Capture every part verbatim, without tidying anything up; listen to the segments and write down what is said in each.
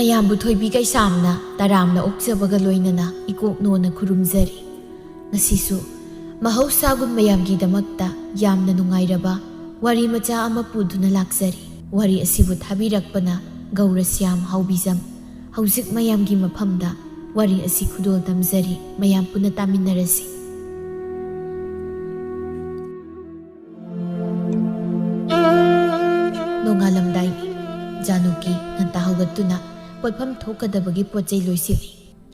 ꯃꯌꯥꯝꯕꯨ ꯊꯣꯏꯕꯤ ꯀꯩꯁꯥꯝꯅ ꯇꯔꯥꯝꯅ ꯑꯣꯛꯆꯕꯒ ꯂꯣꯏꯅꯅ ꯏꯀꯣꯛ ꯅꯣꯟꯅ ꯈꯨꯔꯨꯝꯖꯔꯤ꯫ ꯉꯁꯤꯁꯨ ꯃꯍꯧꯁꯥꯒꯨꯝ ꯃꯌꯥꯝꯒꯤꯗꯃꯛꯇ ꯌꯥꯝꯅ ꯅꯨꯡꯉꯥꯏꯔꯕ ꯋꯥꯔꯤ ꯃꯆꯥ ꯑꯃ ꯄꯨꯗꯨꯅ ꯂꯥꯛꯆꯔꯤ꯫ ꯋꯥꯔꯤ ꯑꯁꯤꯕꯨ ꯊꯥꯕꯤꯔꯛꯄꯅ ꯒꯧꯔꯁ꯭ꯌꯥꯝ ꯍꯥꯎꯕꯤꯖꯝ꯫ ꯍꯧꯖꯤꯛ ꯃꯌꯥꯝꯒꯤ ꯃꯐꯝꯗ ꯋꯥꯔꯤ ꯑꯁꯤ ꯈꯨꯗꯣꯜ ꯇꯝꯖꯔꯤ꯫ ꯃꯌꯥꯝ ꯄꯨꯟꯅ ꯇꯥꯃꯤꯟꯅꯔꯁꯤ꯫ ꯅꯣꯡꯉꯥꯜꯂꯝꯗꯥꯏꯅꯤ꯫ ꯖꯥꯅꯨꯀꯤ ꯉꯟꯇꯥ ꯍꯧꯒꯠꯇꯨꯅ ꯄꯣꯠꯐꯝ ꯊꯣꯛꯀꯗꯕꯒꯤ ꯄꯣꯠ ꯆꯩ ꯂꯣꯏꯁꯤꯜꯂꯤ꯫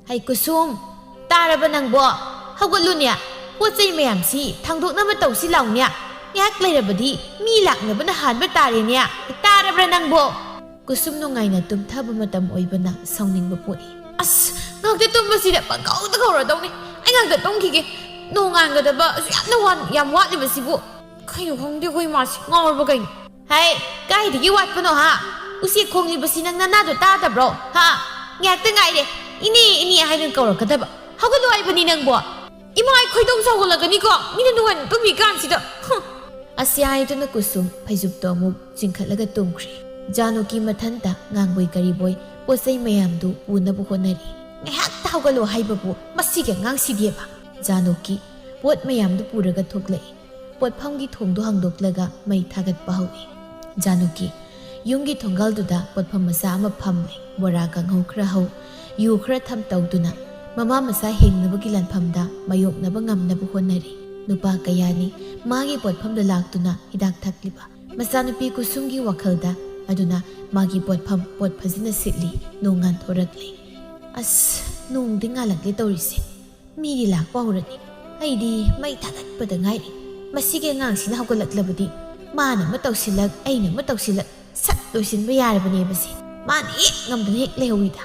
"ꯍꯩ ꯀꯨꯁꯨꯝ, ꯇꯥꯔꯕ ꯅꯪꯕꯣ? ꯍꯧꯒꯠꯂꯨꯅꯦ꯫ ꯄꯣꯠ ꯆꯩ ꯃꯌꯥꯝꯁꯤ ꯊꯥꯡꯗꯣꯛꯅꯕ ꯇꯧꯁꯤ ꯂꯥꯎꯅꯦ꯫ ꯉꯥꯏꯍꯥꯛ ꯂꯩꯔꯕꯗꯤ ꯃꯤ ꯂꯥꯛꯅꯕꯅ ꯍꯥꯟꯕ ꯇꯥꯔꯦꯅꯦ꯫ ꯇꯥꯔꯕ꯭ꯔꯥ ꯅꯪꯕꯣ?" ꯀꯨꯁꯨꯝ ꯅꯨꯡꯉꯥꯏꯅ ꯇꯨꯝꯊꯕ ꯃꯇꯝ ꯑꯣꯏꯕꯅ ꯁꯥꯎꯅꯤꯡꯕ ꯄꯣꯛꯏ꯫ "ꯑꯁ, ꯉꯥꯛꯇ ꯇꯨꯝꯕꯁꯤꯗ ꯄꯪꯀꯧꯗ ꯀꯧꯔꯗꯧꯅꯤ꯫ ꯑꯩ ꯉꯥꯛꯇ ꯇꯨꯝꯈꯤꯒꯦ꯫ ꯅꯣꯡꯉꯥꯟꯒꯗꯕ ꯑꯁꯨꯛ ꯌꯥꯝꯅ ꯋꯥꯟ-, ꯌꯥꯝ ꯋꯥꯠꯂꯤꯕꯁꯤꯕꯨ꯫ ꯀꯩꯅꯣ ꯈꯪꯗꯦ ꯑꯩꯈꯣꯏ ꯃꯥꯁꯤ ꯉꯥꯎꯔꯕ ꯀꯩꯅꯣ?" "ꯍꯩ, ꯀꯥꯏꯗꯒꯤ ꯋꯥꯠꯄꯅꯣ ꯍꯥ? ꯎꯆꯦꯛ ꯈꯣꯡꯂꯤꯕꯁꯤ ꯅꯪ ꯅꯅꯥꯗꯣ ꯇꯥꯗꯕ꯭ꯔꯣ ꯍꯥ? ꯉꯥꯏꯍꯥꯛꯇ ꯉꯥꯏꯔꯦ ꯏꯅꯦ, ꯏꯅꯦ ꯍꯥꯏꯗꯅ ꯀꯧꯔꯛꯀꯗꯕ꯫ ꯍꯧꯒꯠꯂꯣ ꯍꯥꯏꯕꯅꯤ ꯅꯪꯕꯣ꯫ ꯏꯃꯥ, ꯑꯩ ꯈꯣꯏꯗꯧ ꯁꯥꯎꯒꯠꯂꯛꯀꯅꯤꯀꯣ, ꯃꯤꯅ ꯅꯨꯡꯉꯥꯏꯅ ꯇꯨꯝꯃꯤ ꯀꯥꯟꯁꯤꯗ꯫ ꯍꯨꯝ!" ꯑꯁꯤ ꯍꯥꯏꯗꯨꯅ ꯀꯨꯁꯨꯝ ꯐꯩꯖꯨꯞꯇꯣ ꯑꯃꯨꯛ ꯆꯤꯡꯈꯠꯂꯒ ꯇꯨꯝꯈ꯭ꯔꯦ꯫ ꯖꯥꯅꯨꯀꯤ ꯃꯊꯟꯇ ꯉꯥꯡꯕꯣꯏ ꯀꯔꯤꯕꯣꯏ ꯄꯣꯠ ꯆꯩ ꯃꯌꯥꯝꯗꯨ ꯄꯨꯅꯕ ꯍꯣꯠꯅꯔꯤ꯫ "ꯉꯥꯏꯍꯥꯛꯇ ꯍꯧꯒꯠꯂꯣ ꯍꯥꯏꯕꯕꯨ ꯃꯁꯤꯒꯤ ꯑꯉꯥꯡꯁꯤꯗꯤꯕ!" ꯖꯥꯅꯨꯀꯤ ꯄꯣꯠ ꯃꯌꯥꯝꯗꯨ ꯄꯨꯔꯒ ꯊꯣꯛꯂꯛꯏ꯫ ꯄꯣꯠꯐꯝꯒꯤ ꯊꯣꯡꯗꯨ ꯍꯥꯡꯗꯣꯛꯂꯒ ꯃꯩ ꯊꯥꯒꯠꯄ ꯍꯧꯏ꯫ ꯖꯥꯅꯨꯀꯤ ꯌꯨꯝꯒꯤ ꯊꯣꯡꯒꯥꯜꯗꯨꯗ ꯄꯣꯠꯐꯝ ꯃꯆꯥ ꯑꯃ ꯐꯝꯂꯤ꯫ ꯕꯣꯔꯥ ꯀꯥꯡꯍꯧ ꯈꯔ ꯍꯧ, ꯌꯨ ꯈꯔ ꯊꯝ ꯇꯧꯗꯨꯅ ꯃꯃꯥ ꯃꯆꯥ ꯍꯤꯡꯅꯕꯒꯤ ꯂꯥꯟꯐꯝꯗ ꯃꯥꯌꯣꯛꯅꯕ ꯉꯝꯅꯕ ꯍꯣꯠꯅꯔꯤ꯫ ꯅꯨꯄꯥ ꯀꯌꯥꯅꯤ ꯃꯥꯒꯤ ꯄꯣꯠꯐꯝꯗ ꯂꯥꯛꯇꯨꯅ ꯍꯤꯗꯥꯛ ꯊꯛꯂꯤꯕ꯫ ꯃꯆꯥꯅꯨꯄꯤ ꯀꯨꯁꯨꯝꯒꯤ ꯋꯥꯈꯜꯗ ꯑꯗꯨꯅ ꯃꯥꯒꯤ ꯄꯣꯠꯐꯝ ꯄꯣꯠ ꯐꯖꯅ ꯁꯤꯠꯂꯤ꯫ ꯅꯣꯡ ꯉꯥꯟꯊꯣꯔꯛꯂꯤ꯫ "ꯑꯁ, ꯅꯣꯡꯗꯤ ꯉꯥꯜꯂꯛꯂꯦ ꯇꯧꯔꯤꯁꯦ꯫ ꯃꯤꯗꯤ ꯂꯥꯛꯄ ꯍꯧꯔꯅꯤ꯫ ꯑꯩꯗꯤ ꯃꯩ ꯊꯥꯒꯠꯄꯗ ꯉꯥꯏꯔꯤ꯫ ꯃꯁꯤꯒꯤ ꯑꯉꯥꯡꯁꯤꯅ ꯍꯧꯒꯠꯂꯛꯂꯕꯗꯤ ꯃꯥꯅ ꯑꯃ ꯇꯧꯁꯤꯜꯂꯛ, ꯑꯩꯅ ꯑꯃ ꯇꯧꯁꯤꯜꯂꯛ, ꯁꯠ ꯂꯣꯏꯁꯤꯟꯕ ꯌꯥꯔꯕꯅꯦꯕꯁꯦ꯫ ꯃꯥꯅ ꯍꯦꯛ ꯉꯝꯗꯅ ꯍꯦꯛ ꯂꯩꯍꯧꯋꯤꯗ꯫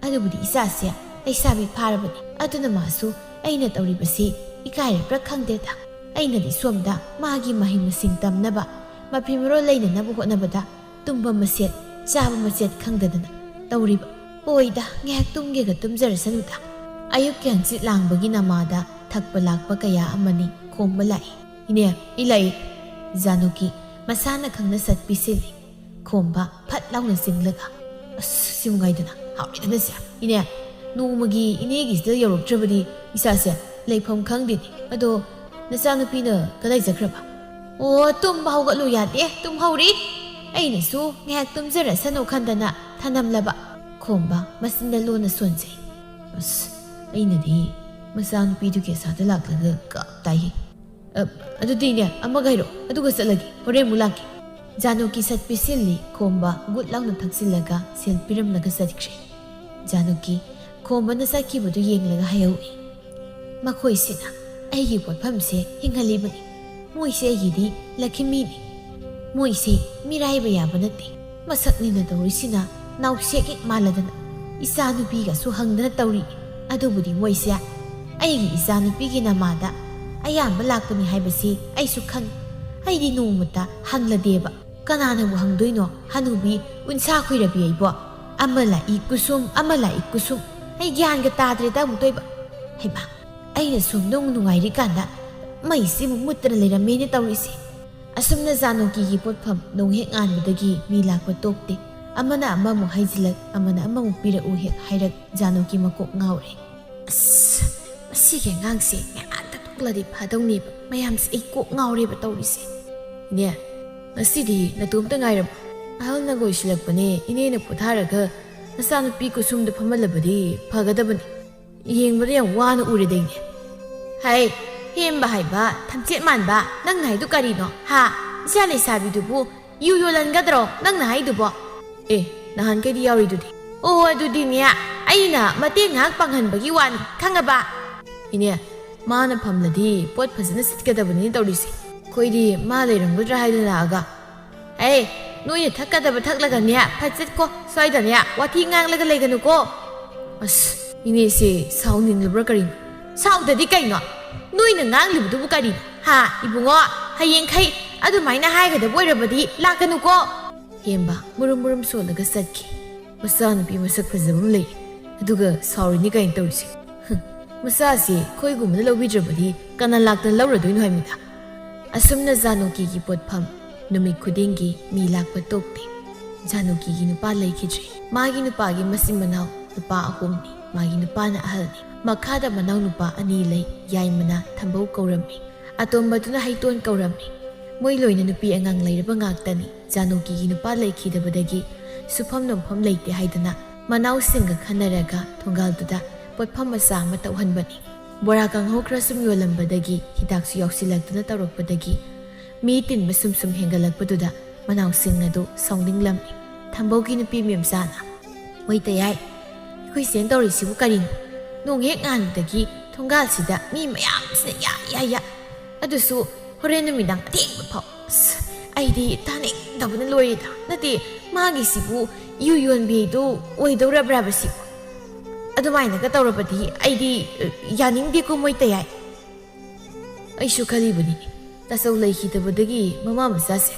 ꯑꯗꯨꯕꯨꯗꯤ ꯏꯆꯥꯁꯦ ꯂꯩꯁꯥꯕꯤ ꯐꯥꯔꯕꯅꯤ꯫ ꯑꯗꯨꯅ ꯃꯥꯁꯨ ꯑꯩꯅ ꯇꯧꯔꯤꯕꯁꯤ ꯏꯀꯥꯏꯔꯕ꯭ꯔꯥ ꯈꯪꯗꯦꯗ꯫ ꯑꯩꯅꯗꯤ ꯁꯣꯝꯗ ꯃꯥꯒꯤ ꯃꯍꯩ ꯃꯁꯤꯡ ꯇꯝꯅꯕ, ꯃꯐꯤ ꯃꯔꯣꯜ ꯂꯩꯅꯅꯕ ꯍꯣꯠꯅꯕꯗ ꯇꯨꯝꯕ ꯃꯆꯦꯠ, ꯆꯥꯕ ꯃꯆꯦꯠ ꯈꯪꯗꯗꯅ ꯇꯧꯔꯤꯕ꯫ ꯍꯣꯏꯗ, ꯉꯥꯏꯍꯥꯛ ꯇꯨꯝꯒꯦꯒ ꯇꯨꯝꯖꯔꯁꯅꯨꯗ꯫ ꯑꯌꯨꯛꯀꯤ ꯍꯪꯆꯤꯠ ꯂꯥꯡꯕꯒꯤ ꯅꯃꯥꯗ ꯊꯛꯄ ꯂꯥꯛꯄ ꯀꯌꯥ ꯑꯃꯅꯤ ꯈꯣꯝꯕ ꯂꯥꯛꯏ꯫ "ꯏꯅꯦ, ꯏ ꯂꯩ!" ꯖꯥꯅꯨꯀꯤ ꯃꯁꯥꯅ ꯈꯪꯅ ꯁꯠ ꯄꯤꯁꯤꯜꯂꯤ꯫ ꯈꯣꯝꯕ ꯐꯠ ꯂꯥꯎꯅ ꯆꯤꯡꯂꯒ, ꯑꯁ, ꯁꯤꯃꯨꯛ ꯉꯥꯏꯗꯅ, ꯍꯥꯎꯔꯦꯗꯅ ꯁꯦ꯫ ꯏꯅꯦ, ꯅꯣꯡꯃꯒꯤ ꯏꯅꯦꯒꯤꯁꯤꯗ ꯌꯧꯔꯛꯇ꯭ꯔꯕꯗꯤ ꯏꯆꯥꯁꯦ ꯂꯩꯐꯝ ꯈꯪꯗꯦꯅꯦ꯫ ꯑꯗꯣ ꯅꯆꯥꯅꯨꯄꯤꯅ ꯀꯗꯥꯏ ꯆꯠꯈ꯭ꯔꯕ? ꯑꯣ, ꯇꯨꯝꯕ ꯍꯧꯒꯠꯂꯨ ꯌꯥꯗꯦ, ꯇꯨꯝꯍꯧꯔꯤ꯫ ꯑꯩꯅꯁꯨ ꯉꯥꯏꯍꯥꯛ ꯇꯨꯝꯖꯔꯁꯅꯨ ꯈꯟꯗꯅ ꯊꯅꯝꯂꯕ꯫ ꯈꯣꯝꯕ ꯃꯆꯤꯟꯗ ꯂꯣꯟꯅ ꯁꯣꯟꯖꯩ꯫ ꯑꯁ, ꯑꯩꯅꯗꯤ ꯃꯆꯥꯅꯨꯄꯤꯗꯨꯒꯤ ꯑꯁꯥꯗ ꯂꯥꯛꯂꯒ ꯀꯞ ꯇꯥꯏꯍꯦ꯫ ꯑ, ꯑꯗꯨꯗꯤꯅꯦ, ꯑꯃꯒ ꯍꯥꯏꯔꯛꯑꯣ, ꯑꯗꯨꯒ ꯆꯠꯂꯒꯦ, ꯍꯣꯔꯦꯟ ꯑꯃꯨꯛ ꯂꯥꯛꯀꯦ꯫ ꯖꯥꯅꯨꯀꯤ ꯁꯠ ꯄꯤꯁꯤꯜꯂꯤ꯫ ꯈꯣꯝꯕ ꯒꯨꯠ ꯂꯥꯎꯅ ꯊꯛꯆꯤꯜꯂꯒ ꯁꯦꯜ ꯄꯤꯔꯝꯂꯒ ꯆꯠꯈ꯭ꯔꯦ꯫ ꯖꯥꯅꯨꯀꯤ ꯈꯣꯝꯕꯅ ꯆꯠꯈꯤꯕꯗꯨ ꯌꯦꯡꯂꯒ ꯍꯥꯏꯍꯧꯏ, "ꯃꯈꯣꯏꯁꯤꯅ ꯑꯩꯒꯤ ꯄꯣꯠꯐꯝꯁꯦ ꯍꯤꯡꯍꯜꯂꯤꯕꯅꯤ꯫ ꯃꯣꯏꯁꯦ ꯑꯩꯒꯤꯗꯤ ꯂꯛꯈꯤꯃꯤꯅꯤ꯫ ꯃꯣꯏꯁꯦ ꯃꯤꯔꯥꯏꯕ ꯌꯥꯕ ꯅꯠꯇꯦ꯫ ꯃꯁꯛꯅꯤꯅ ꯇꯧꯔꯤꯁꯤꯅ ꯅꯥꯎꯁꯦꯛ ꯍꯦꯛ ꯃꯥꯜꯂꯗꯅ꯫ ꯏꯆꯥ ꯅꯨꯄꯤꯒꯁꯨ ꯍꯪꯗꯅ ꯇꯧꯔꯤ꯫ ꯑꯗꯨꯕꯨꯗꯤ ꯃꯣꯏꯁꯦ ꯑꯩꯒꯤ ꯏꯆꯥ ꯅꯨꯄꯤꯒꯤ ꯅꯃꯥꯗ ꯑꯌꯥꯝꯕ ꯂꯥꯛꯄꯅꯤ ꯍꯥꯏꯕꯁꯤ ꯑꯩꯁꯨ ꯈꯪꯏ꯫ ꯑꯩꯗꯤ ꯅꯣꯡꯃꯇ ꯍꯪꯂꯗꯦꯕ꯫ ꯀꯅꯥꯅꯕꯨ ꯍꯪꯗꯣꯏꯅꯣ? ꯍꯅꯨꯕꯤ ꯎꯟꯁꯥ ꯈꯣꯏꯔꯕꯤ ꯑꯩꯕꯣ꯫ ꯑꯃ ꯂꯥꯛꯏ ꯀꯨꯁꯨꯝ, ꯑꯃ ꯂꯥꯛꯏ ꯀꯨꯁꯨꯝ꯫ ꯑꯩ ꯒ꯭ꯌꯥꯟꯒ ꯇꯥꯗ꯭ꯔꯦꯗ ꯑꯃꯨꯛꯇꯣꯏꯕ꯫ ꯍꯩꯃꯥ, ꯑꯩꯅ ꯁꯣꯝꯗ ꯑꯃꯨꯛ ꯅꯨꯡꯉꯥꯏꯔꯤꯀꯥꯟꯗ ꯃꯩꯁꯤꯕꯨ ꯃꯨꯠꯇꯅ ꯂꯩꯔꯝꯃꯦꯅꯦ ꯇꯧꯔꯤꯁꯦ꯫ ꯑꯁꯨꯝꯅ ꯖꯥꯅꯨꯀꯤꯒꯤ ꯄꯣꯠꯐꯝ ꯅꯣꯡ ꯍꯦꯛ ꯉꯥꯟꯕꯗꯒꯤ ꯃꯤ ꯂꯥꯛꯄ ꯇꯣꯛꯇꯦ꯫ ꯑꯃꯅ ꯑꯃꯃꯨꯛ ꯍꯩꯖꯤꯜꯂꯛ, ꯑꯃꯅ ꯑꯃꯃꯨꯛ ꯄꯤꯔꯛꯎ ꯍꯦꯛ ꯍꯥꯏꯔꯛ, ꯖꯥꯅꯨꯀꯤ ꯃꯀꯣꯛ ꯉꯥꯎꯔꯦ꯫ "ꯑꯁ, ꯃꯁꯤꯒꯤ ꯑꯉꯥꯡꯁꯦ ꯉꯥꯏꯍꯥꯛꯇ ꯇꯣꯛꯂꯗꯤ ꯐꯗꯧꯅꯦꯕ꯫ ꯃꯌꯥꯝꯁꯦ ꯑꯩ ꯀꯣꯛ ꯉꯥꯎꯔꯦꯕ ꯇꯧꯔꯤꯁꯦ꯫ ꯏꯅꯦ, ꯉꯁꯤꯗꯤ ꯅꯇꯣꯝꯇ ꯉꯥꯏꯔꯕꯣ? ꯑꯍꯜꯅꯒ ꯑꯣꯏꯁꯤꯜꯂꯛꯄꯅꯦ, ꯏꯅꯦꯅ ꯄꯣꯊꯥꯔꯒ ꯅꯆꯥꯅꯨꯄꯤ ꯀꯨꯁꯨꯝꯗ ꯐꯝꯍꯜꯂꯕꯗꯤ ꯐꯒꯗꯕꯅꯤ꯫ ꯌꯦꯡꯕꯗ ꯌꯥꯝ ꯋꯥꯅ ꯎꯔꯦꯗ ꯏꯅꯦ꯫" "ꯍꯩ, ꯍꯦꯝꯕ ꯍꯥꯏꯕ, ꯊꯝꯆꯦꯠ ꯃꯥꯟꯕ, ꯅꯪꯅ ꯍꯥꯏꯗꯨ ꯀꯔꯤꯅꯣ? ꯍꯥ? ꯏꯆꯥ ꯂꯩꯁꯥꯕꯤꯗꯨꯕꯨ ꯌꯨ ꯌꯣꯜꯍꯟꯒꯗ꯭ꯔꯣ ꯅꯪꯅ ꯍꯥꯏꯗꯨꯕꯣ?" "ꯑꯦ, ꯅꯍꯥꯟꯈꯩꯗꯤ ꯌꯥꯎꯔꯤꯗꯨꯗꯤ?" "ꯑꯣ, ꯑꯗꯨꯗꯤꯅꯦ, ꯑꯩꯅ ꯃꯇꯦꯡ ꯉꯥꯏꯍꯥꯛ ꯄꯥꯡꯍꯟꯕꯒꯤ ꯋꯥꯅꯤ, ꯈꯪꯉꯕ?" "ꯏꯅꯦ, ꯃꯥꯅ ꯐꯝꯂꯗꯤ ꯄꯣꯠ ꯐꯖꯅ ꯁꯤꯠꯀꯗꯕꯅꯤꯅ ꯇꯧꯔꯤꯁꯦ꯫ ꯑꯩꯈꯣꯏꯗꯤ ꯃꯥ ꯂꯩꯔꯝꯒꯗ꯭ꯔꯥ ꯍꯥꯏꯗꯅ ꯂꯥꯛꯑꯒ꯫" "ꯑꯦ, ꯅꯣꯏꯅ ꯊꯛꯀꯗꯕ ꯊꯛꯂꯒꯅꯦ, ꯐꯠ ꯆꯠꯀꯣ, ꯁ꯭ꯋꯥꯏꯗꯅꯦ ꯋꯥꯊꯤ ꯉꯥꯡꯂꯒ ꯂꯩꯒꯅꯨꯀꯣ꯫" ꯑꯁ, ꯏꯅꯦꯁꯦ ꯁꯥꯎꯅꯤꯡꯂꯕ꯭ꯔꯥ ꯀꯔꯤꯅꯣ? "ꯁꯥꯎꯗꯗꯤ ꯀꯩꯅꯣ? ꯅꯣꯏꯅ ꯉꯥꯡꯂꯤꯕꯗꯨꯕꯨ ꯀꯔꯤꯅꯣ? ꯍꯥ, ꯏꯕꯨꯡꯉꯣ, ꯍꯌꯦꯡꯈꯩ ꯑꯗꯨꯃꯥꯏꯅ ꯍꯥꯏꯒꯗꯕ ꯑꯣꯏꯔꯕꯗꯤ ꯂꯥꯛꯀꯅꯨꯀꯣ꯫" ꯍꯦꯝꯕ ꯃꯨꯔꯨꯝ ꯃꯨꯔꯨꯝ ꯁꯣꯜꯂꯒ ꯆꯠꯈꯤ꯫ ꯃꯆꯥꯅꯨꯄꯤ ꯃꯁꯛ ꯐꯖꯕ ꯑꯃ ꯂꯩ, ꯑꯗꯨꯒ ꯁꯥꯎꯔꯤꯅꯤ ꯀꯥꯏꯅ ꯇꯧꯔꯤꯁꯦ꯫ ꯍꯨꯝ, ꯃꯆꯥꯁꯤ ꯑꯩꯈꯣꯏꯒꯨꯝꯕꯅ ꯂꯧꯕꯤꯗ꯭ꯔꯕꯗꯤ ꯀꯅꯥ ꯂꯥꯛꯇꯅ ꯂꯧꯔꯗꯣꯏꯅꯣ ꯍꯥꯏꯕꯅꯤꯗ꯫ ꯑꯁꯨꯝꯅ ꯖꯥꯅꯨꯀꯤꯒꯤ ꯄꯣꯠꯐꯝ ꯅꯨꯃꯤꯠ ꯈꯨꯗꯤꯡꯒꯤ ꯃꯤ ꯂꯥꯛꯄ ꯇꯣꯛꯇꯦ꯫ ꯖꯥꯅꯨꯀꯤꯒꯤ ꯅꯨꯄꯥ ꯂꯩꯈꯤꯗ꯭ꯔꯦ꯫ ꯃꯥꯒꯤ ꯅꯨꯄꯥꯒꯤ ꯃꯆꯤꯟ ꯃꯅꯥꯎ ꯅꯨꯄꯥ ꯑꯍꯨꯝꯅꯤ꯫ ꯃꯥꯒꯤ ꯅꯨꯄꯥꯅ ꯑꯍꯜꯅꯤ꯫ ꯃꯈꯥꯗ ꯃꯅꯥꯎ ꯅꯨꯄꯥ ꯑꯅꯤ ꯂꯩ꯫ ꯌꯥꯏꯃꯅ ꯊꯝꯕꯧ ꯀꯧꯔꯝꯃꯤ꯫ ꯑꯇꯣꯝꯕꯗꯨꯅ ꯍꯩꯇꯣꯟ ꯀꯧꯔꯝꯃꯤ꯫ ꯃꯣꯏ ꯂꯣꯏꯅ ꯅꯨꯄꯤ ꯑꯉꯥꯡ ꯂꯩꯔꯕ ꯉꯥꯛꯇꯅꯤ꯫ ꯖꯥꯅꯨꯀꯤꯒꯤ ꯅꯨꯄꯥ ꯂꯩꯈꯤꯗꯕꯗꯒꯤ ꯁꯨꯐꯝ ꯅꯣꯝꯐꯝ ꯂꯩꯇꯦ ꯍꯥꯏꯗꯅ ꯃꯅꯥꯎꯁꯤꯡꯒ ꯈꯟꯅꯔꯒ ꯊꯣꯡꯒꯥꯜꯗꯨꯗ ꯄꯣꯠꯐꯝ ꯃꯆꯥ ꯑꯃ ꯇꯧꯍꯟꯕꯅꯤ꯫ ꯕꯣꯔꯥ ꯀꯥꯡꯍꯧ ꯈꯔ ꯁꯨꯝ ꯌꯣꯜꯂꯝꯕꯗꯒꯤ ꯍꯤꯗꯥꯛꯁꯨ ꯌꯥꯎꯁꯤꯜꯂꯛꯇꯨꯅ ꯇꯧꯔꯛꯄꯗꯒꯤ ꯃꯤ ꯇꯤꯟꯕ ꯁꯨꯝ ꯁꯨꯝ ꯍꯦꯟꯒꯠꯂꯛꯄꯗꯨꯗ ꯃꯅꯥꯎꯁꯤꯡ ꯑꯗꯨ ꯁꯥꯎꯅꯤꯡꯂꯝꯃꯤ꯫ ꯊꯝꯕꯧꯒꯤ ꯅꯨꯄꯤ ꯃꯦꯝꯆꯥꯅ, "ꯃꯣꯏ ꯇꯌꯥꯏ, ꯑꯩꯈꯣꯏ ꯆꯦꯟ ꯇꯧꯔꯤꯁꯤꯕꯨ ꯀꯔꯤꯅꯣ? ꯅꯣꯡ ꯍꯦꯛ ꯉꯥꯟꯕꯗꯒꯤ ꯊꯣꯡꯒꯥꯜꯁꯤꯗ ꯃꯤ ꯃꯌꯥꯝꯁꯤꯅ ꯌꯥ ꯌꯥ ꯌꯥ꯫ ꯑꯗꯨꯁꯨ ꯍꯣꯔꯦꯟ ꯅꯨꯃꯤꯗꯥꯡ ꯑꯊꯦꯡꯕ ꯐꯥꯎ꯫ ꯑꯁ, ꯑꯩꯗꯤ ꯇꯥꯅꯤꯡꯗꯕꯅ ꯂꯣꯏꯔꯦꯗ꯫ ꯅꯠꯇꯦ, ꯃꯥꯒꯤꯁꯤꯕꯨ ꯌꯨ ꯌꯣꯟꯕꯤꯗꯨ ꯑꯣꯏꯗꯧꯔꯕ꯭ꯔꯥꯕ ꯁꯤꯕꯨ? ꯑꯗꯨꯃꯥꯏꯅꯒ ꯇꯧꯔꯕꯗꯤ ꯑꯩꯗꯤ, ꯑ, ꯌꯥꯅꯤꯡꯗꯦꯀꯣ ꯃꯣꯏ ꯇꯌꯥꯏ꯫" ꯑꯩꯁꯨ ꯈꯜꯂꯤꯕꯅꯤꯅꯦ, ꯇꯥꯆꯧ ꯂꯩꯈꯤꯗꯕꯗꯒꯤ ꯃꯃꯥ ꯃꯆꯥꯁꯦ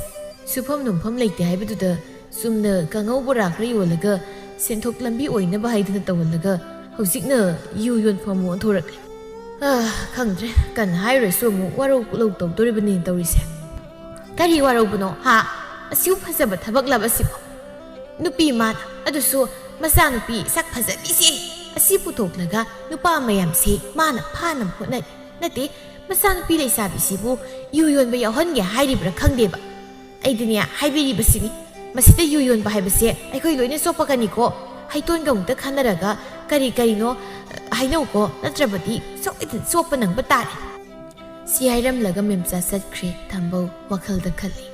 ꯁꯨꯐꯝ ꯅꯣꯝꯐꯝ ꯂꯩꯇꯦ ꯍꯥꯏꯕꯗꯨꯗ ꯆꯨꯝꯅ ꯀꯥꯡꯉꯧ ꯕꯣꯔꯥ ꯈꯔ ꯌꯣꯜꯂꯒ ꯁꯦꯟꯊꯣꯛ ꯂꯝꯕꯤ ꯑꯣꯏꯅꯕ ꯍꯥꯏꯗꯅ ꯇꯧꯍꯜꯂꯒ ꯍꯧꯖꯤꯛꯅ ꯌꯨ ꯌꯣꯟꯐꯝ ꯑꯃꯨꯛ ꯑꯣꯟꯊꯣꯔꯛꯂꯦ꯫ ꯑ, ꯈꯪꯗ꯭ꯔꯦ, ꯀꯟꯅ ꯍꯥꯏꯔꯨꯔꯁꯨ ꯑꯃꯨꯛ ꯋꯥꯔꯧ ꯄꯨꯛꯂꯧ ꯇꯧꯗꯣꯔꯤꯕꯅꯤꯅ ꯇꯧꯔꯤꯁꯦ꯫ ꯀꯔꯤ ꯋꯥꯔꯧꯕꯅꯣ ꯍꯥ? ꯑꯁꯤꯕꯨ ꯐꯖꯕ ꯊꯕꯛꯂꯕ ꯑꯁꯤꯕꯨ? ꯅꯨꯄꯤ ꯃꯥꯅ, ꯑꯗꯨꯁꯨ ꯃꯆꯥꯅꯨꯄꯤ ꯁꯛ ꯐꯖꯕꯤꯁꯦ, ꯑꯁꯤ ꯄꯨꯊꯣꯛꯂꯒ ꯅꯨꯄꯥ ꯃꯌꯥꯝꯁꯦ ꯃꯥꯅ ꯐꯥꯅꯕ ꯍꯣꯠꯅꯔꯤ꯫ ꯅꯠꯇꯦ, ꯃꯆꯥꯅꯨꯄꯤ ꯂꯩꯁꯥꯕꯤꯁꯤꯕꯨ ꯌꯨ ꯌꯣꯟꯕ ꯌꯥꯎꯍꯟꯒꯦ ꯍꯥꯏꯔꯤꯕ꯭ꯔꯥ ꯈꯪꯗꯦꯕ꯫ ꯑꯩꯗꯤꯅꯦ ꯍꯥꯏꯕꯤꯔꯤꯕꯁꯤꯅꯤ, ꯃꯁꯤꯗ ꯌꯨ ꯌꯣꯟꯕ ꯍꯥꯏꯕꯁꯦ ꯑꯩꯈꯣꯏ ꯂꯣꯏꯅ ꯆꯣꯞꯄꯛꯀꯅꯤꯀꯣ꯫ ꯍꯩꯇꯣꯟꯒ ꯑꯃꯨꯛꯇ ꯈꯟꯅꯔꯒ ꯀꯔꯤ ꯀꯔꯤꯅꯣ, ꯑ, ꯍꯥꯏꯅꯧꯀꯣ, ꯅꯠꯇ꯭ꯔꯕꯗꯤ ꯁꯣꯏꯗꯅ ꯆꯣꯞꯄ ꯅꯪꯕ ꯇꯥꯔꯦ꯫ ꯁꯤ ꯍꯥꯏꯔꯝꯂꯒ ꯃꯦꯝꯆꯥ ꯆꯠꯈ꯭ꯔꯦ꯫ ꯊꯝꯕꯧ ꯋꯥꯈꯜꯗ ꯈꯜꯂꯤ,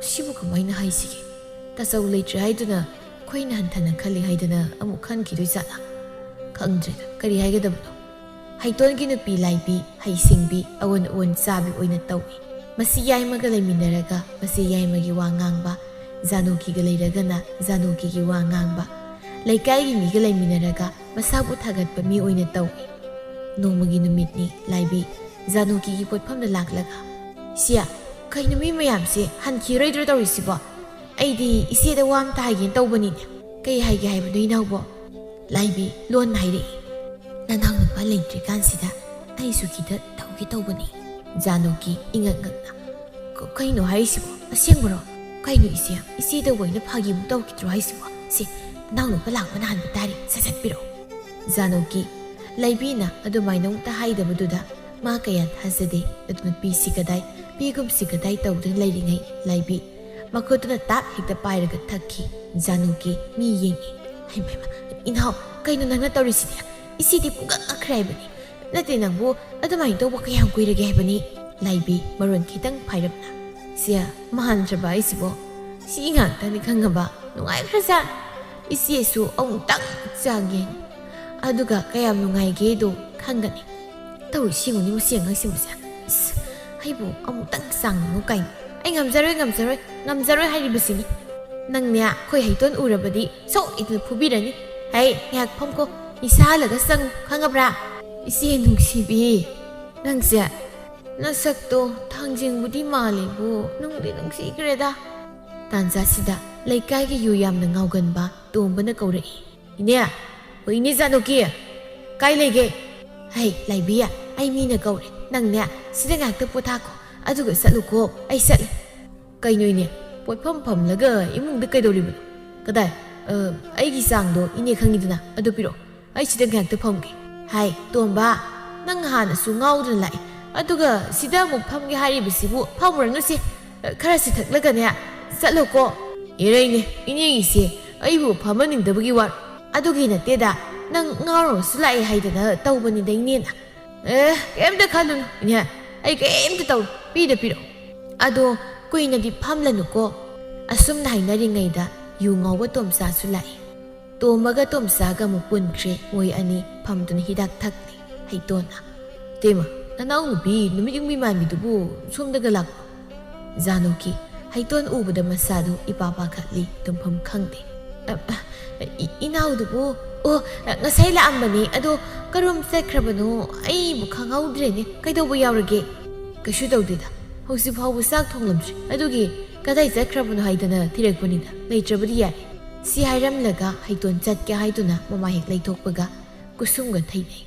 "ꯁꯤꯕꯨ ꯀꯃꯥꯏꯅ ꯍꯥꯏꯁꯤꯒꯦ? ꯇꯥꯆꯧ ꯂꯩꯇ꯭ꯔꯦ ꯍꯥꯏꯗꯨꯅ ꯑꯩꯈꯣꯏꯅ ꯍꯟꯊꯅ ꯈꯜꯂꯤ ꯍꯥꯏꯗꯅ ꯑꯃꯨꯛ ꯈꯟꯈꯤꯗꯣꯏ ꯖꯥꯠꯂꯥ? ꯈꯪꯗ꯭ꯔꯦꯗ, ꯀꯔꯤ ꯍꯥꯏꯒꯗꯕꯅꯣ?" ꯍꯩꯇꯣꯟꯒꯤ ꯅꯨꯄꯤ ꯂꯥꯏꯕꯤ, ꯍꯩꯁꯤꯡꯕꯤ, ꯑꯑꯣꯟ ꯑꯑꯣꯟ ꯆꯥꯕꯤ ꯑꯣꯏꯅ ꯇꯧꯏ꯫ ꯃꯁꯤ ꯌꯥꯏꯃꯒ ꯂꯩꯃꯤꯟꯅꯔꯒ ꯃꯁꯤ ꯌꯥꯏꯃꯒꯤ ꯋꯥ ꯉꯥꯡꯕ, ꯖꯥꯅꯨꯀꯤꯒ ꯂꯩꯔꯒꯅ ꯖꯥꯅꯨꯀꯤꯒꯤ ꯋꯥ ꯉꯥꯡꯕ, ꯂꯩꯀꯥꯏꯒꯤ ꯃꯤꯒ ꯂꯩꯃꯤꯟꯅꯔꯒ ꯃꯁꯥꯕꯨ ꯊꯥꯒꯠꯄ ꯃꯤ ꯑꯣꯏꯅ ꯇꯧꯏ꯫ ꯅꯣꯡꯃꯒꯤ ꯅꯨꯃꯤꯠꯅꯤ꯫ ꯂꯥꯏꯕꯤ ꯖꯥꯅꯨꯀꯤꯒꯤ ꯄꯣꯠꯐꯝꯗ ꯂꯥꯛꯂꯒ, "ꯁꯤꯌꯥ, ꯀꯩꯅꯣ ꯃꯤ ꯃꯌꯥꯝꯁꯦ ꯍꯟꯈꯤꯔꯣꯏꯗ꯭ꯔꯣ ꯇꯧꯔꯤꯁꯤꯕꯣ? ꯑꯩꯗꯤ ꯏꯆꯦꯗ ꯋꯥ ꯑꯝꯇ ꯍꯥꯏꯒꯦꯅ ꯇꯧꯕꯅꯤꯅꯦ꯫" "ꯀꯩ ꯍꯥꯏꯒꯦ ꯍꯥꯏꯕꯅꯣ ꯏꯅꯥꯎꯕꯣ?" ꯂꯥꯏꯕꯤ ꯂꯣꯟꯅ ꯍꯥꯏꯔꯛꯏ꯫ "ꯅꯅꯥꯎ ꯅꯨꯄꯥ ꯂꯩꯇ꯭ꯔꯤꯀꯥꯟꯁꯤꯗ ꯑꯩꯁꯨ ꯈꯤꯇ ꯇꯧꯒꯦ ꯇꯧꯕꯅꯤ꯫" ꯖꯥꯅꯨꯀꯤ ꯏꯉꯛ ꯉꯛꯅ, "ꯀ-, ꯀꯩꯅꯣ ꯍꯥꯏꯔꯤꯁꯤꯕꯣ? ꯑꯁꯦꯡꯕꯔꯣ?" "ꯀꯩꯅꯣ ꯏꯆꯦ? ꯏꯆꯦꯗꯕꯨ ꯑꯩꯅ ꯐꯥꯒꯤꯃꯨꯛ ꯇꯧꯈꯤꯗ꯭ꯔꯣ ꯍꯥꯏꯁꯤꯕꯣ? ꯁꯦ, ꯅꯅꯥꯎꯅꯨꯄꯥ ꯂꯥꯛꯄꯅ ꯍꯥꯟꯕ ꯇꯥꯔꯦ, ꯁꯠ ꯁꯠ ꯄꯤꯔꯛꯑꯣ꯫" ꯖꯥꯅꯣꯀꯤ ꯂꯩꯕꯤꯅ ꯑꯗꯨꯃꯥꯏꯅ ꯑꯃꯨꯛꯇ ꯍꯥꯏꯗꯕꯗꯨꯗ ꯃꯥ ꯀꯌꯥ ꯊꯥꯖꯗꯦ꯫ ꯑꯗꯨ ꯅꯨꯄꯤꯁꯤ ꯀꯗꯥꯏ, ꯄꯤꯒꯨꯝꯁꯤ ꯀꯗꯥꯏ ꯇꯧꯗꯨꯅ ꯂꯩꯔꯤꯉꯩ ꯂꯩꯕꯤ ꯃꯈꯨꯠꯇꯨꯅ ꯇꯥꯞ ꯍꯦꯛꯇ ꯄꯥꯏꯔꯒ ꯊꯛꯈꯤ꯫ ꯖꯥꯅꯣꯀꯤ ꯃꯤ ꯌꯦꯡꯉꯤ꯫ "ꯍꯩꯃꯥ, ꯍꯩꯃꯥ, ꯏꯅꯥꯎ, ꯀꯩꯅꯣ ꯅꯪꯅ ꯇꯧꯔꯤꯁꯤꯗꯤ? ꯏꯆꯦꯗꯤ ꯄꯨꯡꯉꯛ ꯉꯛꯈ꯭ꯔꯦ ꯍꯥꯏꯕꯅꯤ꯫ ꯅꯠꯇꯦ, ꯅꯪꯕꯨ ꯑꯗꯨꯃꯥꯏꯅ ꯇꯧꯕ ꯀꯌꯥꯝ ꯀꯨꯏꯔꯒꯦ ꯍꯥꯏꯕꯅꯤ?" ꯂꯥꯏꯕꯤ ꯃꯔꯣꯟ ꯈꯤꯇꯪ ꯐꯥꯏꯔꯞꯅ, "ꯁꯦ, ꯃꯥꯟꯗ꯭ꯔꯕ ꯑꯩꯁꯤꯕꯣ? ꯁꯤ ꯉꯥꯛꯇꯅꯤ ꯈꯪꯉꯕ? ꯅꯨꯡꯉꯥꯏꯈ꯭ꯔꯖꯥꯠ꯫ ꯏꯆꯦꯁꯨ ꯑꯃꯨꯛꯇꯪ ꯆꯥꯒꯦ꯫ ꯑꯗꯨꯒ ꯀꯌꯥꯝ ꯅꯨꯡꯉꯥꯏꯒꯦꯗꯣ ꯈꯪꯒꯅꯤ꯫ ꯇꯧꯔꯤꯁꯤ ꯌꯦꯡꯉꯨꯅꯤ, ꯃꯁꯤ ꯑꯉꯥꯡꯁꯤꯡꯕꯁꯦ꯫ ꯏꯁ, ꯑꯩꯕꯨ ꯑꯃꯨꯛꯇꯪ ꯆꯥꯡꯅꯤꯡꯉꯨ ꯀꯥꯏꯅ꯫ ꯑꯩ ꯉꯝꯖꯔꯣꯏ, ꯉꯝꯖꯔꯣꯏ, ꯉꯝꯖꯔꯣꯏ ꯍꯥꯏꯔꯤꯕꯁꯤꯅꯤ꯫ ꯅꯪꯅꯦ, ꯑꯩꯈꯣꯏ ꯍꯩꯇꯣꯟ ꯎꯔꯕꯗꯤ ꯁꯣꯏꯗꯅ ꯐꯨꯕꯤꯔꯅꯤ꯫ ꯍꯩ, ꯉꯥꯏꯍꯥꯛ ꯐꯝꯈꯣ꯫ ꯏꯁꯥ ꯍꯜꯂꯒ ꯆꯪꯉꯨ, ꯈꯪꯉꯕ꯭ꯔꯥ?" "ꯏꯆꯦ ꯅꯨꯡꯁꯤꯕꯤ, ꯅꯪꯁꯦ ꯅꯁꯛꯇꯣ ꯊꯥꯡꯖꯤꯡꯕꯨꯗꯤ ꯃꯥꯜꯂꯦꯕꯨ, ꯅꯨꯡꯗꯤ ꯅꯨꯡꯁꯤꯈ꯭ꯔꯦꯗ꯫" ꯇꯥꯟꯖꯥꯁꯤꯗ ꯂꯩꯀꯥꯏꯒꯤ ꯌꯨ ꯌꯥꯝꯅ ꯉꯥꯎꯒꯟꯕ ꯇꯣꯝꯕꯅ ꯀꯧꯔꯛꯏ꯫ "ꯏꯅꯦ, ꯑꯣ ꯏꯅꯦ ꯖꯥꯅꯣꯀꯤ, ꯀꯥꯏ ꯂꯩꯒꯦ?" "ꯍꯩ, ꯂꯥꯏꯕꯤ, ꯑꯩ ꯃꯤꯅ ꯀꯧꯔꯦ꯫ ꯅꯪꯅꯦ, ꯁꯤꯗ ꯉꯥꯏꯍꯥꯛꯇ ꯄꯣꯊꯥꯈꯣ, ꯑꯗꯨꯒ ꯆꯠꯂꯨꯀꯣ, ꯑꯩ ꯆꯠꯂꯦ꯫" "ꯀꯩꯅꯣ ꯏꯅꯦ, ꯄꯣꯠꯐꯝ ꯐꯝꯂꯒ ꯏꯃꯨꯡꯗ ꯀꯩꯗꯧꯔꯤꯕꯅꯣ? ꯀꯗꯥꯏ? ꯑ, ꯑꯩꯒꯤ ꯆꯥꯡꯗꯣ ꯏꯅꯦ ꯈꯪꯉꯤꯗꯅ, ꯑꯗꯨ ꯄꯤꯔꯛꯑꯣ꯫ ꯑꯩ ꯁꯤꯗ ꯉꯥꯏꯍꯥꯛꯇ ꯐꯝꯒꯦ꯫" "ꯍꯥꯏ, ꯇꯣꯝꯕ, ꯅꯪ ꯍꯥꯟꯅꯁꯨ ꯉꯥꯎꯗꯨꯅ ꯂꯥꯛꯏ, ꯑꯗꯨꯒ ꯁꯤꯗ ꯑꯃꯨꯛ ꯐꯝꯒꯦ ꯍꯥꯏꯔꯤꯕꯁꯤꯕꯨ? ꯐꯝꯃꯨꯔꯅꯨꯁꯦ, ꯈꯔꯁꯤ ꯊꯛꯂꯒꯅꯦ ꯆꯠꯂꯣꯀꯣ꯫" "ꯏꯔꯩꯅꯦ, ꯏꯅꯦꯒꯤꯁꯦ ꯑꯩꯕꯨ ꯐꯝꯍꯟꯅꯤꯡꯗꯕꯒꯤ ꯋꯥꯔꯣ?" "ꯑꯗꯨꯒꯤ ꯅꯠꯇꯦꯗ, ꯅꯪ ꯉꯥꯎꯔꯒꯁꯨ ꯂꯥꯛꯑꯦ ꯍꯥꯏꯗꯅ ꯇꯧꯕꯅꯤꯗ, ꯏꯅꯦꯅ꯫" "ꯑꯦ, ꯀꯩꯝꯇ ꯈꯜꯂꯨꯅꯨ, ꯏꯅꯦ, ꯑꯩ ꯀꯩꯝꯇ ꯇꯧꯔꯣꯏ, ꯄꯤꯗ ꯄꯤꯔꯛꯑꯣ꯫ ꯑꯗꯣ ꯀꯨꯏꯅꯗꯤ ꯐꯝꯂꯅꯨꯀꯣ꯫" ꯑꯁꯨꯝꯅ ꯍꯥꯏꯅꯔꯤꯉꯩꯗ ꯌꯨ ꯉꯥꯎꯕ ꯇꯣꯝꯆꯥꯁꯨ ꯂꯥꯛꯏ꯫ ꯇꯣꯝꯕꯒ ꯇꯣꯝꯆꯥꯒ ꯑꯃꯨꯛ ꯄꯨꯟꯈ꯭ꯔꯦ꯫ ꯃꯣꯏ ꯑꯅꯤ ꯐꯝꯗꯨꯅ ꯍꯤꯗꯥꯛ ꯊꯛꯂꯤ꯫ ꯍꯩꯇꯣꯟꯅ, "ꯇꯦꯃ, ꯅꯅꯥꯎꯅꯨꯄꯤ ꯅꯨꯃꯤꯠ ꯌꯨꯡꯕꯤ ꯃꯥꯟꯕꯤꯗꯨꯕꯨ ꯁꯣꯝꯗꯒ ꯂꯥꯛꯄ?" ꯖꯥꯅꯣꯀꯤ ꯍꯩꯇꯣꯟ ꯎꯕꯗ ꯃꯁꯥꯗꯨ ꯏꯄꯥ ꯄꯥꯈꯠꯂꯤ, ꯇꯨꯝꯐꯝ ꯈꯪꯗꯦ꯫ "ꯑ, ꯑ, ꯏ-, ꯏꯅꯥꯎꯗꯨꯕꯨ? ꯑꯣ, ꯉꯁꯥꯏ ꯂꯥꯛꯑꯝꯕꯅꯦ, ꯑꯗꯣ ꯀꯔꯣꯝ ꯆꯠꯈ꯭ꯔꯕꯅꯣ? ꯑꯩꯕꯨ ꯈꯪꯍꯧꯗ꯭ꯔꯦꯅꯦ, ꯀꯩꯗꯧꯕ ꯌꯥꯎꯔꯒꯦ?" "ꯀꯩꯁꯨ ꯇꯧꯗꯦꯗ, ꯍꯧꯖꯤꯛ ꯐꯥꯎꯕ ꯆꯥꯛ ꯊꯣꯡꯂꯝꯗ꯭ꯔꯤ, ꯑꯗꯨꯒꯤ ꯀꯗꯥꯏ ꯆꯠꯈ꯭ꯔꯕꯅꯣ ꯍꯥꯏꯗꯅ ꯊꯤꯔꯛꯄꯅꯤꯗ, ꯂꯩꯇ꯭ꯔꯕꯗꯤ ꯌꯥꯔꯦ꯫" ꯁꯤ ꯍꯥꯏꯔꯝꯂꯒ ꯍꯩꯇꯣꯟ ꯆꯠꯀꯦ ꯍꯥꯏꯗꯨꯅ ꯃꯃꯥ ꯍꯦꯛ ꯂꯩꯊꯣꯛꯄꯒ ꯀꯨꯁꯨꯝꯒ ꯊꯩꯅꯩ꯫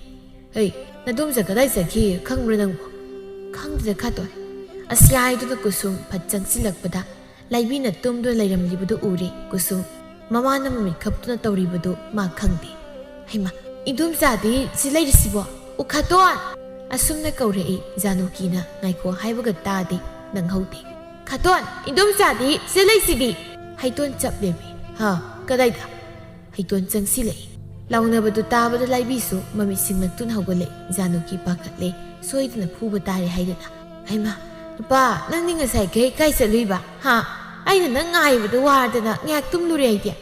"ꯍꯩ, ꯅꯗꯣꯝꯆꯥ ꯀꯗꯥꯏ ꯆꯠꯈꯤ ꯈꯪꯕ꯭ꯔꯥ ꯅꯪꯕꯨ?" "ꯈꯪꯗ꯭ꯔꯦ ꯈꯥꯇꯣꯟ꯫" ꯑꯁꯤ ꯍꯥꯏꯗꯨꯅ ꯀꯨꯁꯨꯝ ꯐꯠ ꯆꯪꯁꯤꯜꯂꯛꯄꯗ ꯂꯥꯏꯕꯤꯅ ꯇꯨꯝꯗꯨꯅ ꯂꯩꯔꯝꯂꯤꯕꯗꯨ ꯎꯔꯦ ꯀꯨꯁꯨꯝ꯫ ꯃꯃꯥꯅ ꯃꯃꯤꯠ ꯈꯞꯇꯨꯅ ꯇꯧꯔꯤꯕꯗꯨ ꯃꯥ ꯈꯪꯗꯦ꯫ "ꯍꯩꯃꯥ, ꯏꯟꯗꯣꯝꯆꯥꯗꯤ ꯁꯤ ꯂꯩꯔꯤꯁꯤꯕꯣ? ꯎꯈꯥꯇꯣꯟ!" ꯑꯁꯨꯝꯅ ꯀꯧꯔꯛꯏ꯫ ꯖꯥꯅꯨꯀꯤꯅ ꯉꯥꯏꯈꯣ ꯍꯥꯏꯕꯒ ꯇꯥꯗꯦ, ꯅꯪꯍꯧꯗꯦ꯫ "ꯈꯥꯇꯣꯟ, ꯏꯟꯗꯣꯝꯆꯥꯗꯤ ꯁꯤ ꯂꯩꯁꯤꯗꯤ!" ꯍꯩꯇꯣꯟ ꯆꯞ ꯂꯦꯞꯄꯤ꯫ "ꯍꯥ? ꯀꯗꯥꯏꯗ?" ꯍꯩꯇꯣꯟ ꯆꯪꯁꯤꯜꯂꯛꯏ꯫ ꯂꯥꯎꯅꯕꯗꯨ ꯇꯥꯕꯗ ꯂꯥꯏꯕꯤꯁꯨ ꯃꯃꯤꯠ ꯁꯤꯡꯂꯛꯇꯨꯅ ꯍꯧꯒꯠꯂꯛꯏ꯫ ꯖꯥꯅꯨꯀꯤ ꯄꯥꯈꯠꯂꯦ꯫ ꯁꯣꯏꯗꯅ ꯐꯨꯕ ꯇꯥꯔꯦ ꯍꯥꯏꯗꯅ꯫ "ꯍꯩꯃꯥ, ꯅꯨꯄꯥ, ꯅꯪꯗꯤ ꯉꯁꯥꯏꯈꯩ ꯀꯥꯏ ꯆꯠꯂꯨꯏꯕ? ꯍꯥ? ꯑꯩꯅ ꯅꯪ ꯉꯥꯏꯕꯗ ꯋꯥꯔꯗꯅ ꯉꯥꯏꯍꯥꯛ ꯇꯨꯝꯂꯨꯔꯦ ꯑꯩꯗꯤ꯫"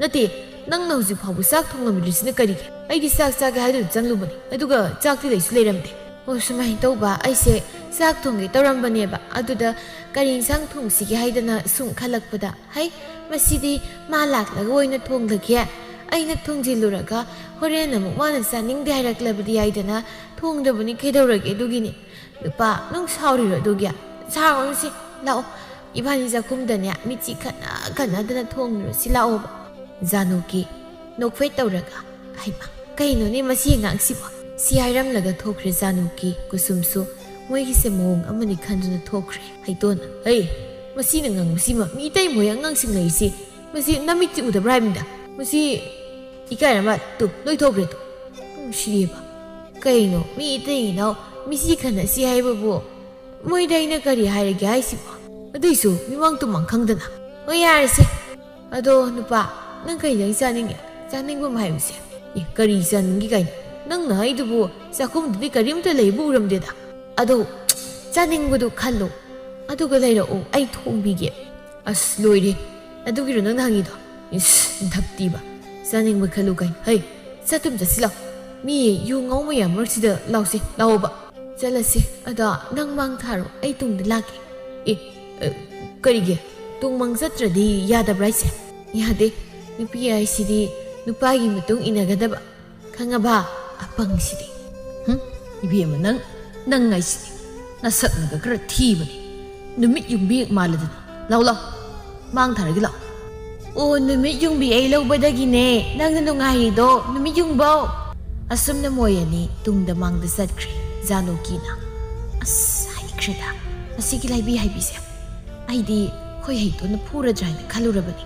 "ꯅꯠꯇꯦ, ꯅꯪꯅ ꯍꯧꯖꯤꯛ ꯐꯥꯎꯕ ꯆꯥꯛ ꯊꯣꯡꯂꯝꯗ꯭ꯔꯤꯁꯤꯅ ꯀꯔꯤꯒꯤ? ꯑꯩꯗꯤ ꯆꯥꯛ ꯆꯥꯒꯦ ꯍꯥꯏꯗꯨꯅ ꯆꯪꯂꯨꯕꯅꯤ, ꯑꯗꯨꯒ ꯆꯥꯛꯇꯤ ꯂꯩꯁꯨ ꯂꯩꯔꯝꯗꯦ꯫" "ꯑꯣ, ꯁꯨꯃꯥꯏꯅ ꯇꯧꯕ, ꯑꯩꯁꯦ ꯆꯥꯛ ꯊꯣꯡꯒꯦ ꯇꯧꯔꯝꯕꯅꯦꯕ, ꯑꯗꯨꯗ ꯀꯔꯤ ꯏꯟꯁꯥꯡ ꯊꯣꯡꯁꯤꯒꯦ ꯍꯥꯏꯗꯅ ꯁꯨꯝ ꯈꯜꯂꯛꯄꯗ, ꯍꯩ, ꯃꯁꯤꯗꯤ ꯃꯥ ꯂꯥꯛꯂꯒ ꯑꯣꯏꯅ ꯊꯣꯡꯂꯒꯦ, ꯑꯩꯅ ꯊꯣꯡꯖꯤꯜꯂꯨꯔꯒ ꯍꯣꯔꯦꯟ ꯑꯃꯨꯛ ꯃꯥꯅ ꯆꯥꯅꯤꯡꯗꯦ ꯍꯥꯏꯔꯛꯂꯕꯗꯤ ꯍꯥꯏꯗꯅ ꯊꯣꯡꯗꯕꯅꯤ, ꯀꯩꯗꯧꯔꯒꯦ ꯑꯗꯨꯒꯤꯅꯤ꯫" "ꯅꯨꯄꯥ, ꯅꯪ ꯁꯥꯎꯔꯤꯔꯣ ꯑꯗꯨꯒꯤ? ꯁꯥꯎꯔꯅꯨꯁꯦ, ꯂꯥꯛꯑꯣ, ꯏꯕꯥꯅꯤ ꯆꯥꯛꯈꯨꯝꯗꯅꯦ ꯃꯤꯠꯆꯤ ꯈꯠꯅ ꯈꯠꯅꯗꯅ ꯊꯣꯡꯂꯨꯔꯁꯤ, ꯂꯥꯛꯑꯣꯕ꯫" ꯖꯥꯅꯨꯀꯤ ꯅꯣꯛꯐꯦꯠ ꯇꯧꯔꯒ, "ꯍꯩꯃꯥ, ꯀꯩꯅꯣꯅꯦ ꯃꯁꯤ ꯑꯉꯥꯡꯁꯤꯕꯣ?" ꯁꯤ ꯍꯥꯏꯔꯝꯂꯒ ꯊꯣꯛꯈ꯭ꯔꯦ ꯖꯥꯅꯨꯀꯤ꯫ ꯀꯨꯁꯨꯝꯁꯨ ꯃꯣꯏꯒꯤꯁꯦ ꯃꯑꯣꯡ ꯑꯃꯅꯤ ꯈꯟꯗꯨꯅ ꯊꯣꯛꯈ꯭ꯔꯦ꯫ ꯍꯩꯇꯣꯟꯅ, "ꯍꯩ, ꯃꯁꯤꯅ ꯉꯥꯡꯕꯁꯤꯃ, ꯃꯤ ꯑꯇꯩ ꯃꯣꯏ ꯑꯉꯥꯡꯁꯤꯡ ꯂꯩꯔꯤꯁꯤ, ꯃꯁꯤ ꯅꯃꯤꯠꯇꯤ ꯎꯗꯕ꯭ꯔꯥ ꯍꯥꯏꯕꯅꯤꯗ? ꯃꯁꯤ ꯏꯀꯥꯏꯔ ꯃꯥꯜꯂꯦ꯫ ꯇꯨ, ꯂꯣꯏ ꯊꯣꯛꯈ꯭ꯔꯦ ꯇꯨ꯫ ꯅꯨꯡꯁꯤꯌꯦꯕ꯫ ꯀꯩꯅꯣ, ꯃꯤ ꯏꯇꯩ ꯏꯅꯥꯎ ꯃꯤꯆꯤ ꯈꯠꯅꯁꯤ ꯍꯥꯏꯕꯕꯨ ꯃꯣꯏꯗ ꯑꯩꯅ ꯀꯔꯤ ꯍꯥꯏꯔꯒꯦ ꯍꯥꯏꯁꯤꯕꯣ? ꯑꯗꯨꯏꯁꯨ ꯃꯤꯃꯥꯡ ꯇꯨꯃꯥꯡ ꯈꯪꯗꯅ꯫ ꯍꯣꯏ, ꯌꯥꯔꯦꯁꯦ꯫ ꯑꯗꯣ ꯅꯨꯄꯥ, ꯅꯪ ꯀꯩ ꯏꯟꯖꯥꯡ ꯆꯥꯅꯤꯡꯉꯦ? ꯆꯥꯅꯤꯡꯕ ꯑꯃ ꯍꯥꯏꯌꯨꯁꯦ꯫" "ꯑꯦ, ꯀꯔꯤ ꯆꯥꯅꯤꯡꯒꯦ ꯀꯥꯏꯅ? ꯅꯪꯅ ꯍꯥꯏꯗꯨꯕꯨ ꯆꯥꯛꯈꯨꯝꯗꯨꯗꯤ ꯀꯔꯤꯝꯇ ꯂꯩꯕ ꯎꯔꯝꯗꯦꯗ꯫" "ꯑꯗꯣ ꯆꯥꯅꯤꯡꯕꯗꯨ ꯈꯜꯂꯣ, ꯑꯗꯨꯒ ꯂꯩꯔꯛꯑꯣ, ꯑꯩ ꯊꯣꯡꯕꯤꯒꯦ꯫" "ꯑꯁ, ꯂꯣꯏꯔꯦ, ꯑꯗꯨꯒꯤꯔꯣ ꯅꯪꯅ ꯍꯪꯉꯤꯗꯣ? ꯏꯁ, ꯙꯞꯇꯤꯕ, ꯆꯥꯅꯤꯡꯕ ꯈꯜꯂꯨ ꯀꯥꯏꯅ꯫ ꯍꯩ, ꯆꯠꯇꯨꯝ ꯆꯠꯁꯤ ꯂꯥꯎ, ꯃꯤ ꯌꯨ ꯉꯥꯎ ꯃꯌꯥꯝ ꯃꯔꯛꯁꯤꯗ ꯂꯥꯎꯁꯦ, ꯂꯥꯛꯑꯣꯕ꯫" "ꯆꯠꯂꯁꯤ, ꯑꯗꯣ ꯅꯪ ꯃꯥꯡ ꯊꯥꯔꯣ, ꯑꯩ ꯇꯨꯡꯗ ꯂꯥꯛꯀꯦ꯫" "ꯑꯦ, ꯑ, ꯀꯔꯤꯒꯤ? ꯇꯨꯡ ꯃꯥꯡ ꯆꯠꯇ꯭ꯔꯗꯤ ꯌꯥꯗꯕ꯭ꯔꯥ ꯍꯥꯏꯁꯦ?" "ꯌꯥꯗꯦ, ꯅꯨꯄꯤ ꯍꯥꯏꯁꯤꯗꯤ ꯅꯨꯄꯥꯒꯤ ꯃꯇꯨꯡ ꯏꯟꯅꯒꯗꯕ, ꯈꯪꯉꯕ? ꯑꯄꯪꯁꯤꯗꯤ꯫" "ꯍꯨꯝ, ꯏꯕꯦꯝꯃ ꯅꯪ, ꯅꯪ ꯍꯥꯏꯁꯤꯗꯤ ꯅꯁꯛꯅꯒ ꯈꯔ ꯊꯤꯕꯅꯤ, ꯅꯨꯃꯤꯠ ꯌꯨꯡꯕꯤ ꯃꯥꯜꯂꯗꯅ꯫ ꯂꯥꯎ, ꯂꯥꯎ, ꯃꯥꯡ ꯊꯥꯔꯒꯦ ꯂꯥꯎ꯫" "ꯑꯣ, ꯅꯨꯃꯤꯠ ꯌꯨꯡꯕꯤ ꯑꯩ ꯂꯧꯕꯗꯒꯤꯅꯦ ꯅꯪꯅ ꯅꯨꯡꯉꯥꯏꯔꯤꯗꯣ, ꯅꯨꯃꯤꯠ ꯌꯨꯡꯕꯧ꯫" ꯑꯁꯨꯝꯅ ꯃꯣꯏ ꯑꯅꯤ ꯇꯨꯡꯗ ꯃꯥꯡꯗ ꯆꯠꯈ꯭ꯔꯦ꯫ ꯖꯥꯅꯨꯀꯤꯅ, "ꯑꯁ, ꯍꯩꯈ꯭ꯔꯦꯗ ꯃꯁꯤꯒꯤ ꯂꯥꯏꯕꯤ ꯍꯥꯏꯕꯤꯁꯦ꯫ ꯑꯩꯗꯤ ꯈꯣꯏꯍꯩꯇꯣꯟꯅ ꯐꯨꯔꯗ꯭ꯔꯥ ꯍꯥꯏꯅ ꯈꯜꯂꯨꯔꯕꯅꯤ꯫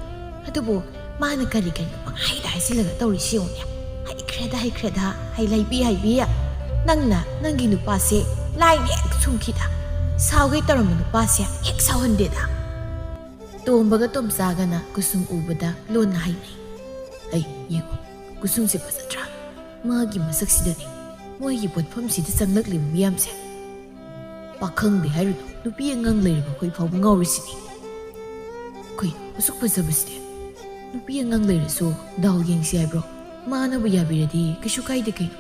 ꯑꯗꯨꯕꯨ ꯃꯥꯅ ꯀꯔꯤ ꯀꯔꯤꯅꯣ ꯄꯪꯍꯥꯏꯗ ꯍꯥꯏꯖꯤꯜꯂꯒ ꯇꯧꯔꯤꯁꯤ ꯌꯦꯡꯉꯨꯅꯦ꯫ ꯍꯩꯈ꯭ꯔꯦꯗ, ꯍꯩꯈ꯭ꯔꯦꯗ, ꯍꯩ ꯂꯩꯕꯤ, ꯍꯩꯕꯤ꯫ ꯅꯪꯅ ꯅꯪꯒꯤ ꯅꯨꯄꯥꯁꯦ ꯂꯥꯏꯅ ꯍꯦꯛ ꯁꯨꯝꯈꯤꯗ꯫ ꯁꯥꯎꯒꯦ ꯇꯧꯔꯝꯕ ꯅꯨꯄꯥꯁꯦ ꯍꯦꯛ ꯁꯥꯎꯍꯟꯗꯦꯗ꯫ ꯇꯣꯝꯕꯒ ꯇꯣꯝꯆꯥꯒꯅ ꯀꯨꯁꯨꯝ ꯎꯕꯗ ꯂꯣꯟꯅ ꯍꯥꯏꯅꯩ꯫ ꯑꯩ ꯌꯦꯡꯉꯣ, ꯀꯨꯁꯨꯝꯁꯦ ꯐꯖꯗ꯭ꯔꯥ? ꯃꯥꯒꯤ ꯃꯁꯛꯁꯤꯗꯅꯦ, ꯃꯣꯏꯒꯤ ꯄꯣꯠꯐꯝꯁꯤꯗ ꯆꯪꯂꯛꯂꯤꯕ ꯃꯤꯌꯥꯝꯁꯦ꯫ ꯄꯥꯈꯪꯗꯤ ꯍꯥꯏꯔꯨꯅꯨ, ꯅꯨꯄꯤ ꯑꯉꯥꯡ ꯂꯩꯔꯕ ꯑꯩꯈꯣꯏ ꯐꯥꯎꯕ ꯉꯥꯎꯔꯤꯁꯤꯅꯤ꯫ ꯑꯩꯈꯣꯏ ꯑꯁꯨꯛ ꯐꯖꯕꯁꯤꯗꯤ꯫ ꯅꯨꯄꯤ ꯑꯉꯥꯡ ꯂꯩꯔꯁꯨ ꯗꯥꯎ ꯌꯦꯡꯁꯤ ꯍꯥꯏꯕ꯭ꯔꯣ? ꯃꯥꯅꯕꯨ ꯌꯥꯕꯤꯔꯗꯤ ꯀꯩꯁꯨ ꯀꯥꯏꯗꯦ ꯀꯩꯅꯣ꯫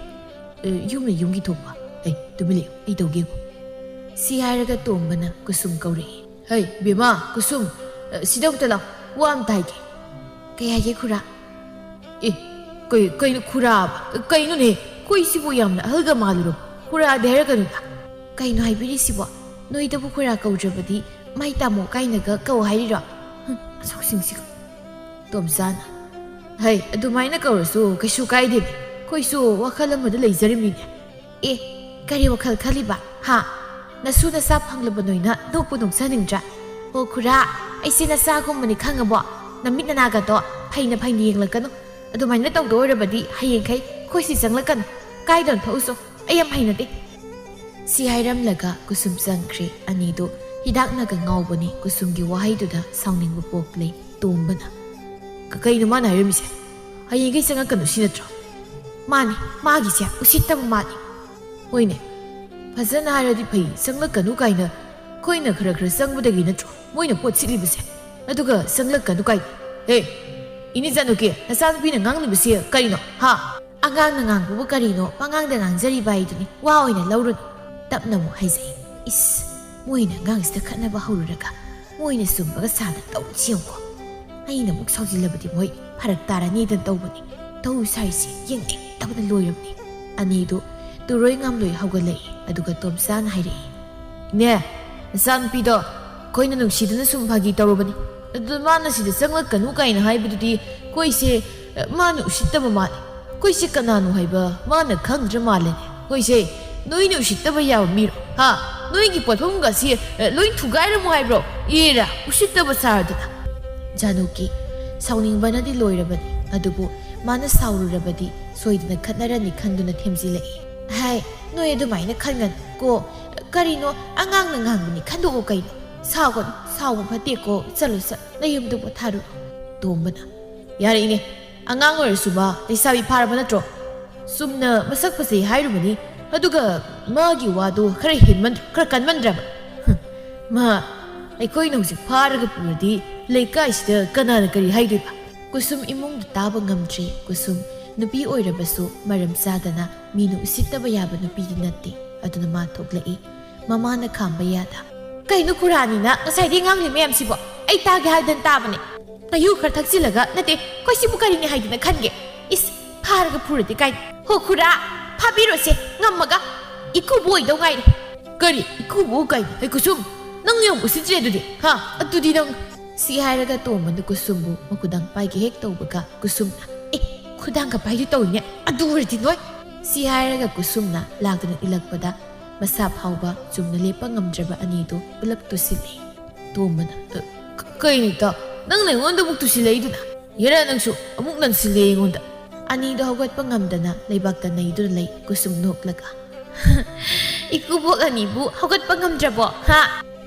ꯑꯦ, ꯌꯨꯝꯅ ꯌꯨꯝꯒꯤ ꯊꯣꯛꯄ꯫ ꯑꯩ ꯇꯨꯃꯤꯟ ꯂꯩꯌꯨ, ꯑꯩ ꯇꯧꯒꯦꯕꯨ꯫ ꯁꯤ ꯍꯥꯏꯔꯒ ꯇꯣꯝꯕꯅ ꯀꯨꯁꯨꯝ ꯀꯧꯔꯛꯏ꯫ ꯍꯩ, ꯕꯦꯝꯃ, ꯀꯨꯁꯨꯝ, ꯑ, ꯁꯤꯗ ꯑꯝꯇ ꯂꯥꯎ, ꯋꯥ ꯑꯝꯇ ꯍꯥꯏꯒꯦ꯫ ꯀꯩ ꯍꯥꯏꯒꯦ, ꯈꯨꯔꯥ? ꯑꯦ, ꯀꯩ-, ꯀꯩꯅꯣ ꯈꯨꯔꯥꯕ? ꯀꯩꯅꯣꯅꯦ? ꯑꯩꯈꯣꯏ ꯁꯤꯕꯨ ꯌꯥꯝꯅ ꯑꯍꯜꯒ ꯃꯥꯜꯂꯨꯔꯕ? ꯈꯨꯔꯥꯗꯤ ꯍꯥꯏꯔꯛꯀꯅꯨꯗ꯫ ꯀꯩꯅꯣ ꯍꯥꯏꯕꯤꯔꯤꯁꯤꯕꯣ? ꯅꯣꯏꯗꯕꯨ ꯈꯨꯔꯥ ꯀꯧꯗ꯭ꯔꯕꯗꯤ ꯃꯥꯏ ꯇꯥꯃꯣ ꯀꯥꯏꯅꯒ ꯀꯧ ꯍꯥꯏꯔꯤꯔꯣ? ꯍꯨꯝ, ꯑꯁꯣꯛꯁꯤꯡꯁꯤꯒ꯫ ꯇꯣꯝꯆꯥꯅ, ꯍꯩ, ꯑꯗꯨꯃꯥꯏꯅ ꯀꯧꯔꯁꯨ ꯀꯩꯁꯨ ꯀꯥꯏꯗꯦꯅꯦ꯫ ꯑꯩꯈꯣꯏꯁꯨ ꯋꯥꯈꯜ ꯑꯃꯗ ꯂꯩꯖꯔꯤꯃꯤꯅꯦ꯫ ꯑꯦ, ꯀꯔꯤ ꯋꯥꯈꯜ ꯈꯜꯂꯤꯕ? ꯍꯥ? ꯅꯁꯨ ꯅꯆꯥ ꯐꯪꯂꯕ ꯅꯣꯏꯅ ꯅꯣꯛꯄꯨ ꯅꯣꯛꯆꯅꯤꯡꯗ꯭ꯔꯥ? ꯍꯣ ꯈꯨꯔꯥ, ꯑꯩꯁꯦ ꯅꯆꯥꯒꯨꯝꯕꯅꯤ ꯈꯪꯉꯕꯣ? ꯅꯃꯤꯠ ꯅꯅꯥꯒꯗꯣ ꯐꯩꯅ ꯐꯩꯅ ꯌꯦꯡꯂꯛꯀꯅꯨ꯫ ꯑꯗꯨꯃꯥꯏꯅ ꯇꯧꯗ ꯑꯣꯏꯔꯕꯗꯤ ꯍꯌꯦꯡꯈꯩ ꯑꯩꯈꯣꯏ ꯁꯤ ꯆꯪꯂꯛꯀꯅꯨ꯫ ꯀꯥꯏꯗꯅꯣ ꯊꯣꯛꯎꯁꯣ꯫ ꯑꯩ ꯌꯥꯝ ꯍꯩꯅꯗꯦ꯫ ꯁꯤ ꯍꯥꯏꯔꯝꯂꯒ ꯀꯨꯁꯨꯝ ꯆꯪꯈ꯭ꯔꯦ꯫ ꯑꯅꯤꯗꯨ ꯍꯤꯗꯥꯛꯅꯒ ꯉꯥꯎꯕꯅꯤ ꯀꯨꯁꯨꯝꯒꯤ ꯋꯥꯍꯩꯗꯨꯗ ꯁꯥꯎꯅꯤꯡꯕ ꯄꯣꯛꯂꯦ꯫ ꯇꯣꯝꯕꯅ, "ꯀ-, ꯀꯩꯅꯣ ꯃꯥꯅ ꯍꯥꯏꯔꯝꯃꯤꯁꯦ? ꯍꯌꯦꯡꯈꯩ ꯆꯪꯉꯛꯀꯅꯨ ꯁꯤ ꯅꯠꯇ꯭ꯔꯣ?" "ꯃꯥꯅꯤ, ꯃꯥꯒꯤꯁꯦ ꯎꯁꯤꯠꯇꯕ ꯃꯥꯜꯂꯤ꯫" "ꯍꯣꯏꯅꯦ, ꯐꯖꯅ ꯍꯥꯏꯔꯗꯤ ꯐꯩ, ꯆꯪꯂꯛꯀꯅꯨ ꯀꯥꯏꯅ ꯑꯩꯈꯣꯏꯅ ꯈꯔ ꯈꯔ ꯆꯪꯕꯗꯒꯤ ꯅꯠꯇ꯭ꯔꯣ ꯃꯣꯏꯅ ꯄꯣꯠ ꯁꯤꯠꯂꯤꯕꯁꯦ? ꯑꯗꯨꯒ ꯆꯪꯂꯛꯀꯅꯨ ꯀꯥꯏꯅ꯫ ꯍꯦ, ꯏꯅꯤꯆꯥꯅꯨꯀꯤ, ꯅꯆꯥꯅꯨꯄꯤꯅ ꯉꯥꯡꯂꯤꯕꯁꯦ ꯀꯔꯤꯅꯣ? ꯍꯥ?" "ꯑꯉꯥꯡꯅ ꯉꯥꯡꯕꯕꯨ ꯀꯔꯤꯅꯣ, ꯄꯉꯥꯡꯗ ꯉꯥꯡꯖꯔꯤꯕ ꯍꯥꯏꯗꯨꯅꯤ, ꯋꯥ ꯑꯣꯏꯅ ꯂꯧꯔꯨꯅꯨ꯫" ꯇꯞꯅ ꯑꯃꯨꯛ ꯍꯥꯏꯖꯩ꯫ ꯏꯁ, ꯃꯣꯏꯅ ꯑꯉꯥꯡꯁꯤꯗ ꯈꯠꯅꯕ ꯍꯧꯔꯨꯔꯒ ꯃꯣꯏꯅ ꯆꯨꯝꯕꯒ ꯁꯥꯗꯅ ꯇꯧꯔꯤꯁꯤ ꯌꯦꯡꯉꯨꯀꯣ꯫ ꯑꯩꯅ ꯑꯃꯨꯛ ꯁꯥꯎꯖꯤꯜꯂꯕꯗꯤ ꯃꯣꯏ ꯐꯔꯛ ꯇꯥꯔꯅꯤꯗꯅ ꯇꯧꯕꯅꯤ꯫ ꯇꯧ ꯁꯥꯔꯤꯁꯤ ꯌꯦꯡꯅꯤꯡꯗꯕꯅ ꯂꯣꯏꯔꯕꯅꯤ꯫ ꯑꯅꯤꯗꯨ ꯇꯨꯔꯣꯏ ꯉꯥꯝꯂꯣꯏ ꯍꯧꯒꯠꯂꯛꯏ꯫ ꯑꯗꯨꯒ ꯇꯣꯝꯆꯥꯅ ꯍꯥꯏꯔꯛꯏ, "ꯏꯅꯦ, ꯅꯆꯥꯅꯨꯄꯤꯗꯣ ꯑꯩꯈꯣꯏꯅ ꯅꯨꯡꯁꯤꯗꯅ ꯁꯨꯝ ꯐꯥꯒꯤ ꯇꯧꯔꯨꯕꯅꯤ꯫ ꯑꯗꯨ ꯃꯥꯅ ꯁꯤꯗ ꯆꯪꯂꯛꯀꯅꯨ ꯀꯥꯏꯅ ꯍꯥꯏꯕꯗꯨꯗꯤ ꯑꯩꯈꯣꯏꯁꯦ, ꯑ, ꯃꯥꯅ ꯎꯁꯤꯠꯇꯕ ꯃꯥꯜꯂꯦ꯫ ꯑꯩꯈꯣꯏꯁꯦ ꯀꯅꯥꯅꯣ ꯍꯥꯏꯕ ꯃꯥꯅ ꯈꯪꯗ꯭ꯔ ꯃꯥꯜꯂꯦꯅꯦ꯫ ꯑꯩꯈꯣꯏꯁꯦ ꯅꯣꯏꯅ ꯎꯁꯤꯠꯇꯕ ꯌꯥꯕ ꯃꯤꯔꯣ?" ꯍꯥ? ꯅꯣꯏꯒꯤ ꯄꯣꯠꯐꯝꯒꯁꯤ, ꯑ, ꯂꯣꯏ ꯊꯨꯒꯥꯏꯔꯝꯃꯣ ꯍꯥꯏꯕ꯭ꯔꯣ? ꯏꯔꯥ, ꯎꯁꯤꯠꯇꯕ ꯁꯥꯔꯗꯅ꯫ ꯖꯥꯅꯨꯀꯤ ꯁꯥꯎꯅꯤꯡꯕꯅꯗꯤ ꯂꯣꯏꯔꯕꯅꯤ, ꯑꯗꯨꯕꯨ ꯃꯥꯅ ꯁꯥꯎꯔꯨꯔꯕꯗꯤ ꯁꯣꯏꯗꯅ ꯈꯠꯅꯔꯅꯤ ꯈꯟꯗꯨꯅ ꯊꯦꯝꯖꯤꯜꯂꯛꯏ꯫ ꯍꯥꯏ, ꯅꯣꯏ ꯑꯗꯨꯃꯥꯏꯅ ꯈꯟꯒꯅꯨ ꯀꯣ꯫ ꯀꯔꯤꯅꯣ, ꯑꯉꯥꯡꯅ ꯉꯥꯡꯕꯅꯤ ꯈꯟꯗꯣꯛꯑꯣ ꯀꯩꯅꯣ꯫ ꯁꯥꯎꯒꯅꯨ, ꯁꯥꯎꯕ ꯐꯠꯇꯦꯀꯣ꯫ ꯆꯠꯂꯣ, ꯆꯠ, ꯅꯌꯨꯝꯗ ꯄꯣꯊꯥꯔꯨꯔꯣ꯫ ꯇꯣꯝꯕꯅ, ꯌꯥꯔꯦ ꯏꯅꯦ, ꯑꯉꯥꯡ ꯑꯣꯏꯔꯁꯨ ꯃꯥ ꯂꯩꯁꯥꯕꯤ ꯐꯥꯔꯕ ꯅꯠꯇ꯭ꯔꯣ? ꯆꯨꯝꯅ ꯃꯁꯛ ꯐꯖꯩ ꯍꯥꯏꯔꯨꯕꯅꯤ, ꯑꯗꯨꯒ ꯃꯥꯒꯤ ꯋꯥꯗꯣ ꯈꯔ ꯍꯦꯟꯃꯟ-, ꯈꯔ ꯀꯟꯃꯟꯗ꯭ꯔꯕ? ꯍꯨꯝ, ꯃꯥ ꯑꯩꯈꯣꯏꯅ ꯍꯧꯖꯤꯛ ꯐꯥꯔꯒ ꯄꯨꯔꯗꯤ ꯂꯩꯀꯥꯏꯁꯤꯗ ꯀꯅꯥꯅ ꯀꯔꯤ ꯍꯥꯏꯗꯣꯏꯕ? ꯀꯨꯁꯨꯝ ꯏꯃꯨꯡꯒꯤ ꯇꯥꯕ ꯉꯝꯗ꯭ꯔꯦ꯫ ꯀꯨꯁꯨꯝ ꯅꯨꯄꯤ ꯑꯣꯏꯔꯕꯁꯨ ꯃꯔꯝ ꯆꯥꯗꯅ ꯃꯤꯅ ꯎꯁꯤꯠꯇꯕ ꯌꯥꯕ ꯅꯨꯄꯤꯗꯤ ꯅꯠꯇꯦ꯫ ꯑꯗꯨꯅ ꯃꯥ ꯊꯣꯛꯂꯛꯏ꯫ ꯃꯃꯥꯅ ꯈꯥꯝꯕ ꯌꯥꯗ꯫ ꯀꯩꯅꯣ ꯈꯨꯔꯥꯅꯤꯅ ꯉꯁꯥꯏꯗꯩ ꯉꯥꯡꯂꯤ ꯃꯌꯥꯝꯁꯤꯕꯣ? ꯑꯩ ꯇꯥꯒꯦ ꯍꯥꯏꯗꯅ ꯇꯥꯕꯅꯦ꯫ ꯅꯌꯨ ꯈꯔ ꯊꯛꯆꯤꯜꯂꯒ ꯅꯠꯇꯦ, ꯑꯩꯈꯣꯏ ꯁꯤꯕꯨ ꯀꯔꯤꯅꯤ ꯍꯥꯏꯗꯅ ꯈꯟꯒꯦ? ꯏꯁ, ꯐꯥꯔꯒ ꯐꯨꯔꯗꯤ ꯀꯥꯏ? ꯍꯣ ꯈꯨꯔꯥ, ꯐꯥꯕꯤꯔꯣꯁꯦ, ꯉꯝꯃꯒ꯫ ꯏꯀꯨꯕꯣꯛ ꯑꯣꯏꯗꯧ ꯉꯥꯏꯔꯦ꯫ ꯀꯔꯤ ꯏꯀꯨꯕꯣꯛ ꯀꯥꯏ? ꯍꯩ ꯀꯨꯁꯨꯝ, ꯅꯪ ꯌꯥꯝ ꯎꯁꯤꯠꯇ꯭ꯔꯦ ꯑꯗꯨꯗꯤ, ꯍꯥ? ꯑꯗꯨꯗꯤ ꯅꯪ꯫ ꯁꯤ ꯍꯥꯏꯔꯒ ꯇꯣꯝꯕꯅ ꯀꯨꯁꯨꯝꯕꯨ ꯃꯈꯨꯗꯥꯡ ꯄꯥꯏꯒꯦ ꯍꯦꯛ ꯇꯧꯕꯒ ꯀꯨꯁꯨꯝꯅ, ꯑꯦ, ꯈꯨꯗꯥꯡꯒ ꯄꯥꯏꯒꯦ ꯇꯧꯏꯅꯦ, ꯑꯗꯨ ꯑꯣꯏꯔꯗꯤ ꯅꯣꯏ꯫ ꯁꯤ ꯍꯥꯏꯔꯒ ꯀꯨꯁꯨꯝꯅ ꯂꯥꯛꯇꯨꯅ ꯏꯜꯂꯛꯄꯗ ꯃꯁꯥ ꯐꯥꯎꯕ ꯆꯨꯝꯅ ꯂꯦꯞꯄ ꯉꯝꯗ꯭ꯔꯕ ꯑꯅꯤꯗꯨ ꯄꯨꯂꯞ ꯇꯨꯁꯤꯜꯂꯦ꯫ ꯇꯣꯝꯕꯅ, "ꯑ, ꯀ-, ꯀꯩꯅꯣ ꯏꯇꯥꯎ? ꯅꯪꯅ ꯑꯩꯉꯣꯟꯗ ꯑꯃꯨꯛ ꯇꯨꯁꯤꯜꯂꯛꯏꯗꯨꯅ? ꯌꯦꯔꯥ ꯅꯪꯁꯨ ꯑꯃꯨꯛ ꯅꯟꯁꯤꯜꯂꯦ ꯑꯩꯉꯣꯟꯗ?" ꯑꯅꯤꯗꯣ ꯍꯧꯒꯠꯄ ꯉꯝꯗꯅ ꯂꯩꯕꯥꯛꯇ ꯅꯩꯗꯨꯅ ꯂꯩ꯫ ꯀꯨꯁꯨꯝ ꯅꯣꯛꯂꯒ, "ꯏꯀꯨꯕꯣꯛ ꯑꯅꯤꯕꯨ ꯍꯧꯒꯠꯄ ꯉꯝꯗ꯭ꯔꯕꯣ? ꯍꯥ?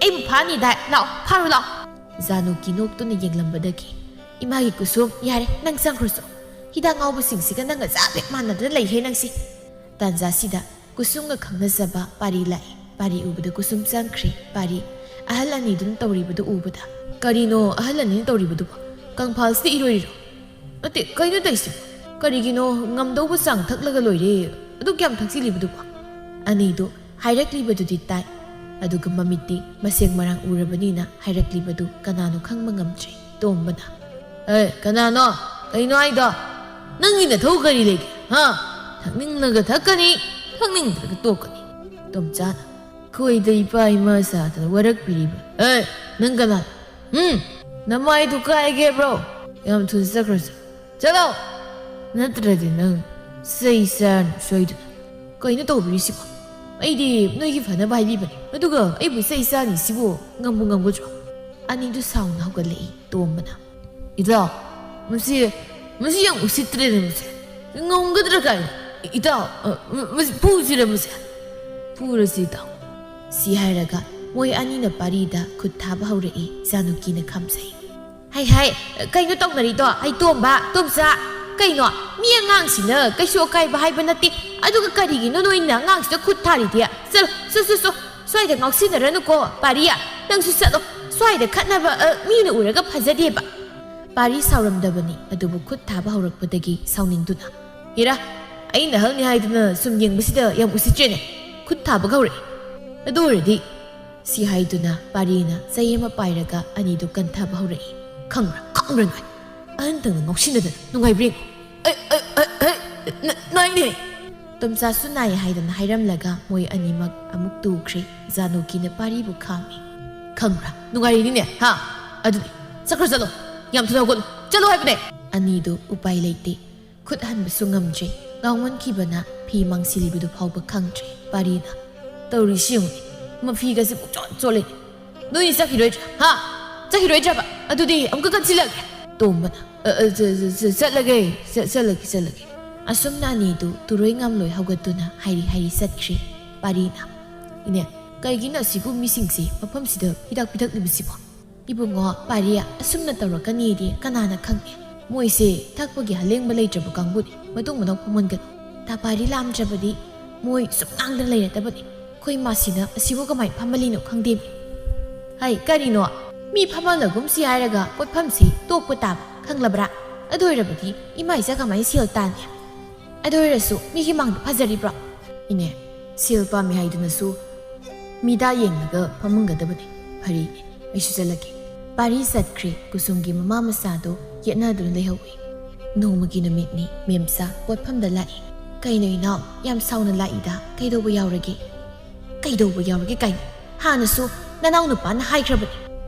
ꯑꯩꯕꯨ ꯐꯥꯅꯤꯗꯥꯏ? ꯂꯥꯛꯑꯣ, ꯐꯥꯔꯨ ꯂꯥꯛꯑꯣ!" ꯖꯥꯅꯨꯀꯤ ꯅꯣꯛꯇꯨꯅ ꯌꯦꯡꯂꯝꯕꯗꯒꯤ, "ꯏꯃꯥꯒꯤ ꯀꯨꯁꯨꯝ, ꯌꯥꯔꯦ, ꯅꯪ ꯆꯪꯈ꯭ꯔꯣꯆꯣ꯫ ꯍꯤꯗꯥꯛ ꯉꯥꯎꯕꯁꯤꯡꯁꯤꯒ ꯅꯪꯒ ꯆꯞ ꯍꯦꯛ ꯃꯥꯟꯅꯗꯅ ꯂꯩꯍꯦ ꯅꯪꯁꯤ!" ꯇꯥꯟꯖꯥꯁꯤꯗ ꯀꯨꯁꯨꯝꯒ ꯈꯪꯅꯖꯕ ꯄꯥꯔꯤ ꯂꯥꯛꯏ꯫ ꯄꯥꯔꯤ ꯎꯕꯗ ꯀꯨꯁꯨꯝ ꯆꯪꯈ꯭ꯔꯦ꯫ ꯄꯥꯔꯤ ꯑꯍꯜ ꯑꯅꯤꯗꯨꯅ ꯇꯧꯔꯤꯕꯗꯨ ꯎꯕꯗ, "ꯀꯔꯤꯅꯣ ꯑꯍꯜ ꯑꯅꯤꯅ ꯇꯧꯔꯤꯕꯗꯨꯕꯣ? ꯀꯪꯐꯥꯜꯁꯤꯗ ꯏꯔꯣꯏꯔꯤꯔꯣ? ꯅꯠꯇꯦ, ꯀꯩꯅꯣ ꯇꯧꯔꯤꯁꯤꯕꯣ? ꯀꯔꯤꯒꯤꯅꯣ ꯉꯝꯗꯧꯕ ꯆꯥꯡ ꯊꯛꯂꯒ ꯂꯣꯏꯔꯦ꯫ ꯑꯗꯨꯛ ꯌꯥꯝ ꯊꯛꯆꯤꯜꯂꯤꯕꯗꯨꯕꯣ?" ꯑꯅꯤꯗꯨ ꯍꯥꯏꯔꯛꯂꯤꯕꯗꯨꯗꯤ ꯇꯥꯏ, ꯑꯗꯨꯒ ꯃꯃꯤꯠꯇꯤ ꯃꯁꯦꯡ ꯃꯔꯥꯡ ꯎꯔꯕꯅꯤꯅ ꯍꯥꯏꯔꯛꯂꯤꯕꯗꯨ ꯀꯅꯥꯅꯣ ꯈꯪꯕ ꯉꯝꯗ꯭ꯔꯦ꯫ ꯇꯣꯝꯕꯅ, "ꯑꯦ, ꯀꯅꯥꯅꯣ? ꯀꯩꯅꯣ ꯍꯥꯏꯗꯣ? ꯅꯪꯒꯤ ꯅꯊꯧ ꯀꯔꯤ ꯂꯩꯒꯦ? ꯍꯥ? ꯊꯛꯅꯤꯡꯂꯒ ꯊꯛꯀꯅꯤ, ꯊꯛꯅꯤꯡꯗ꯭ꯔꯒ ꯇꯣꯛꯀꯅꯤ꯫" ꯇꯣꯝꯆꯥꯅ, "ꯑꯩꯈꯣꯏꯗ ꯏꯄꯥ ꯏꯃꯥ ꯁꯥꯗꯅ ꯋꯥꯔꯛꯄꯤꯔꯤꯕ꯫ ꯑꯦ, ꯅꯪ ꯀꯅꯥ? ꯎꯝ? ꯅꯃꯥꯏꯗꯨ ꯀꯥꯏꯒꯦꯕ꯭ꯔꯣ? ꯌꯥꯝ ꯊꯨꯅ ꯆꯠꯈ꯭ꯔꯁꯤ꯫ ꯆꯠꯂꯣ! ꯅꯠꯇ꯭ꯔꯗꯤ ꯅꯪ ꯆꯩ ꯆꯥꯔꯅꯤ ꯁꯣꯏꯗꯅ꯫" ꯀꯩꯅꯣ ꯇꯧꯕꯤꯔꯤꯁꯤꯕꯣ? ꯑꯩꯗꯤ ꯅꯣꯏꯒꯤ ꯐꯅꯕ ꯍꯥꯏꯕꯤꯕꯅꯤ, ꯑꯗꯨꯒ ꯑꯩꯕꯨ ꯆꯩ ꯆꯥꯅꯤ ꯁꯤꯕꯨ ꯉꯝꯕꯨ ꯉꯝꯒꯗ꯭ꯔꯣ? ꯑꯅꯤꯗꯨ ꯁꯥꯎꯅ ꯍꯧꯒꯠꯂꯛꯏ꯫ ꯇꯣꯝꯕꯅ, "ꯏꯇꯥꯎ, ꯃꯁꯤ, ꯃꯁꯤ ꯌꯥꯝ ꯎꯁꯤꯠꯇ꯭ꯔꯦꯅꯦ ꯃꯁꯦ꯫ ꯉꯝꯒꯗ꯭ꯔꯥ ꯀꯥꯏꯅ꯫ ꯏꯇꯥꯎ, ꯑ, ꯃ-, ꯃꯁꯤ ꯐꯨꯁꯤꯔ ꯃꯁꯦ? ꯐꯨꯔꯁꯤ ꯏꯇꯥꯎ꯫" ꯁꯤ ꯍꯥꯏꯔꯒ ꯃꯣꯏ ꯑꯅꯤꯅ ꯄꯥꯔꯤꯗ ꯈꯨꯠ ꯊꯥꯕ ꯍꯧꯔꯛꯏ꯫ ꯖꯥꯅꯨꯀꯤꯅ ꯈꯥꯝꯖꯩ꯫ "ꯍꯩ ꯍꯩ, ꯀꯩꯅꯣ ꯇꯧꯅꯔꯤꯗꯣ? ꯍꯩ ꯇꯣꯝꯕ, ꯇꯣꯝꯆꯥ, ꯀꯩꯅꯣ? ꯃꯤ ꯑꯉꯥꯡꯁꯤꯅ ꯀꯩꯁꯨ ꯑꯀꯥꯏꯕ ꯍꯥꯏꯕ ꯅꯠꯇꯦ, ꯑꯗꯨꯒ ꯀꯔꯤꯒꯤꯅꯣ ꯅꯣꯏꯅ ꯑꯉꯥꯡꯁꯤꯗ ꯈꯨꯠ ꯊꯥꯔꯤꯗꯤ? ꯆꯠꯂꯣ, ꯆꯣ, ꯆꯣ, ꯆꯣ, ꯁ꯭ꯋꯥꯏꯗ ꯉꯥꯎꯁꯤꯟꯅꯔꯅꯨꯀꯣ꯫ ꯄꯥꯔꯤ, ꯅꯪꯁꯨ ꯆꯠꯂꯣ, ꯁ꯭ꯋꯥꯏꯗ ꯈꯠꯅꯕ, ꯑ, ꯃꯤꯅ ꯎꯔꯒ ꯐꯖꯗꯦꯕ꯫" ꯄꯥꯔꯤ ꯁꯥꯎꯔꯝꯗꯕꯅꯤ, ꯑꯗꯨꯕꯨ ꯈꯨꯠ ꯊꯥꯕ ꯍꯧꯔꯛꯄꯗꯒꯤ ꯁꯥꯎꯅꯤꯡꯗꯨꯅ, "ꯍꯦꯔꯥ, ꯑꯩꯅ ꯑꯍꯜꯅꯤ ꯍꯥꯏꯗꯨꯅ ꯁꯨꯝ ꯌꯦꯡꯕꯁꯤꯗ ꯌꯥꯝ ꯎꯁꯤꯠꯇ꯭ꯔꯦꯅꯦ꯫ ꯈꯨꯠ ꯊꯥꯕꯒ ꯍꯧꯔꯛꯑꯦ꯫ ꯑꯗꯨ ꯑꯣꯏꯔꯗꯤ," ꯁꯤ ꯍꯥꯏꯗꯨꯅ ꯄꯥꯔꯤꯅ ꯆꯩ ꯑꯃ ꯄꯥꯏꯔꯒ ꯑꯅꯤꯗꯨ ꯀꯟꯊꯕ ꯍꯧꯔꯛꯏ꯫ "ꯈꯪꯕ꯭ꯔꯥ, ꯈꯪꯕ꯭ꯔꯥ ꯅꯣꯏ? ꯑꯍꯟꯇꯪꯅ ꯉꯥꯎꯁꯤꯟꯅꯗꯅ ꯅꯨꯡꯉꯥꯏꯕ꯭ꯔꯥ ꯌꯦꯡꯉꯨ꯫ ꯑꯩ, ꯑꯩ, ꯑꯩ, ꯑꯩ, ꯅ-, ꯅꯥꯏꯅꯦ!" "ꯇꯣꯝꯆꯥꯁꯨ ꯅꯥꯏ ꯍꯥꯏꯗꯅ ꯍꯥꯏꯔꯝꯂꯒ ꯃꯣꯏ ꯑꯅꯤꯃꯛ ꯑꯃꯨꯛ ꯇꯨꯈ꯭ꯔꯦ꯫" ꯖꯥꯅꯨꯀꯤꯅ ꯄꯥꯔꯤꯕꯨ ꯈꯥꯝꯃꯤ꯫ "ꯈꯪꯕ꯭ꯔꯥ? ꯅꯨꯡꯉꯥꯏꯔꯤꯅꯤꯅꯦ, ꯍꯥ? ꯑꯗꯨꯅꯤ, ꯆꯠꯈ꯭ꯔꯣ, ꯆꯠꯂꯣ꯫ ꯌꯥꯝ ꯊꯨꯅ ꯍꯧꯒꯠꯂꯣ꯫ ꯆꯠꯂꯣ ꯍꯥꯏꯕꯅꯦ!" ꯑꯅꯤꯗꯨ ꯎꯄꯥꯏ ꯂꯩꯇꯦ꯫ ꯈꯨꯠ ꯍꯟꯕꯁꯨ ꯉꯝꯗ꯭ꯔꯦ꯫ ꯉꯥꯎꯃꯟꯈꯤꯕꯅ ꯐꯤ ꯃꯥꯡꯁꯤꯜꯂꯤꯕꯗꯨ ꯐꯥꯎꯕ ꯈꯪꯗ꯭ꯔꯦ꯫ ꯄꯥꯔꯤꯅ, "ꯇꯧꯔꯤꯁꯤ ꯌꯦꯡꯉꯨꯅꯦ, ꯃꯐꯤꯒꯁꯦ ꯄꯨꯡꯆꯣꯠ ꯆꯣꯠꯂꯦ꯫ ꯅꯣꯏꯅꯤ ꯆꯠꯈꯤꯔꯣꯏꯗ꯭ꯔꯥ? ꯍꯥ? ꯆꯠꯈꯤꯔꯣꯏꯗ꯭ꯔꯕ? ꯑꯗꯨꯗꯤ ꯑꯃꯨꯛꯀ ꯀꯟꯁꯤꯜꯂꯒꯦ꯫" ꯇꯣꯝꯕꯅ, "ꯑ, ꯑ, ꯆ-, ꯆ-, ꯆ-, ꯆꯠꯂꯒꯦ, ꯆ-, ꯆꯠꯂꯒꯦ, ꯆꯠꯂꯒꯦ꯫" ꯑꯁꯨꯝꯅ ꯑꯅꯤꯗꯨ ꯇꯨꯔꯣꯏ ꯉꯥꯝꯂꯣꯏ ꯍꯧꯒꯠꯇꯨꯅ ꯍꯥꯏꯔꯤ ꯍꯥꯏꯔꯤ ꯆꯠꯈ꯭ꯔꯦ꯫ ꯄꯥꯔꯤꯅ, "ꯏꯅꯦ, ꯀꯩꯒꯤꯅꯣ ꯑꯁꯤꯕꯨ ꯃꯤꯁꯤꯡꯁꯦ ꯃꯐꯝꯁꯤꯗ ꯍꯤꯗꯥꯛ ꯄꯤꯊꯛꯂꯤꯕꯁꯤꯕꯣ?" "ꯏꯕꯨꯡꯉꯣ, ꯄꯥꯔꯤ, ꯑꯁꯨꯝꯅ ꯇꯧꯔꯛꯀꯅꯤꯗꯤ ꯀꯅꯥꯅ ꯈꯪꯉꯤ? ꯃꯣꯏꯁꯦ ꯊꯛꯄꯒꯤ ꯍꯂꯦꯡꯕ ꯂꯩꯇ꯭ꯔꯕ ꯀꯥꯡꯕꯨꯅꯤ꯫ ꯃꯇꯨꯡ ꯃꯅꯥꯎ ꯐꯝꯍꯟꯒꯅꯨ꯫ ꯇꯥ ꯄꯥꯔꯤ ꯂꯥꯝꯗ꯭ꯔꯕꯗꯤ ꯃꯣꯏ ꯁꯨꯝ ꯉꯥꯡꯗꯅ ꯂꯩꯔꯗꯕꯅꯤ꯫ ꯑꯩꯈꯣꯏ ꯃꯥꯁꯤꯅ ꯑꯁꯤꯕꯨ ꯀꯃꯥꯏꯅ ꯐꯝꯍꯜꯂꯤꯅꯣ ꯈꯪꯗꯦꯃꯤ꯫" "ꯍꯩ, ꯀꯔꯤꯅꯣ? ꯃꯤ ꯐꯝꯍꯜꯂꯒꯨꯝꯁꯤ ꯍꯥꯏꯔꯒ ꯄꯣꯠꯐꯝꯁꯤ ꯇꯣꯛꯄ ꯇꯥꯕ, ꯈꯪꯂꯕ꯭ꯔꯥ? ꯑꯗꯨ ꯑꯣꯏꯔꯕꯗꯤ ꯏꯃꯥ ꯏꯆꯥ ꯀꯃꯥꯏꯅ ꯁꯦꯜ ꯇꯥꯟꯅꯤ? ꯑꯗꯨ ꯑꯣꯏꯔꯁꯨ ꯃꯤꯒꯤ ꯃꯥꯡꯗ ꯐꯖꯔꯤꯕ꯭ꯔꯣ?" "ꯏꯅꯦ, ꯁꯦꯜ ꯄꯥꯝꯃꯤ ꯍꯥꯏꯗꯨꯅꯁꯨ ꯃꯤꯗꯥ ꯌꯦꯡꯂꯒ ꯐꯝꯍꯟꯒꯗꯕꯅꯤ꯫ ꯐꯔꯦꯅꯦ, ꯑꯩꯁꯨ ꯆꯠꯂꯒꯦ꯫" ꯄꯥꯔꯤ ꯆꯠꯈ꯭ꯔꯦ꯫ ꯀꯨꯁꯨꯝꯒꯤ ꯃꯃꯥ ꯃꯆꯥꯗꯣ ꯌꯦꯠꯅꯗꯨꯅ ꯂꯩꯍꯧꯏ꯫ ꯅꯣꯡꯃꯒꯤ ꯅꯨꯃꯤꯠꯅꯤ꯫ ꯃꯦꯝꯆꯥ ꯄꯣꯠꯐꯝꯗ ꯂꯥꯛꯏ꯫ "ꯀꯩꯅꯣ ꯏꯅꯥꯎ, ꯌꯥꯝ ꯁꯥꯎꯅ ꯂꯥꯛꯏꯗ, ꯀꯩꯗꯧꯕ ꯌꯥꯎꯔꯒꯦ?" "ꯀꯩꯗꯧꯕ ꯌꯥꯎꯔꯒꯦ ꯀꯥꯏꯅ? ꯍꯥꯟꯅꯁꯨ ꯅꯅꯥꯎ ꯅꯨꯄꯥꯅ ꯍꯥꯏꯈ꯭ꯔꯕꯅꯤ,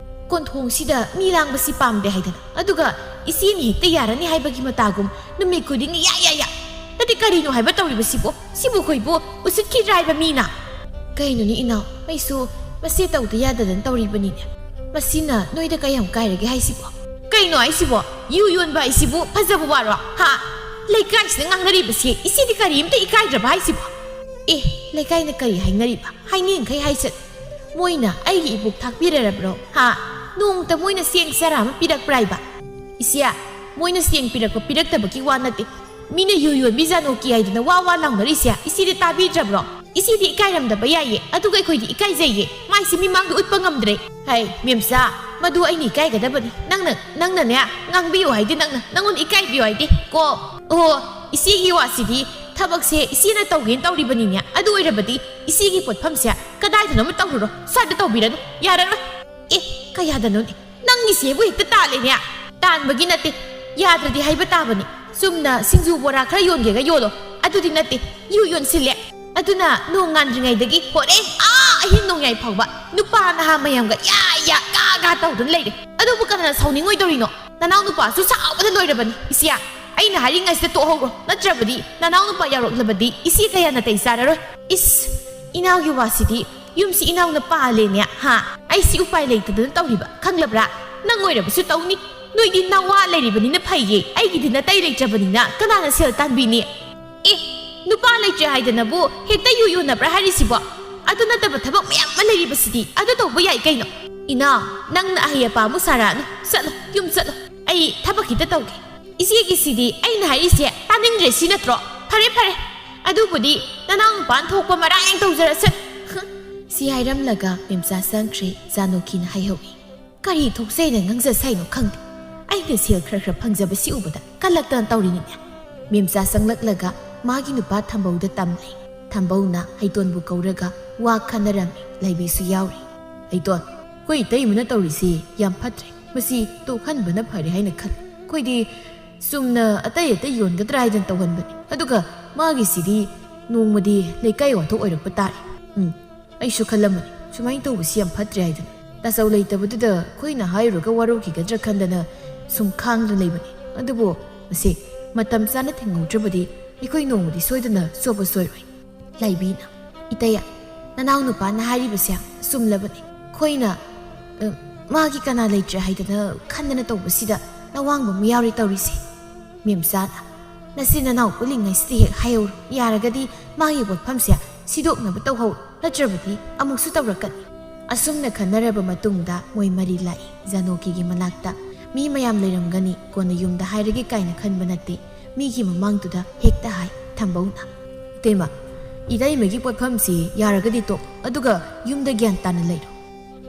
ꯀꯣꯟꯊꯣꯡꯁꯤꯗ ꯃꯤ ꯂꯥꯡꯕꯁꯤ ꯄꯥꯝꯗꯦ ꯍꯥꯏꯗꯅ꯫ ꯑꯗꯨꯒ ꯏꯆꯦꯅ ꯍꯦꯛꯇ ꯌꯥꯔꯅꯤ ꯍꯥꯏꯕꯒꯤ ꯃꯇꯥꯒꯨꯝ ꯅꯨꯃꯤꯠ ꯈꯨꯗꯤꯡꯒꯤ ꯌꯥ, ꯌꯥ, ꯌꯥ꯫ ꯅꯠꯇꯦ, ꯀꯔꯤꯅꯣ ꯍꯥꯏꯕ ꯇꯧꯔꯤꯕꯁꯤꯕꯣ? ꯁꯤꯕꯨ ꯑꯩꯈꯣꯏꯕꯨ ꯎꯁꯤꯠꯈꯤꯗ꯭ꯔꯥ ꯍꯥꯏꯕ ꯃꯤꯅ? ꯀꯩꯅꯣꯅꯦ ꯏꯅꯥꯎ, ꯑꯩꯁꯨ ꯃꯁꯤ ꯇꯧꯗ ꯌꯥꯗꯗꯅ ꯇꯧꯔꯤꯕꯅꯤꯅꯦ꯫ ꯃꯁꯤꯅ ꯅꯣꯏꯗ ꯀꯌꯥꯝ ꯀꯥꯏꯔꯒꯦ ꯍꯥꯏꯁꯤꯕꯣ? ꯀꯩꯅꯣ ꯍꯥꯏꯁꯤꯕꯣ? ꯌꯨ ꯌꯣꯟꯕ ꯍꯥꯏꯁꯤꯕꯨ ꯐꯖꯕ ꯋꯥꯔꯣ? ꯍꯥ? ꯂꯩꯀꯥꯏꯁꯤꯗ ꯉꯥꯡꯅꯔꯤꯕꯁꯤ ꯏꯆꯦꯗꯤ ꯀꯔꯤꯝꯇ ꯏꯀꯥꯏꯗ꯭ꯔꯕ ꯍꯥꯏꯁꯤꯕꯣ? ꯑꯦ, ꯂꯩꯀꯥꯏꯅ ꯀꯔꯤ ꯍꯥꯏꯅꯔꯤꯕ? ꯍꯥꯏꯅꯤꯡꯈꯩ ꯍꯥꯏꯁꯠ꯫ ꯃꯣꯏꯅ ꯑꯩꯒꯤ ꯏꯕꯣꯛ ꯊꯥꯛꯄꯤꯔꯔꯕ꯭ꯔꯣ? ꯍꯥ? ꯅꯣꯡꯃꯇ ꯃꯣꯏꯅ ꯆꯦꯡ ꯆꯔꯥ ꯑꯃ ꯄꯤꯔꯛꯄ꯭ꯔꯥ ꯍꯥꯏꯕ? ꯏꯆꯦ, ꯃꯣꯏꯅ ꯆꯦꯡ ꯄꯤꯔꯛꯄ ꯄꯤꯔꯛꯇꯕꯒꯤ ꯋꯥ ꯅꯠꯇꯦ꯫ ꯃꯤꯅ ꯌꯨ ꯌꯣꯟꯕꯤ ꯖꯥꯅꯣꯀꯤ ꯍꯥꯏꯗꯅ ꯋꯥ ꯋꯥ ꯂꯥꯎꯅꯔꯤꯁꯦ ꯏꯆꯦꯗꯤ ꯇꯥꯕꯤꯗ꯭ꯔꯕ꯭ꯔꯣ? ꯏꯆꯦꯗꯤ ꯏꯀꯥꯏꯔꯝꯗꯕ ꯌꯥꯏꯌꯦ, ꯑꯗꯨꯒ ꯑꯩꯈꯣꯏꯗꯤ ꯏꯀꯥꯏꯖꯩꯌꯦ꯫ ꯃꯥꯏꯁꯦ ꯃꯤꯃꯥꯡꯗ ꯎꯠꯄ ꯉꯝꯗ꯭ꯔꯦ꯫ ꯍꯥꯏ, ꯃꯦꯝꯆꯥ, ꯃꯗꯨ ꯑꯩꯅ ꯏꯀꯥꯏꯒꯗꯕꯅꯤ꯫ ꯅꯪꯅ, ꯅꯪꯅꯅꯦ, ꯉꯥꯡꯕꯤꯌꯨ ꯍꯥꯏꯗꯤ ꯅꯪꯅ, ꯅꯪꯉꯣꯟꯗ ꯏꯀꯥꯏꯕꯤꯌꯨ ꯍꯥꯏꯗꯤ ꯀꯣ꯫ ꯑꯣ, ꯏꯆꯦꯒꯤ ꯋꯥꯁꯤꯗꯤ ꯊꯕꯛꯁꯦ ꯏꯆꯦꯅ ꯇꯧꯒꯦꯅ ꯇꯧꯔꯤꯕꯅꯤꯅꯦ꯫ ꯑꯗꯨ ꯑꯣꯏꯔꯕꯗꯤ ꯏꯆꯦꯒꯤ ꯄꯣꯠꯐꯝꯁꯦ ꯀꯗꯥꯏꯗꯅꯣ ꯑꯃ ꯇꯧꯔꯨꯔꯣ꯫ ꯁ꯭ꯋꯥꯏꯗ ꯇꯧꯕꯤꯔꯅꯨ꯫ ꯌꯥꯔꯔꯣꯏ꯫ ꯑꯦ, ꯀꯌꯥꯗꯅꯣꯅꯦ? ꯅꯪꯒꯤꯁꯦꯕꯨ ꯍꯦꯛꯇ ꯇꯥꯜꯂꯦꯅꯦ꯫ ꯇꯥꯟꯕꯒꯤ ꯅꯠꯇꯦ, ꯌꯥꯗ꯭ꯔꯗꯤ ꯍꯥꯏꯕ ꯇꯥꯕꯅꯤ꯫ ꯆꯨꯝꯅ ꯁꯤꯡꯖꯨ ꯕꯣꯔꯥ ꯈꯔ ꯌꯣꯟꯒꯦꯒ ꯌꯣꯜꯂꯣ꯫ ꯑꯗꯨꯗꯤ ꯅꯠꯇꯦ, ꯌꯨ ꯌꯣꯟꯁꯤꯜꯂꯦ꯫ ꯑꯗꯨꯅ ꯅꯣꯡ ꯉꯥꯟꯗ꯭ꯔꯤꯉꯩꯗꯒꯤ ꯍꯣꯔꯦꯟ ꯑꯥ ꯑꯍꯤꯡ ꯅꯣꯡꯌꯥꯏ ꯐꯥꯎꯕ ꯅꯨꯄꯥ ꯅꯍꯥ ꯃꯌꯥꯝꯒ ꯌꯥ ꯌꯥ ꯒꯥ ꯒꯥ ꯇꯧꯗꯨꯅ ꯂꯩꯔꯦ꯫ ꯑꯗꯨꯕꯨ ꯀꯅꯥꯅ ꯁꯥꯎꯅꯤꯡꯉꯣꯏꯗꯧꯔꯤꯅꯣ? ꯅꯅꯥꯎ ꯅꯨꯄꯥꯁꯨ ꯁꯥꯎꯕꯗ ꯂꯣꯏꯔꯕꯅꯤ꯫ ꯏꯆꯦ, ꯑꯩꯅ ꯍꯥꯏꯔꯤꯉꯩꯁꯤꯗ ꯇꯣꯛꯍꯧꯔꯣ, ꯅꯠꯇ꯭ꯔꯕꯗꯤ ꯅꯅꯥꯎ ꯅꯨꯄꯥ ꯌꯥꯎꯔꯛꯂꯕꯗꯤ ꯏꯆꯦ ꯀꯌꯥ ꯅꯥꯇꯩ ꯆꯥꯔꯔꯣꯏ꯫ ꯏꯁ, ꯏꯅꯥꯎꯒꯤ ꯋꯥꯁꯤꯗꯤ꯫ ꯌꯨꯝꯁꯤ ꯏꯅꯥꯎꯅ ꯄꯥꯜꯂꯦꯅꯦ꯫ ꯍꯥ? ꯑꯩꯁꯤ ꯎꯄꯥꯏ ꯂꯩꯇꯗꯅ ꯇꯧꯔꯤꯕ, ꯈꯪꯂꯕ꯭ꯔꯥ? ꯅꯪ ꯑꯣꯏꯔꯕꯁꯨ ꯇꯧꯅꯤ꯫ ꯅꯣꯏꯗꯤ ꯅꯋꯥ ꯂꯩꯔꯤꯕꯅꯤꯅ ꯐꯩꯌꯦ, ꯑꯩꯒꯤꯗꯤ ꯅꯥꯇꯩ ꯂꯩꯇ꯭ꯔꯕꯅꯤꯅ ꯀꯅꯥꯅ ꯁꯦꯜ ꯇꯥꯟꯕꯤꯅꯤ? ꯑꯦ, ꯅꯨꯄꯥ ꯂꯩꯇ꯭ꯔꯦ ꯍꯥꯏꯗꯅꯕꯨ ꯍꯦꯛꯇ ꯌꯨ ꯌꯣꯟꯅꯕ꯭ꯔꯥ ꯍꯥꯏꯔꯤꯁꯤꯕꯣ? ꯑꯗꯨ ꯅꯠꯇꯕ ꯊꯕꯛ ꯃꯌꯥꯝ ꯑꯃ ꯂꯩꯔꯤꯕꯁꯤꯗꯤ, ꯑꯗꯨ ꯇꯧꯕ ꯌꯥꯏ ꯀꯩꯅꯣ꯫ ꯏꯅꯥꯎ, ꯅꯪꯅ ꯑꯍꯩ ꯑꯄꯥ ꯑꯃꯨꯛ ꯁꯥꯔꯛꯑꯅꯨ꯫ ꯆꯠꯂꯣ, ꯌꯨꯝ ꯆꯠꯂꯣ꯫ ꯑꯩ ꯊꯕꯛ ꯈꯤꯇ ꯇꯧꯒꯦ꯫ ꯏꯆꯦꯒꯤꯁꯤꯗꯤ ꯑꯩꯅ ꯍꯥꯏꯔꯤꯁꯦ ꯇꯥꯅꯤꯡꯗ꯭ꯔꯦ, ꯁꯤ ꯅꯠꯇ꯭ꯔꯣ? ꯐꯔꯦ, ꯐꯔꯦ, ꯑꯗꯨꯕꯨꯗꯤ ꯅꯅꯥꯎ ꯅꯨꯄꯥꯅ ꯊꯣꯛꯄ ꯃꯔꯥꯡ ꯇꯧꯖꯔꯁꯅꯨ꯫ ꯁꯤ ꯍꯥꯏꯔꯝꯂꯒ ꯃꯦꯝꯆꯥ ꯆꯪꯈ꯭ꯔꯦ꯫ ꯖꯥꯅꯣꯀꯤꯅ ꯍꯥꯏꯍꯧꯏ, "ꯀꯔꯤ ꯊꯣꯛꯆꯩꯅ ꯉꯥꯡꯖ ꯁꯥꯏꯅꯣ ꯈꯪꯗꯦ꯫ ꯑꯩꯅ ꯁꯦꯜ ꯈꯔ ꯈꯔ ꯐꯪꯖꯕꯁꯤ ꯎꯕꯗ ꯀꯜꯂꯛꯇꯅ ꯇꯧꯔꯤꯅꯤꯅꯦ꯫" ꯃꯦꯝꯆꯥ ꯆꯪꯂꯛꯂꯒ ꯃꯥꯒꯤ ꯅꯨꯄꯥ ꯊꯝꯕꯧꯗ ꯇꯝꯂꯦ꯫ ꯊꯝꯕꯧꯅ ꯍꯩꯇꯣꯟꯕꯨ ꯀꯧꯔꯒ ꯋꯥ ꯈꯟꯅꯔꯝꯃꯤ꯫ ꯂꯩꯕꯤꯁꯨ ꯌꯥꯎꯔꯤ꯫ "ꯍꯩꯇꯣꯟ, ꯑꯩꯈꯣꯏ ꯏꯇꯩꯃꯅ ꯇꯧꯔꯤꯁꯤ ꯌꯥꯝ ꯐꯠꯇ꯭ꯔꯦ꯫ ꯃꯁꯤ ꯇꯣꯛꯍꯟꯕꯅ ꯐꯔꯦ ꯍꯥꯏꯅ ꯈꯜꯂꯤ꯫ ꯑꯩꯈꯣꯏꯗꯤ ꯆꯨꯝꯅ ꯑꯇꯩ ꯑꯇꯩ ꯌꯣꯟꯒꯗ꯭ꯔꯥ ꯍꯥꯏꯗꯅ ꯇꯧꯍꯟꯕꯅꯤ꯫ ꯑꯗꯨꯒ ꯃꯥꯒꯤꯁꯤꯗꯤ ꯅꯣꯡꯃꯗꯤ ꯂꯩꯀꯥꯏ ꯋꯥꯊꯣꯛ ꯑꯣꯏꯔꯛꯄ ꯇꯥꯔꯦ꯫" "ꯎꯝ, ꯑꯩꯁꯨ ꯈꯜꯂꯝꯕꯅꯤ, ꯁꯨꯃꯥꯏꯅ ꯇꯧꯕꯁꯤ ꯌꯥꯝ ꯐꯠꯇ꯭ꯔꯦ ꯍꯥꯏꯗꯅ꯫ ꯇꯥꯆꯧ ꯂꯩꯇꯕꯗꯨꯗ ꯑꯩꯈꯣꯏꯅ ꯍꯥꯏꯔꯨꯔꯒ ꯋꯥꯔꯧꯈꯤꯒꯗ꯭ꯔꯥ ꯈꯟꯗꯅ ꯁꯨꯝ ꯈꯥꯡꯗꯨꯅ ꯂꯩꯕꯅꯤ꯫ ꯑꯗꯨꯕꯨ ꯃꯁꯤ ꯃꯇꯝ ꯆꯥꯅ ꯊꯦꯡꯍꯧꯗ꯭ꯔꯕꯗꯤ ꯑꯩꯈꯣꯏ ꯅꯣꯡꯃꯗꯤ ꯁꯣꯏꯗꯅ ꯆꯣꯞꯄ ꯁꯣꯏꯔꯣꯏ꯫ ꯂꯥꯏꯕꯤꯅ, "ꯏꯇꯩ, ꯅꯅꯥꯎ ꯅꯨꯄꯥꯅ ꯍꯥꯏꯔꯤꯕꯁꯦ ꯆꯨꯝꯂꯕꯅꯤ꯫ ꯑꯩꯈꯣꯏꯅ, ꯑ, ꯃꯥꯒꯤ ꯀꯅꯥ ꯂꯩꯇ꯭ꯔꯦ ꯍꯥꯏꯗꯅ ꯈꯟꯗꯅ ꯇꯧꯕꯁꯤꯗ ꯅꯋꯥꯡꯕ ꯑꯃ ꯌꯥꯎꯔꯦ ꯇꯧꯔꯤꯁꯦ꯫" ꯃꯦꯝꯆꯥꯅ, "ꯅꯆꯤꯟ ꯅꯅꯥꯎ ꯄꯨꯜꯂꯤꯉꯩꯁꯤꯗ ꯍꯦꯛ ꯍꯥꯏꯍꯧꯔꯣ꯫ ꯌꯥꯔꯒꯗꯤ ꯃꯥꯒꯤ ꯄꯣꯠꯐꯝꯁꯦ ꯁꯤꯗꯣꯛꯅꯕ ꯇꯧꯍꯧꯔꯣ꯫ ꯅꯠꯇ꯭ꯔꯕꯗꯤ ꯑꯃꯨꯛꯁꯨ ꯇꯧꯔꯛꯀꯅꯤ꯫" ꯑꯁꯨꯝꯅ ꯈꯟꯅꯔꯕ ꯃꯇꯨꯡꯗ ꯃꯣꯏ ꯃꯔꯤ ꯂꯥꯛꯏ ꯖꯥꯅꯣꯀꯤꯒꯤ ꯃꯅꯥꯛꯇ꯫ ꯃꯤ ꯃꯌꯥꯝ ꯂꯩꯔꯝꯒꯅꯤ, ꯀꯣꯟꯅ ꯌꯨꯝꯗ ꯍꯥꯏꯔꯒꯦ ꯀꯥꯏꯅ ꯈꯟꯕ ꯅꯠꯇꯦ꯫ ꯃꯤꯒꯤ ꯃꯃꯥꯡꯗꯨꯗ ꯍꯦꯛꯇ ꯍꯥꯏ ꯊꯝꯕꯧꯅ, "ꯏꯇꯩꯃ, ꯏꯇꯩꯃꯒꯤ ꯄꯣꯠꯐꯝꯁꯤ ꯌꯥꯔꯒꯗꯤ ꯇꯣꯛ, ꯑꯗꯨꯒ ꯌꯨꯝꯗ ꯒ꯭ꯌꯥꯟ ꯇꯥꯅ ꯂꯩꯔꯣ꯫"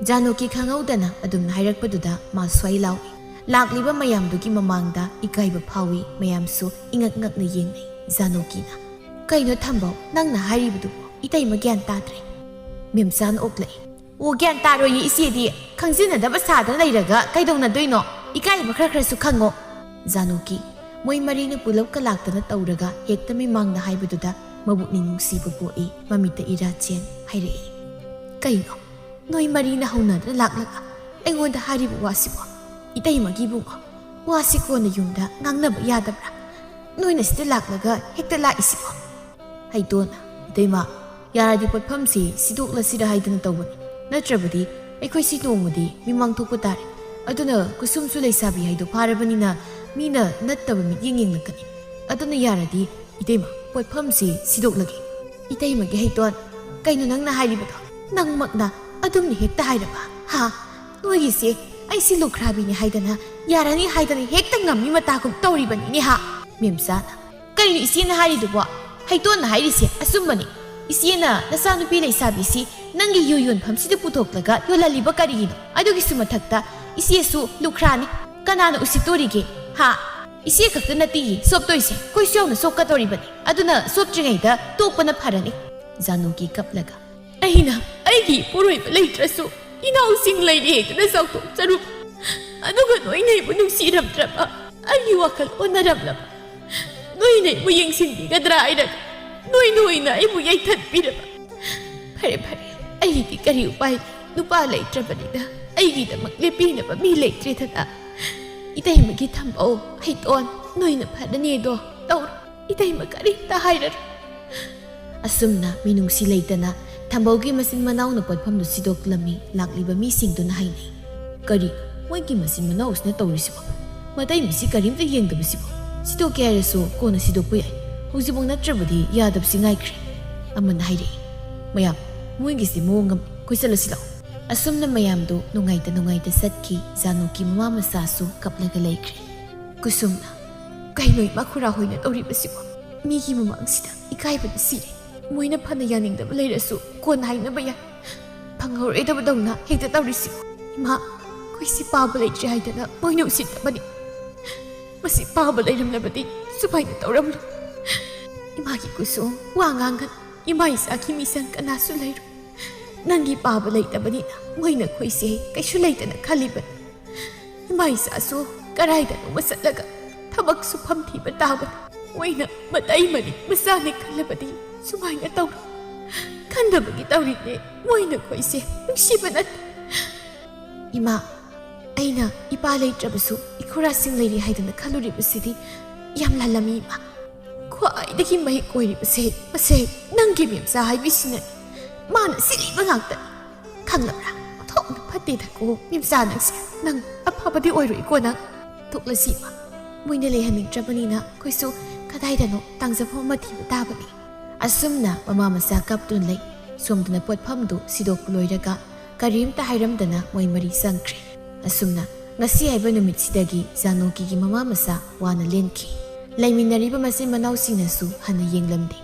ꯖꯥꯅꯣꯀꯤ ꯈꯪꯍꯧꯗꯅ ꯑꯗꯨꯝ ꯍꯥꯏꯔꯛꯄꯗꯨꯗ ꯃꯥ ꯁ꯭ꯋꯥꯏ ꯂꯥꯎꯏ꯫ ꯂꯥꯛꯂꯤꯕ ꯃꯌꯥꯝꯗꯨꯒꯤ ꯃꯃꯥꯡꯗ ꯏꯀꯥꯏꯕ ꯐꯥꯎꯏ꯫ ꯃꯌꯥꯝꯁꯨ ꯏꯉꯛ ꯉꯛꯅ ꯌꯦꯡꯅꯩ꯫ ꯖꯥꯅꯣꯀꯤꯅ, "ꯀꯩꯅꯣ ꯊꯝꯕꯧ, ꯅꯪꯅ ꯍꯥꯏꯔꯤꯕꯗꯨꯕꯨ? ꯏꯇꯩꯃ ꯒ꯭ꯌꯥꯟ ꯇꯥꯗ꯭ꯔꯦ꯫" ꯃꯦꯝꯆꯥꯅ ꯑꯣꯛꯂꯛꯏ꯫ "ꯑꯣ, ꯒ꯭ꯌꯥꯟ ꯇꯥꯔꯣꯏꯌꯦ ꯏꯆꯦꯗꯤ꯫ ꯈꯪꯖꯤꯟꯅꯗꯕ ꯁꯥꯗꯅ ꯂꯩꯔꯒ ꯀꯩꯗꯧꯅꯗꯣꯏꯅꯣ? ꯏꯀꯥꯏꯕ ꯈꯔ ꯈꯔꯁꯨ ꯈꯪꯉꯣ꯫" ꯖꯥꯅꯣꯀꯤ, ꯃꯣꯏ ꯃꯔꯤꯅ ꯄꯨꯂꯞ ꯀꯂꯥꯛꯇꯅ ꯇꯧꯔꯒ ꯍꯦꯛꯇ ꯃꯤꯃꯥꯡꯗ ꯍꯥꯏꯕꯗꯨꯗ ꯃꯕꯨꯛꯅꯤꯡ ꯅꯨꯡꯁꯤꯕ ꯄꯣꯛꯏ꯫ ꯃꯃꯤꯠꯇ ꯏꯔꯥ ꯆꯦꯟ ꯍꯥꯏꯔꯛꯏ꯫ "ꯀꯩꯅꯣ? ꯅꯣꯏ ꯃꯔꯤꯅ ꯍꯧꯅꯗꯅ ꯂꯥꯛꯂꯒ ꯑꯩꯉꯣꯟꯗ ꯍꯥꯏꯔꯤꯕ ꯋꯥꯁꯤꯕꯣ? ꯏꯇꯩꯃꯒꯤ ꯏꯕꯨꯡꯉꯣ, ꯋꯥꯁꯤ ꯀꯣꯟꯅ ꯌꯨꯝꯗ ꯉꯥꯡꯅꯕ ꯌꯥꯗꯕ꯭ꯔꯥ? ꯅꯣꯏꯅ ꯁꯤꯗ ꯂꯥꯛꯂꯒ ꯍꯦꯛꯇ ꯂꯥꯛꯏꯁꯤꯕꯣ?" ꯍꯩꯇꯣꯟꯅ, "ꯏꯇꯩꯃ, ꯌꯥꯔꯗꯤ ꯄꯣꯠꯐꯝꯁꯤ ꯁꯤꯗꯣꯛꯂꯁꯤꯔ ꯍꯥꯏꯗꯅ ꯇꯧꯕꯅꯤ꯫ ꯅꯠꯇ꯭ꯔꯕꯗꯤ ꯑꯩꯈꯣꯏꯁꯤ ꯅꯣꯡꯃꯗꯤ ꯃꯤꯃꯥꯡ ꯊꯣꯛꯄ ꯇꯥꯔꯦ꯫ ꯑꯗꯨꯅ ꯀꯨꯁꯨꯝꯁꯨ ꯂꯩꯁꯥꯕꯤ ꯍꯥꯏꯗꯣ ꯐꯥꯔꯕꯅꯤꯅ ꯃꯤꯅ ꯅꯠꯇꯕ ꯃꯤꯠꯌꯦꯡ ꯌꯦꯡꯂꯛꯀꯅꯤ꯫ ꯑꯗꯨꯅ ꯌꯥꯔꯗꯤ ꯏꯇꯩꯃ, ꯄꯣꯠꯐꯝꯁꯤ ꯁꯤꯗꯣꯛꯂꯒꯦ꯫" "ꯏꯇꯩꯃꯒꯤ ꯍꯩꯇꯣꯟ, ꯀꯩꯅꯣ ꯅꯪꯅ ꯍꯥꯏꯔꯤꯕꯗꯣ? ꯅꯪꯃꯛꯅ ꯑꯗꯨꯝꯅ ꯍꯦꯛꯇ ꯍꯥꯏꯔꯕ? ꯍꯥ? ꯅꯣꯏꯒꯤꯁꯦ ꯑꯩꯁꯤ ꯂꯨꯈ꯭ꯔꯥꯕꯤꯅꯤ ꯍꯥꯏꯗꯅ, ꯌꯥꯔꯅꯤ ꯍꯥꯏꯗꯅ ꯍꯦꯛꯇ ꯉꯝꯃꯤ ꯃꯇꯥꯒꯨꯝ ꯇꯧꯔꯤꯕꯅꯤꯅꯦ ꯍꯥ?" ꯃꯦꯝꯆꯥꯅ, "ꯀꯩꯅꯣ ꯏꯆꯦꯅ ꯍꯥꯏꯔꯤꯗꯨꯕꯣ? ꯍꯩꯇꯣꯟꯅ ꯍꯥꯏꯔꯤꯁꯦ ꯑꯆꯨꯝꯕꯅꯤ꯫ ꯏꯆꯦꯅ ꯅꯆꯥꯅꯨꯄꯤ ꯂꯩꯁꯥꯕꯤꯁꯤ ꯅꯪꯒꯤ ꯌꯨ ꯌꯣꯟꯐꯝꯁꯤꯗ ꯄꯨꯊꯣꯛꯂꯒ ꯌꯣꯜꯍꯜꯂꯤꯕ ꯀꯔꯤꯒꯤꯅꯣ? ꯑꯗꯨꯒꯤꯁꯨ ꯃꯊꯛꯇ ꯏꯆꯦꯁꯨ ꯂꯨꯈ꯭ꯔꯥꯅꯤ꯫ ꯀꯅꯥꯅ ꯎꯁꯤꯠꯇꯣꯔꯤꯒꯦ? ꯍꯥ? ꯏꯆꯦ ꯈꯛꯇ ꯅꯠꯇꯤꯌꯦ ꯁꯣꯞꯇꯣꯏꯁꯦ, ꯑꯩꯈꯣꯏꯁꯨ ꯌꯥꯎꯅ ꯁꯣꯛꯀꯗꯧꯔꯤꯕꯅꯤ꯫ ꯑꯗꯨꯅ ꯁꯣꯞꯇ꯭ꯔꯤꯉꯩꯗ ꯇꯣꯛꯄꯅ ꯐꯔꯅꯤ꯫" ꯖꯥꯅꯨꯒꯤ ꯀꯞꯂꯒ, "ꯑꯩꯅ ꯑꯩꯒꯤ ꯏꯄꯨꯔꯣꯏꯕ ꯂꯩꯇ꯭ꯔꯁꯨ ꯏꯅꯥꯎꯁꯤꯡ ꯂꯩꯔꯤ ꯍꯥꯏꯗꯨꯅ ꯆꯥꯎꯊꯣꯛꯆꯔꯨ, ꯑꯗꯨꯒ ꯅꯣꯏꯅ ꯑꯩꯕꯨ ꯅꯨꯡꯁꯤꯔꯝꯗ꯭ꯔꯕ, ꯑꯩꯒꯤ ꯋꯥꯈꯜ ꯑꯣꯟꯅꯔꯝꯂꯕ, ꯅꯣꯏꯅ ꯑꯩꯕꯨ ꯌꯦꯡꯁꯤꯟꯕꯤꯒꯗ꯭ꯔꯥ ꯍꯥꯏꯔꯒ ꯅꯣꯏꯅ ꯑꯣꯏꯅ ꯑꯩꯕꯨ ꯌꯩꯊꯠꯄꯤꯔꯕ꯫ ꯐꯔꯦ, ꯐꯔꯦ, ꯑꯩꯒꯤꯗꯤ ꯀꯔꯤ ꯎꯄꯥꯏ ꯂꯩ? ꯅꯨꯄꯥ ꯂꯩꯇ꯭ꯔꯕꯅꯤꯅ ꯑꯩꯒꯤꯗꯃꯛ ꯂꯦꯞꯄꯤꯅꯕ ꯃꯤ ꯂꯩꯇ꯭ꯔꯦꯗꯅ꯫ ꯏꯇꯩꯃꯒꯤ ꯊꯝꯕꯧ, ꯍꯩꯇꯣꯟ, ꯅꯣꯏꯅ ꯐꯔꯅꯦꯗꯣ ꯇꯧꯔꯣ꯫ ꯏꯇꯩꯃ ꯀꯔꯤꯝꯇ ꯍꯥꯏꯔꯔꯣꯏ꯫ ꯑꯁꯨꯝꯅ ꯃꯤꯅꯨꯡꯁꯤ ꯂꯩꯇꯅ ꯊꯝꯕꯧꯒꯤ ꯃꯆꯤꯟ ꯃꯅꯥꯎꯅ ꯄꯣꯠꯐꯝꯗꯨ ꯁꯤꯗꯣꯛꯂꯝꯃꯤ꯫ ꯂꯥꯛꯂꯤꯕ ꯃꯤꯁꯤꯡꯗꯨꯅ ꯍꯥꯏꯅꯩ, "ꯀꯔꯤ, ꯃꯣꯏꯒꯤ ꯃꯆꯤꯟ ꯃꯅꯥꯎꯁꯤꯅ ꯇꯧꯔꯤꯁꯤꯕꯣ? ꯃꯇꯩ ꯃꯁꯤ ꯀꯔꯤꯝꯇ ꯌꯦꯡꯗꯕꯁꯤꯕꯣ? ꯁꯤꯗꯣꯛꯀꯦ ꯍꯥꯏꯔꯁꯨ ꯀꯣꯟꯅ ꯁꯤꯗꯣꯛꯄ ꯌꯥꯏ, ꯍꯧꯖꯤꯛꯐꯥꯎ ꯅꯠꯇ꯭ꯔꯕꯗꯤ ꯌꯥꯗꯕꯁꯤ ꯉꯥꯏꯈ꯭ꯔꯦ"꯫ ꯑꯃꯅ ꯍꯥꯏꯔꯛꯏ, "ꯃꯌꯥꯝ, ꯃꯣꯏꯒꯤꯁꯤ ꯃꯑꯣꯡ ꯑꯃ, ꯑꯩꯈꯣꯏ ꯆꯠꯂꯁꯤ ꯂꯥꯛꯑꯣ"꯫ ꯑꯁꯨꯝꯅ ꯃꯌꯥꯝꯗꯨ ꯅꯨꯡꯉꯥꯏꯇ ꯅꯨꯡꯉꯥꯏꯇ ꯆꯠꯈꯤ꯫ ꯖꯥꯅꯨꯒꯤ ꯃꯃꯥ ꯃꯆꯥꯁꯨ ꯀꯞꯂꯒ ꯂꯩꯈ꯭ꯔꯦ꯫ ꯀꯨꯁꯨꯝꯅ, "ꯀꯩꯅꯣ ꯏꯃꯥ ꯈꯨꯔꯥ ꯍꯣꯏꯅ ꯇꯧꯔꯤꯕꯁꯤꯕꯣ? ꯃꯤꯒꯤ ꯃꯃꯥꯡꯁꯤꯗ ꯏꯀꯥꯏꯕꯅ ꯁꯤꯔꯦ꯫ ꯃꯣꯏꯅ ꯐꯅ ꯌꯥꯅꯤꯡꯗꯕ ꯂꯩꯔꯁꯨ ꯀꯣꯟꯅ ꯍꯥꯏꯅꯕ ꯌꯥꯏ꯫ ꯐꯪꯍꯧꯔꯣꯏꯗꯕꯗꯧꯅ ꯍꯦꯛꯇ ꯇꯧꯔꯤꯁꯤꯕꯣ? ꯏꯃꯥ, ꯑꯩꯈꯣꯏꯁꯤ ꯄꯥꯕ ꯂꯩꯇ꯭ꯔꯦ ꯍꯥꯏꯗꯅ ꯃꯣꯏꯅ ꯎꯁꯤꯠꯇꯕꯅꯤ꯫ ꯃꯁꯤ ꯄꯥꯕ ꯂꯩꯔꯝꯂꯕꯗꯤ ꯁꯨꯃꯥꯏꯅ ꯇꯧꯔꯝꯂꯣꯏ꯫ ꯏꯃꯥꯒꯤ ꯀꯨꯁꯨꯝ ꯋꯥ ꯉꯥꯡꯒꯅꯨ꯫ ꯏꯃꯥ ꯏꯆꯥꯒꯤ ꯃꯤꯆꯪ ꯀꯅꯥꯁꯨ ꯂꯩꯔꯣꯏ꯫ ꯅꯪꯒꯤ ꯄꯥꯕ ꯂꯩꯇꯕꯅꯤꯅ ꯃꯣꯏꯅ ꯑꯩꯈꯣꯏꯁꯦ ꯀꯩꯁꯨ ꯂꯩꯇꯅ ꯈꯜꯂꯤꯕꯅꯤ꯫ ꯏꯃꯥ ꯏꯆꯥꯁꯨ ꯀꯔꯥꯏꯗꯅꯣꯃ ꯆꯠꯂꯒ ꯊꯕꯛ ꯁꯨꯐꯝ ꯊꯤꯕ ꯇꯥꯕꯅꯤ꯫ ꯃꯣꯏꯅ ꯃꯇꯩ ꯃꯔꯤ ꯃꯆꯥꯅꯤ ꯈꯜꯂꯕꯗꯤ ꯁꯨꯃꯥꯏꯅ ꯇꯧꯔꯣꯏ꯫ ꯈꯟꯗꯕꯒꯤ ꯇꯧꯔꯤꯅꯦ꯫ ꯃꯣꯏꯅ ꯑꯩꯈꯣꯏꯁꯦ ꯅꯨꯡꯁꯤꯕ ꯅꯠꯇꯦ꯫ ꯏꯃꯥ, ꯑꯩꯅ ꯏꯄꯥ ꯂꯩꯇ꯭ꯔꯕꯁꯨ ꯏꯈꯨꯔꯥꯁꯤꯡ ꯂꯩꯔꯤ ꯍꯥꯏꯗꯅ ꯈꯜꯂꯨꯔꯤꯕꯁꯤꯗꯤ ꯌꯥꯝ ꯂꯥꯜꯂꯝꯃꯤ ꯏꯃꯥ꯫ ꯈ꯭ꯋꯥꯏꯗꯒꯤ ꯃꯍꯤꯛ ꯑꯣꯏꯔꯤꯕꯁꯦ ꯃꯁꯦ ꯅꯪꯒꯤ ꯃꯦꯝꯆꯥ ꯍꯥꯏꯕꯤꯁꯤꯅꯅꯤ꯫ ꯃꯥꯅ ꯁꯤꯔꯤꯕ ꯉꯥꯛꯇꯅꯤ꯫ ꯈꯪꯂꯕ꯭ꯔꯥ? ꯊꯣꯛꯅ ꯐꯠꯇꯦꯗꯀꯣ ꯃꯦꯝꯆꯥ ꯅꯪꯁꯦ꯫ ꯅꯪ ꯑꯐꯕꯗꯤ ꯑꯣꯏꯔꯣꯏꯀꯣ ꯅꯪ꯫ ꯊꯣꯛꯂꯁꯤ ꯏꯃꯥ꯫ ꯃꯣꯏꯅ ꯂꯩꯍꯟꯅꯤꯡꯗ꯭ꯔꯕꯅꯤꯅ ꯑꯩꯈꯣꯏꯁꯨ ꯀꯗꯥꯏꯗꯅꯣ ꯇꯥꯡꯖꯐꯝ ꯑꯃ ꯊꯤꯕ ꯇꯥꯕꯅꯤ꯫ ꯑꯁꯨꯝꯅ ꯃꯃꯥ ꯃꯆꯥ ꯀꯞꯇꯨꯅ ꯂꯩ꯫ ꯁꯣꯝꯗꯅ ꯄꯣꯠꯐꯝꯗꯨ ꯁꯤꯗꯣꯛꯄ ꯂꯣꯏꯔꯒ ꯀꯔꯤꯝꯇ ꯍꯥꯏꯔꯝꯗꯅ ꯃꯣꯏ ꯃꯔꯤ ꯆꯪꯈ꯭ꯔꯦ꯫ ꯑꯁꯨꯝꯅ ꯉꯁꯤ ꯍꯥꯏꯕ ꯅꯨꯃꯤꯠꯁꯤꯗꯒꯤ ꯖꯥꯅꯣꯀꯤꯒꯤ ꯃꯃꯥ ꯃꯆꯥ ꯋꯥꯅ ꯂꯦꯟꯈꯤ꯫ ꯂꯩꯃꯤꯟꯅꯔꯤꯕ ꯃꯆꯤꯟ ꯃꯅꯥꯎꯁꯤꯡꯅꯁꯨ ꯍꯟꯅ ꯌꯦꯡꯂꯝꯗꯦ꯫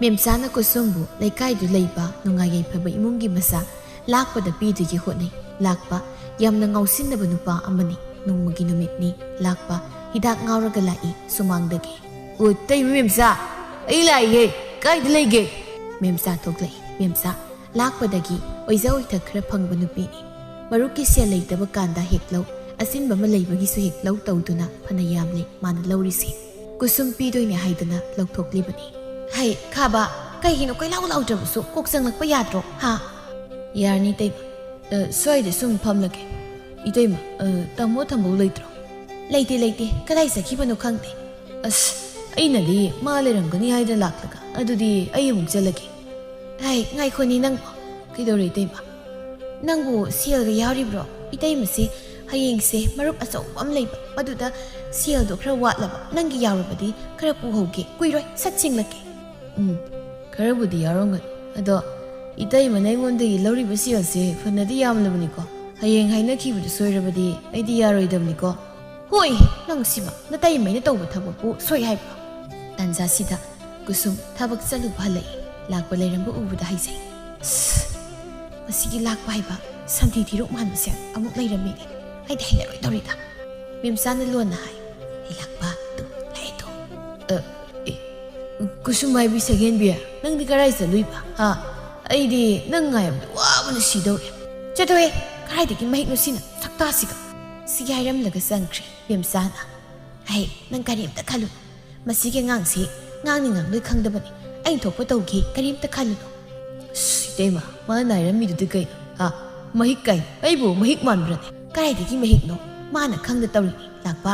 ꯃꯦꯝꯆꯥꯅ ꯀꯨꯁꯨꯝꯕꯨ ꯂꯩꯀꯥꯏꯗꯨ ꯂꯩꯕ ꯅꯨꯡꯉꯥꯏ ꯌꯥꯏꯐꯕ ꯏꯃꯨꯡꯒꯤ ꯃꯆꯥ ꯂꯥꯛꯄꯗ ꯄꯤꯗꯨꯒꯤ ꯍꯣꯠꯅꯩ꯫ ꯂꯥꯛꯄ ꯌꯥꯝꯅ ꯉꯥꯎꯁꯤꯟꯅꯕ ꯅꯨꯄꯥ ꯑꯃꯅꯤ꯫ ꯅꯣꯡꯃꯒꯤ ꯅꯨꯃꯤꯠꯅꯤ꯫ ꯂꯥꯛꯄ ꯍꯤꯗꯥꯛ ꯉꯥꯎꯔꯒ ꯂꯥꯛꯏ ꯁꯨꯃꯥꯡꯗꯒꯤ꯫ "ꯑꯣ, ꯇꯩ ꯃꯦꯝꯆꯥ, ꯑꯩ ꯂꯥꯛꯏꯌꯦ꯫ ꯀꯥꯏꯗ ꯂꯩꯒꯦ?" ꯃꯦꯝꯆꯥ ꯊꯣꯛꯂꯛꯏ꯫ ꯃꯦꯝꯆꯥ ꯂꯥꯛꯄꯗꯒꯤ ꯑꯣꯏꯖ ꯑꯣꯏꯊꯛ ꯈꯔ ꯐꯪꯕ ꯅꯨꯄꯤꯅꯤ꯫ ꯃꯔꯨꯞꯀꯤ ꯁꯦꯜ ꯂꯩꯇꯕ ꯀꯥꯟꯗ ꯍꯦꯛ ꯂꯧ, ꯑꯆꯤꯟꯕ ꯑꯃ ꯂꯩꯕꯒꯤꯁꯨ ꯍꯦꯛ ꯂꯧ ꯇꯧꯗꯨꯅ ꯐꯅ ꯌꯥꯝꯂꯦ ꯃꯥꯅ ꯂꯧꯔꯤꯁꯦ꯫ ꯀꯨꯁꯨꯝ ꯄꯤꯗꯣꯏꯅꯦ ꯍꯥꯏꯗꯅ ꯂꯧꯊꯣꯛꯂꯤꯕꯅꯤ꯫ "ꯍꯩ, ꯈꯥꯕ, ꯀꯩꯒꯤꯅꯣ ꯀꯣꯏꯂꯥꯎ ꯂꯥꯎꯗ꯭ꯔꯕꯁꯨ? ꯀꯣꯛ ꯆꯪꯂꯛꯄ ꯌꯥꯗ꯭ꯔꯣ, ꯍꯥ?" "ꯌꯥꯔꯅꯤ, ꯏꯇꯩꯃ꯫ ꯑ, ꯁ꯭ꯋꯥꯏꯗ ꯁꯨꯝ ꯐꯝꯂꯒꯦ꯫ ꯏꯇꯩꯃ, ꯑ, ꯇꯥꯃꯣ ꯊꯝꯕꯧ ꯂꯩꯇ꯭ꯔꯣ?" "ꯂꯩꯇꯦ, ꯂꯩꯇꯦ꯫ ꯀꯗꯥꯏ ꯆꯠꯈꯤꯕꯅꯣ ꯈꯪꯗꯦ꯫ ꯑꯁ, ꯑꯩꯅꯗꯤ ꯃꯥ ꯂꯩꯔꯝꯒꯅꯤ ꯍꯥꯏꯗꯅ ꯂꯥꯛꯂꯒ, ꯑꯗꯨꯗꯤ ꯑꯩ ꯑꯃꯨꯛ ꯆꯠꯂꯒꯦ꯫ ꯍꯥꯏ, ꯉꯥꯏꯈꯣꯅꯤ ꯅꯪꯕꯣ꯫ ꯀꯩꯗꯧꯔꯦ ꯏꯇꯩꯃ? ꯅꯪꯕꯨ ꯁꯦꯜꯒ ꯌꯥꯎꯔꯤꯕ꯭ꯔꯣ? ꯏꯇꯩꯃꯁꯦ ꯍꯌꯦꯡꯁꯦ ꯃꯔꯨꯞ ꯑꯆꯧꯕ ꯑꯃ ꯂꯩꯕ, ꯑꯗꯨꯗ ꯁꯦꯜꯗꯣ ꯈꯔ ꯋꯥꯠꯂꯕ, ꯅꯪꯒꯤ ꯌꯥꯎꯔꯕꯗꯤ ꯈꯔ ꯄꯨꯍꯧꯒꯦ, ꯀꯨꯏꯔꯣꯏ, ꯁꯠ ꯁꯤꯡꯂꯛꯀꯦ꯫ ꯎꯝ, ꯈꯔꯕꯨꯗꯤ ꯌꯥꯎꯔꯝꯒꯅꯤ꯫ ꯑꯗꯣ ꯏꯇꯩꯃꯅ ꯑꯩꯉꯣꯟꯗꯒꯤ ꯂꯧꯔꯤꯕ ꯁꯦꯜꯁꯦ ꯐꯅꯗꯤ ꯌꯥꯝꯂꯕꯅꯤꯀꯣ꯫ ꯍꯌꯦꯡ ꯍꯥꯏꯅꯈꯤꯕꯗꯨ ꯁꯣꯏꯔꯕꯗꯤ ꯑꯩꯗꯤ ꯌꯥꯔꯣꯏꯗꯕꯅꯤꯀꯣ꯫ ꯍꯣꯏ, ꯅꯪ ꯁꯤꯃ ꯅꯇꯩꯃꯩꯅ ꯇꯧꯕ ꯊꯕꯛꯄꯨ ꯁꯣꯏ ꯍꯥꯏꯕ꯭ꯔꯣ? ꯇꯥꯟꯖꯥꯁꯤꯗ ꯀꯨꯁꯨꯝ ꯊꯕꯛ ꯆꯠꯂꯨꯕ ꯍꯜꯂꯛꯏ꯫ ꯂꯥꯛꯄ ꯂꯩꯔꯝꯕ ꯎꯕꯗ ꯍꯥꯏꯖꯩ, "ꯑꯁ, ꯃꯁꯤꯒꯤ ꯂꯥꯛꯄ ꯍꯥꯏꯕ ꯁꯟꯊꯤ ꯊꯤꯔꯣꯛ ꯃꯥꯟꯕꯁꯦ ꯑꯃꯨꯛ ꯂꯩꯔꯝꯃꯤꯅꯦ꯫ ꯑꯩꯗꯤ ꯍꯩꯅꯔꯣꯏꯗꯧꯔꯤꯗ꯫" ꯃꯦꯝꯆꯥꯅ ꯂꯣꯟꯅ ꯍꯥꯏ, "ꯑꯩ ꯂꯥꯛꯄ, ꯇꯨ, ꯂꯥꯛꯑꯦ ꯇꯨ꯫" "ꯑ, ꯑꯦ, ꯀꯨꯁꯨꯝ ꯍꯥꯏꯕꯤ ꯁꯛꯍꯦꯟꯕꯤ, ꯅꯪꯗꯤ ꯀꯔꯥꯏ ꯆꯠꯂꯨꯏꯕ? ꯍꯥ? ꯑꯩꯗꯤ ꯅꯪ ꯉꯥꯏꯕꯗ ꯋꯥꯕꯅ ꯁꯤꯗꯧꯔꯦ꯫" "ꯆꯠꯊꯣꯛꯑꯦ, ꯀꯗꯥꯏꯗꯒꯤ ꯃꯍꯤꯛꯅꯣ ꯁꯤꯅ, ꯁꯛꯇꯥꯁꯤꯒ!" ꯁꯤꯒꯤ ꯍꯥꯏꯔꯝꯂꯒ ꯆꯪꯈ꯭ꯔꯦ ꯃꯦꯝꯆꯥꯅ꯫ "ꯍꯩ, ꯅꯪ ꯀꯔꯤꯝꯇ ꯈꯜꯂꯨ, ꯃꯁꯤꯒꯤ ꯑꯉꯥꯡꯁꯤ ꯉꯥꯡꯅꯤ ꯉꯥꯡꯂꯣꯏ ꯈꯪꯗꯕꯅꯤ꯫ ꯑꯩꯅ ꯊꯣꯛꯄ ꯇꯧꯒꯦ, ꯀꯔꯤꯝꯇ ꯈꯜꯂꯨꯅꯨ꯫" "ꯑꯁ, ꯏꯇꯩꯃ, ꯃꯥꯅ ꯍꯥꯏꯔꯝꯃꯤꯗꯨꯗꯤ ꯀꯩꯅꯣ? ꯍꯥ? ꯃꯍꯤꯛ ꯀꯥꯏ? ꯑꯩꯕꯨ ꯃꯍꯤꯛ ꯃꯥꯟꯕ꯭ꯔꯅꯦ?" "ꯀꯗꯥꯏꯗꯒꯤ ꯃꯍꯤꯛꯅꯣ? ꯃꯥꯅ ꯈꯪꯗ ꯇꯧꯔꯤꯅꯤ, ꯂꯥꯛꯄ꯫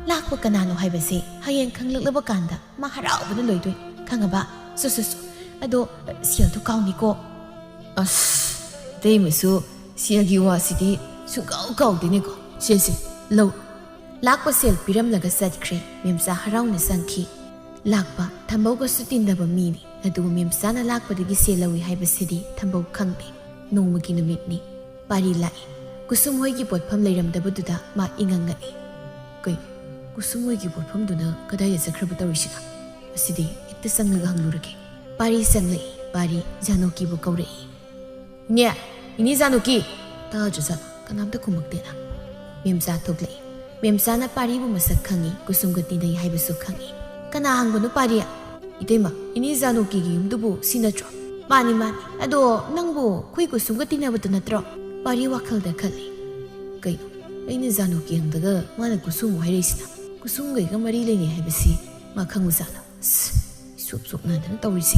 ꯂꯥꯛꯄ ꯀꯅꯥꯅꯣ ꯍꯥꯏꯕꯁꯦ ꯍꯌꯦꯡ ꯈꯪꯂꯛꯂꯕ ꯀꯥꯟꯗ ꯃꯥ ꯍꯔꯥꯎꯕꯅ ꯂꯣꯏꯗꯣꯏꯅꯤ, ꯈꯪꯉꯕ? ꯁꯣ, ꯁꯣ, ꯁꯣ꯫ ꯑꯗꯣ, ꯁꯦꯜꯗꯣ ꯀꯥꯎꯅꯤꯀꯣ꯫" "ꯑꯁ, ꯏꯇꯩꯃꯁꯨ ꯁꯦꯜꯒꯤ ꯋꯥꯁꯤꯗꯤ ꯁꯨꯡꯀꯥꯎ ꯀꯥꯎꯗꯦꯅꯦꯀꯣ꯫ ꯁꯦ, ꯁꯦ, ꯂꯧ꯫" ꯂꯥꯛꯄ ꯁꯦꯜ ꯄꯤꯔꯝꯂꯒ ꯆꯠꯈ꯭ꯔꯦ꯫ ꯃꯦꯝꯆꯥ ꯍꯔꯥꯎꯅ ꯆꯪꯈꯤ꯫ ꯂꯥꯛꯄ ꯊꯝꯕꯧꯒꯁꯨ ꯇꯤꯟꯅꯕ ꯃꯤꯅꯤ, ꯑꯗꯨꯕꯨ ꯃꯦꯝꯆꯥꯅ ꯂꯥꯛꯄꯗꯒꯤ ꯁꯦꯜ ꯂꯧꯏ ꯍꯥꯏꯕꯁꯤꯗꯤ ꯊꯝꯕꯧ ꯈꯪꯗꯦ꯫ ꯅꯣꯡꯃꯒꯤ ꯅꯨꯃꯤꯠꯅꯤ꯫ ꯄꯥꯔꯤ ꯂꯥꯛꯏ꯫ ꯀꯨꯁꯨꯝ ꯍꯣꯏꯒꯤ ꯄꯣꯠꯐꯝ ꯂꯩꯔꯝꯗꯕꯗꯨꯗ ꯃꯥ ꯏꯉꯛ ꯉꯛꯏ꯫ "ꯀꯩꯅꯣ, ꯀꯨꯁꯨꯝ ꯍꯣꯏꯒꯤ ꯄꯣꯠꯐꯝꯗꯨꯅ ꯀꯗꯥꯏꯗ ꯆꯠꯈ꯭ꯔꯕ ꯇꯧꯔꯤꯁꯤꯅ? ꯑꯁꯤꯗꯤ ꯍꯦꯛꯇ ꯆꯪꯂꯒ ꯍꯪꯂꯨꯔꯒꯦ꯫" ꯄꯥꯔꯤ ꯆꯪꯂꯛꯏ꯫ ꯄꯥꯔꯤ ꯖꯥꯅꯣꯀꯤꯕꯨ ꯀꯧꯔꯛꯏ꯫ "ꯏꯅꯦ, ꯏꯅꯦ ꯖꯥꯅꯣꯀꯤ!" ꯇꯥꯗ꯭ꯔꯖꯥꯠꯂꯣ? ꯀꯅꯥꯝꯇ ꯈꯨꯝꯃꯛꯇꯦꯅ꯫ ꯃꯦꯝꯆꯥ ꯊꯣꯛꯂꯛꯏ꯫ ꯃꯦꯝꯆꯥꯅ ꯄꯥꯔꯤꯕꯨ ꯃꯁꯛ ꯈꯪꯏ, ꯀꯨꯁꯨꯝꯒ ꯇꯤꯟꯅꯩ ꯍꯥꯏꯕꯁꯨ ꯈꯪꯏ꯫ "ꯀꯅꯥ ꯍꯪꯕꯅꯣ ꯄꯥꯔꯤ?" "ꯏꯇꯩꯃ, ꯏꯅꯦ ꯖꯥꯅꯣꯀꯤꯒꯤ ꯌꯨꯝꯗꯨꯕꯨ ꯁꯤ ꯅꯠꯇ꯭ꯔꯣ?" "ꯃꯥꯅꯤ, ꯃꯥꯅꯤ꯫ ꯑꯗꯣ ꯅꯪꯕꯨ ꯑꯩꯈꯣꯏ ꯀꯨꯁꯨꯝꯒ ꯇꯤꯟꯅꯕꯗꯨ ꯅꯠꯇ꯭ꯔꯣ?" ꯄꯥꯔꯤ ꯋꯥꯈꯜꯗ ꯈꯜꯂꯤ꯫ "ꯀꯩꯅꯣ, ꯑꯩꯅ ꯖꯥꯅꯣꯀꯤ ꯍꯪꯗꯒ ꯃꯥꯅ ꯀꯨꯁꯨꯝ ꯍꯥꯏꯔꯛꯏꯁꯤꯅ? ꯀꯨꯁꯨꯝꯒ ꯑꯩꯒ ꯃꯔꯤ ꯂꯩꯅꯩ ꯍꯥꯏꯕꯁꯤ ꯃꯥ ꯈꯪꯕꯖꯥꯠꯂ? ꯑꯁ, ꯏꯁꯨꯞ ꯁꯨꯞꯅꯗꯅ ꯇꯧꯔꯤꯁꯦ꯫"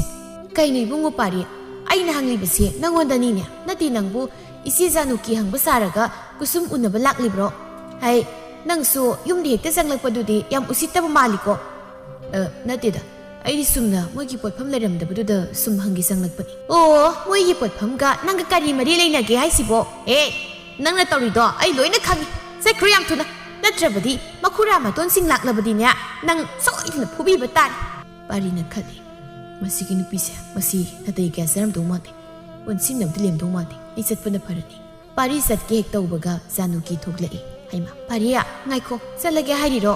"ꯀꯩꯅꯣ ꯏꯕꯨꯡꯉꯣ ꯄꯥꯔꯤ, ꯑꯩꯅ ꯍꯪꯂꯤꯕꯁꯦ ꯅꯪꯉꯣꯟꯗꯅꯤꯅꯦ꯫ ꯅꯠꯇꯦ, ꯅꯪꯕꯨ ꯏꯆꯦ ꯖꯥꯅꯨꯀꯤ ꯍꯪꯕ ꯁꯥꯔꯒ ꯀꯨꯁꯨꯝ ꯎꯅꯕ ꯂꯥꯛꯂꯤꯕ꯭ꯔꯣ? ꯍꯩ, ꯅꯪꯁꯨ ꯌꯨꯝꯗ ꯍꯦꯛꯇ ꯆꯪꯂꯛꯄꯗꯨꯗꯤ ꯌꯥꯝ ꯎꯁꯤꯠꯇꯕ ꯃꯥꯜꯂꯤꯀꯣ꯫" "ꯑ, ꯅꯠꯇꯦꯗ, ꯑꯩꯗꯤ ꯁꯨꯝꯅ ꯃꯣꯏꯒꯤ ꯄꯣꯠꯐꯝ ꯂꯩꯔꯝꯗꯕꯗꯨꯗ ꯁꯨꯝ ꯍꯪꯒꯦ ꯆꯪꯂꯛꯄꯅꯤ꯫" "ꯑꯣ, ꯃꯣꯏꯒꯤ ꯄꯣꯠꯐꯝꯒ ꯅꯪꯒ ꯀꯔꯤ ꯃꯔꯤ ꯂꯩꯅꯒꯦ ꯍꯥꯏꯁꯤꯕꯣ? ꯑꯦ, ꯅꯪꯅ ꯇꯧꯔꯤꯗꯣ ꯑꯩ ꯂꯣꯏꯅ ꯈꯪꯉꯤ꯫ ꯆꯠꯈ꯭ꯔꯣ ꯌꯥꯝ ꯊꯨꯅ, ꯅꯠꯇ꯭ꯔꯕꯗꯤ ꯃꯈꯨꯔꯥ ꯃꯇꯣꯟꯁꯤꯡ ꯂꯥꯛꯂꯕꯗꯤꯅꯦ, ꯅꯪ ꯁꯣꯏꯗꯅ ꯐꯨꯕꯤꯕ ꯇꯥꯔꯦ꯫" ꯄꯥꯔꯤꯅ ꯈꯜꯂꯤ, "ꯃꯁꯤꯒꯤ ꯅꯨꯄꯤꯁꯦ, ꯃꯁꯤ ꯅꯥꯇꯩ ꯀꯌꯥ ꯆꯥꯔꯝꯗꯧ ꯃꯥꯟꯗꯦ꯫ ꯑꯣꯟꯁꯤꯟꯅꯕꯗꯤ ꯂꯦꯝꯗꯧ ꯃꯥꯟꯗꯦ꯫ ꯑꯩ ꯆꯠꯄꯅ ꯐꯔꯅꯤ꯫" ꯄꯥꯔꯤ ꯆꯠꯀꯦ ꯍꯦꯛ ꯇꯧꯕꯒ ꯖꯥꯅꯨꯀꯤ ꯊꯣꯛꯂꯛꯏ꯫ "ꯍꯩꯃꯥ, ꯄꯥꯔꯤ, ꯉꯥꯏꯈꯣ, ꯆꯠꯂꯒꯦ ꯍꯥꯏꯔꯤꯔꯣ?"